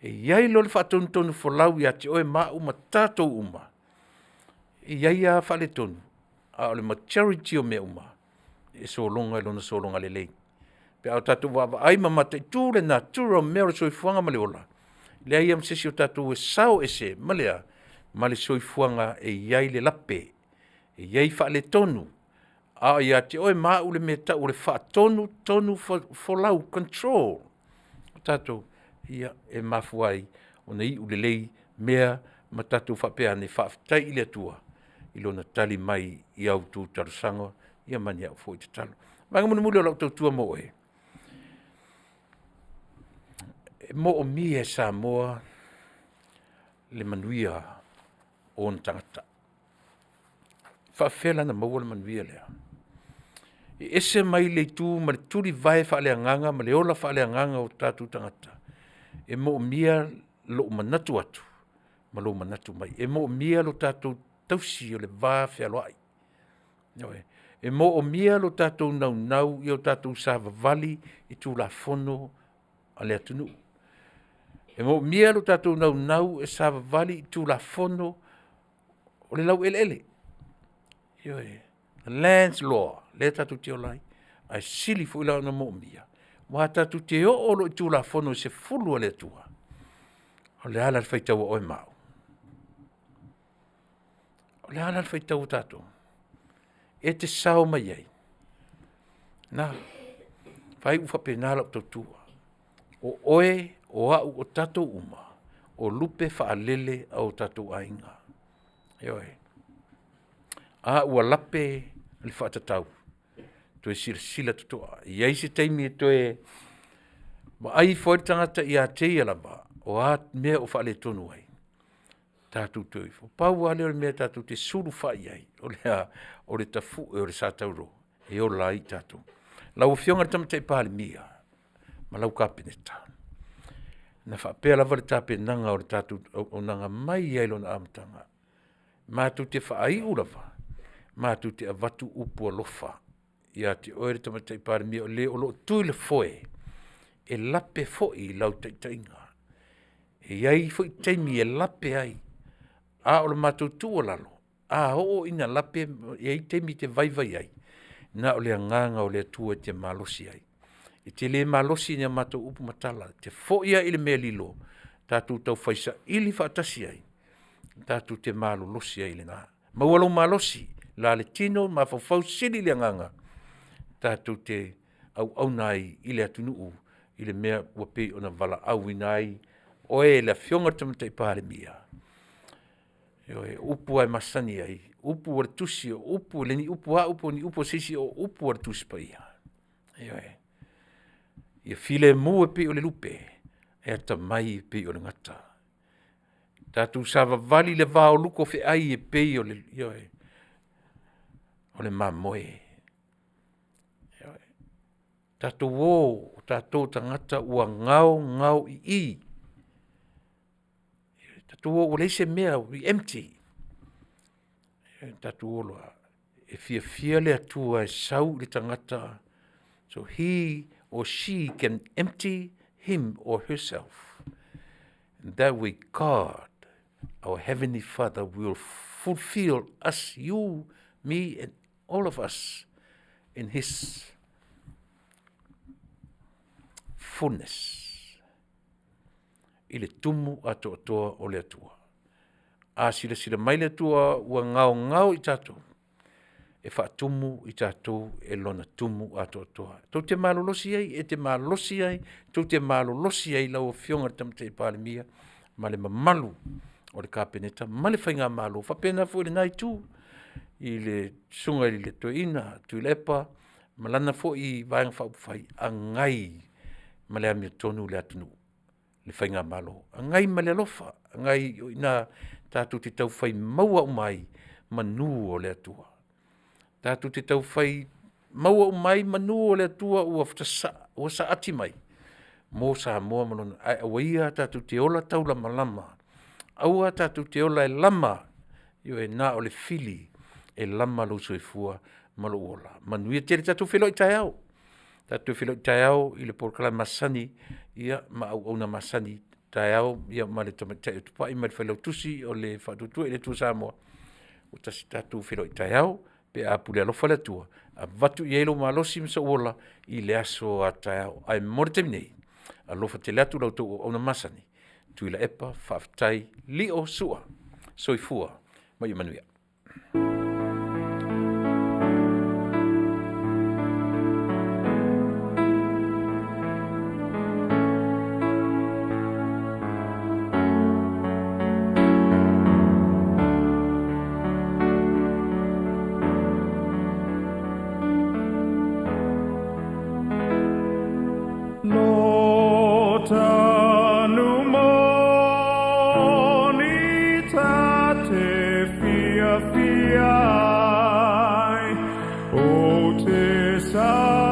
E i ai loa le faatonutonufolau ia te oe ma au ma tatou uma, e i ai lava faaletonu, a o le maturity o mea uma, e sologa i lona sologa lelei pe a tatou vaavaai ma mataitu le natura o mea o le soifuaga ma le ola, e leai lava ma se isi o tatou e sao ese ma le a? Ma le soifuaga e i ai le lape, e i ai faaletonu, a o ia te oe ma au le mea e tau o le faatonutonufolau, control o tatou, ia, e mafua ai ona iu lelei mea ma tatou faapea ane, faafetai i le Atua i Lona tali mai i a outou talosaga ma ni au foi tatalo. O le vaega mulimuli o lau tautua mo oe, e moomia e Samoa le manuia o ona tagata. E faapefea la ona maua le manuia lea? E ese mai le itu ma le tulivae faaleagaga ma le ola faaleagaga o tatou tagata, e moomia lou manatu atu ma lou manatu mai, e moomia lo tatou tausi o le vafealoai. Ioe. E moomia lo tatou naunau ia o tatou savavali i Tulafono a le atunuu. E moomia lo tatou naunau e savavali i Tulafono o le laueleele, ioe, lands Law lea tatou te ola ai, ae sili foi la ona moomia aua tatou te oo loa i Tulafono e 10 a le Atua, o le a la le faitau a oe ma au? O le a la le faitau a tatou? E te sao mai ai? Na, faaiu faapena lau tautua, o oe, o au, o tatou uma, o lupe faalele a o tatou aiga, ioe. A ua lape le faatatau, toe silasila totoa, e i ai se taimi e toe vaai ifo ai le tagata ia te ia lava, o a mea o faaletonu ai, tatou te o ifo. Pau lava lea o le mea tatou te sulufai i ai, o le a? O le tafue o le sa tauro e ola ai tatou. Lau Afioga i le Tamaitai Palemia ma lau Kapeneta, na faapea lava le tapenaga o le tatou auaunaga mai lava i lona amataga, matou te faaiu lava, matou te avatu upu alofa ia te oe le Tamaitai Palemia o le o lo o tu i le foe, e lape foi i lau taitaiga. E i ai foi taimi e lape ai, a o le matou tuualalo, a oo ina lape, e i ai taimi e te vaivai ai, na o le agaga o le Atua e te malosi ai. E te le malosi i a matou upu ma tala, e te foi lava i le mea lilo tatou taufai saili faatasi ai, tatou te malolosi ai i lena. Maua lou malosi, la le tino, mafaufau sili le agaga tatou te auauna ai i le atunuu i le mea ua pei ona valaauina ai oe le Afioga i le Tamaitai Palemia. Ioe, o upu lava e masani ai, o upu a le Tusi, o upu e le o ni upu a au po o ni upu a se isi, o upu a le Tusi Paia. Ioe. Ia filemu e pei o le lupe, e atamai e pei o le gata. Tatou savavali i le va o luku o feai e pei o le, ioe, o le mamoe. Ioe. Tatou o o tatou o tagata ua gaogaoii, tatou o ua leai se mea, we empty. Tatou o loa, e fiafia le Atua e sau i le tagata, so he or she can empty him or herself. And that way God, our Heavenly Father, will fulfill us, you, me, and all of us in His fullness. I le tumu atoatoa o le Atua. A silasila mai le Atua ua gaogao i tatou, e faatumu i tatou e lona tumu atoatoa. Tou te malolosi ai, e te malosi ai, tou te malolosi ai lau Afioga i le Tamaitai Palemia ma le mamalu o le Kapeneta ma le faigamalo, faapena foi i lena itu i le Susuga i le Toeaina Tuilaepa ma lana foi Vaega Faaupufai, agai ma le amiotonu le atunuu, le faigamalo. Agai ma le alofa, agai o i ina tatou te tau fai maua uma ai manu o le Atua. Tatou te tau fai maua uma ai manu o le Atua ua saati mai mo Samoa ma lona… Ae aua ia tatou te ola taulamalama, aua tatou te ola e lama, ioe, na o le fili e lama lou soifua ma lou ola. Manuia tele. Tatou feiloai taeao, tatou feiloai taeao i le polokalame masani ma auauna masani taeao ma le Tamaitai o Tupai ma le Failautusi o le Faatuatua i le Atua Samoa ua tasi. Tatou feiloai taeao pe a pule alofa le Atua, avatu i ai lou malosi ma sou ola i le aso a taeao. Ae mo le taimi nei, alofa tele atu la outou auauna masani, Tuilaepa Faafetai Lio Sua. Soifua ma ia manuia. Lo tanu moni ta te fiafia ai, o te sa.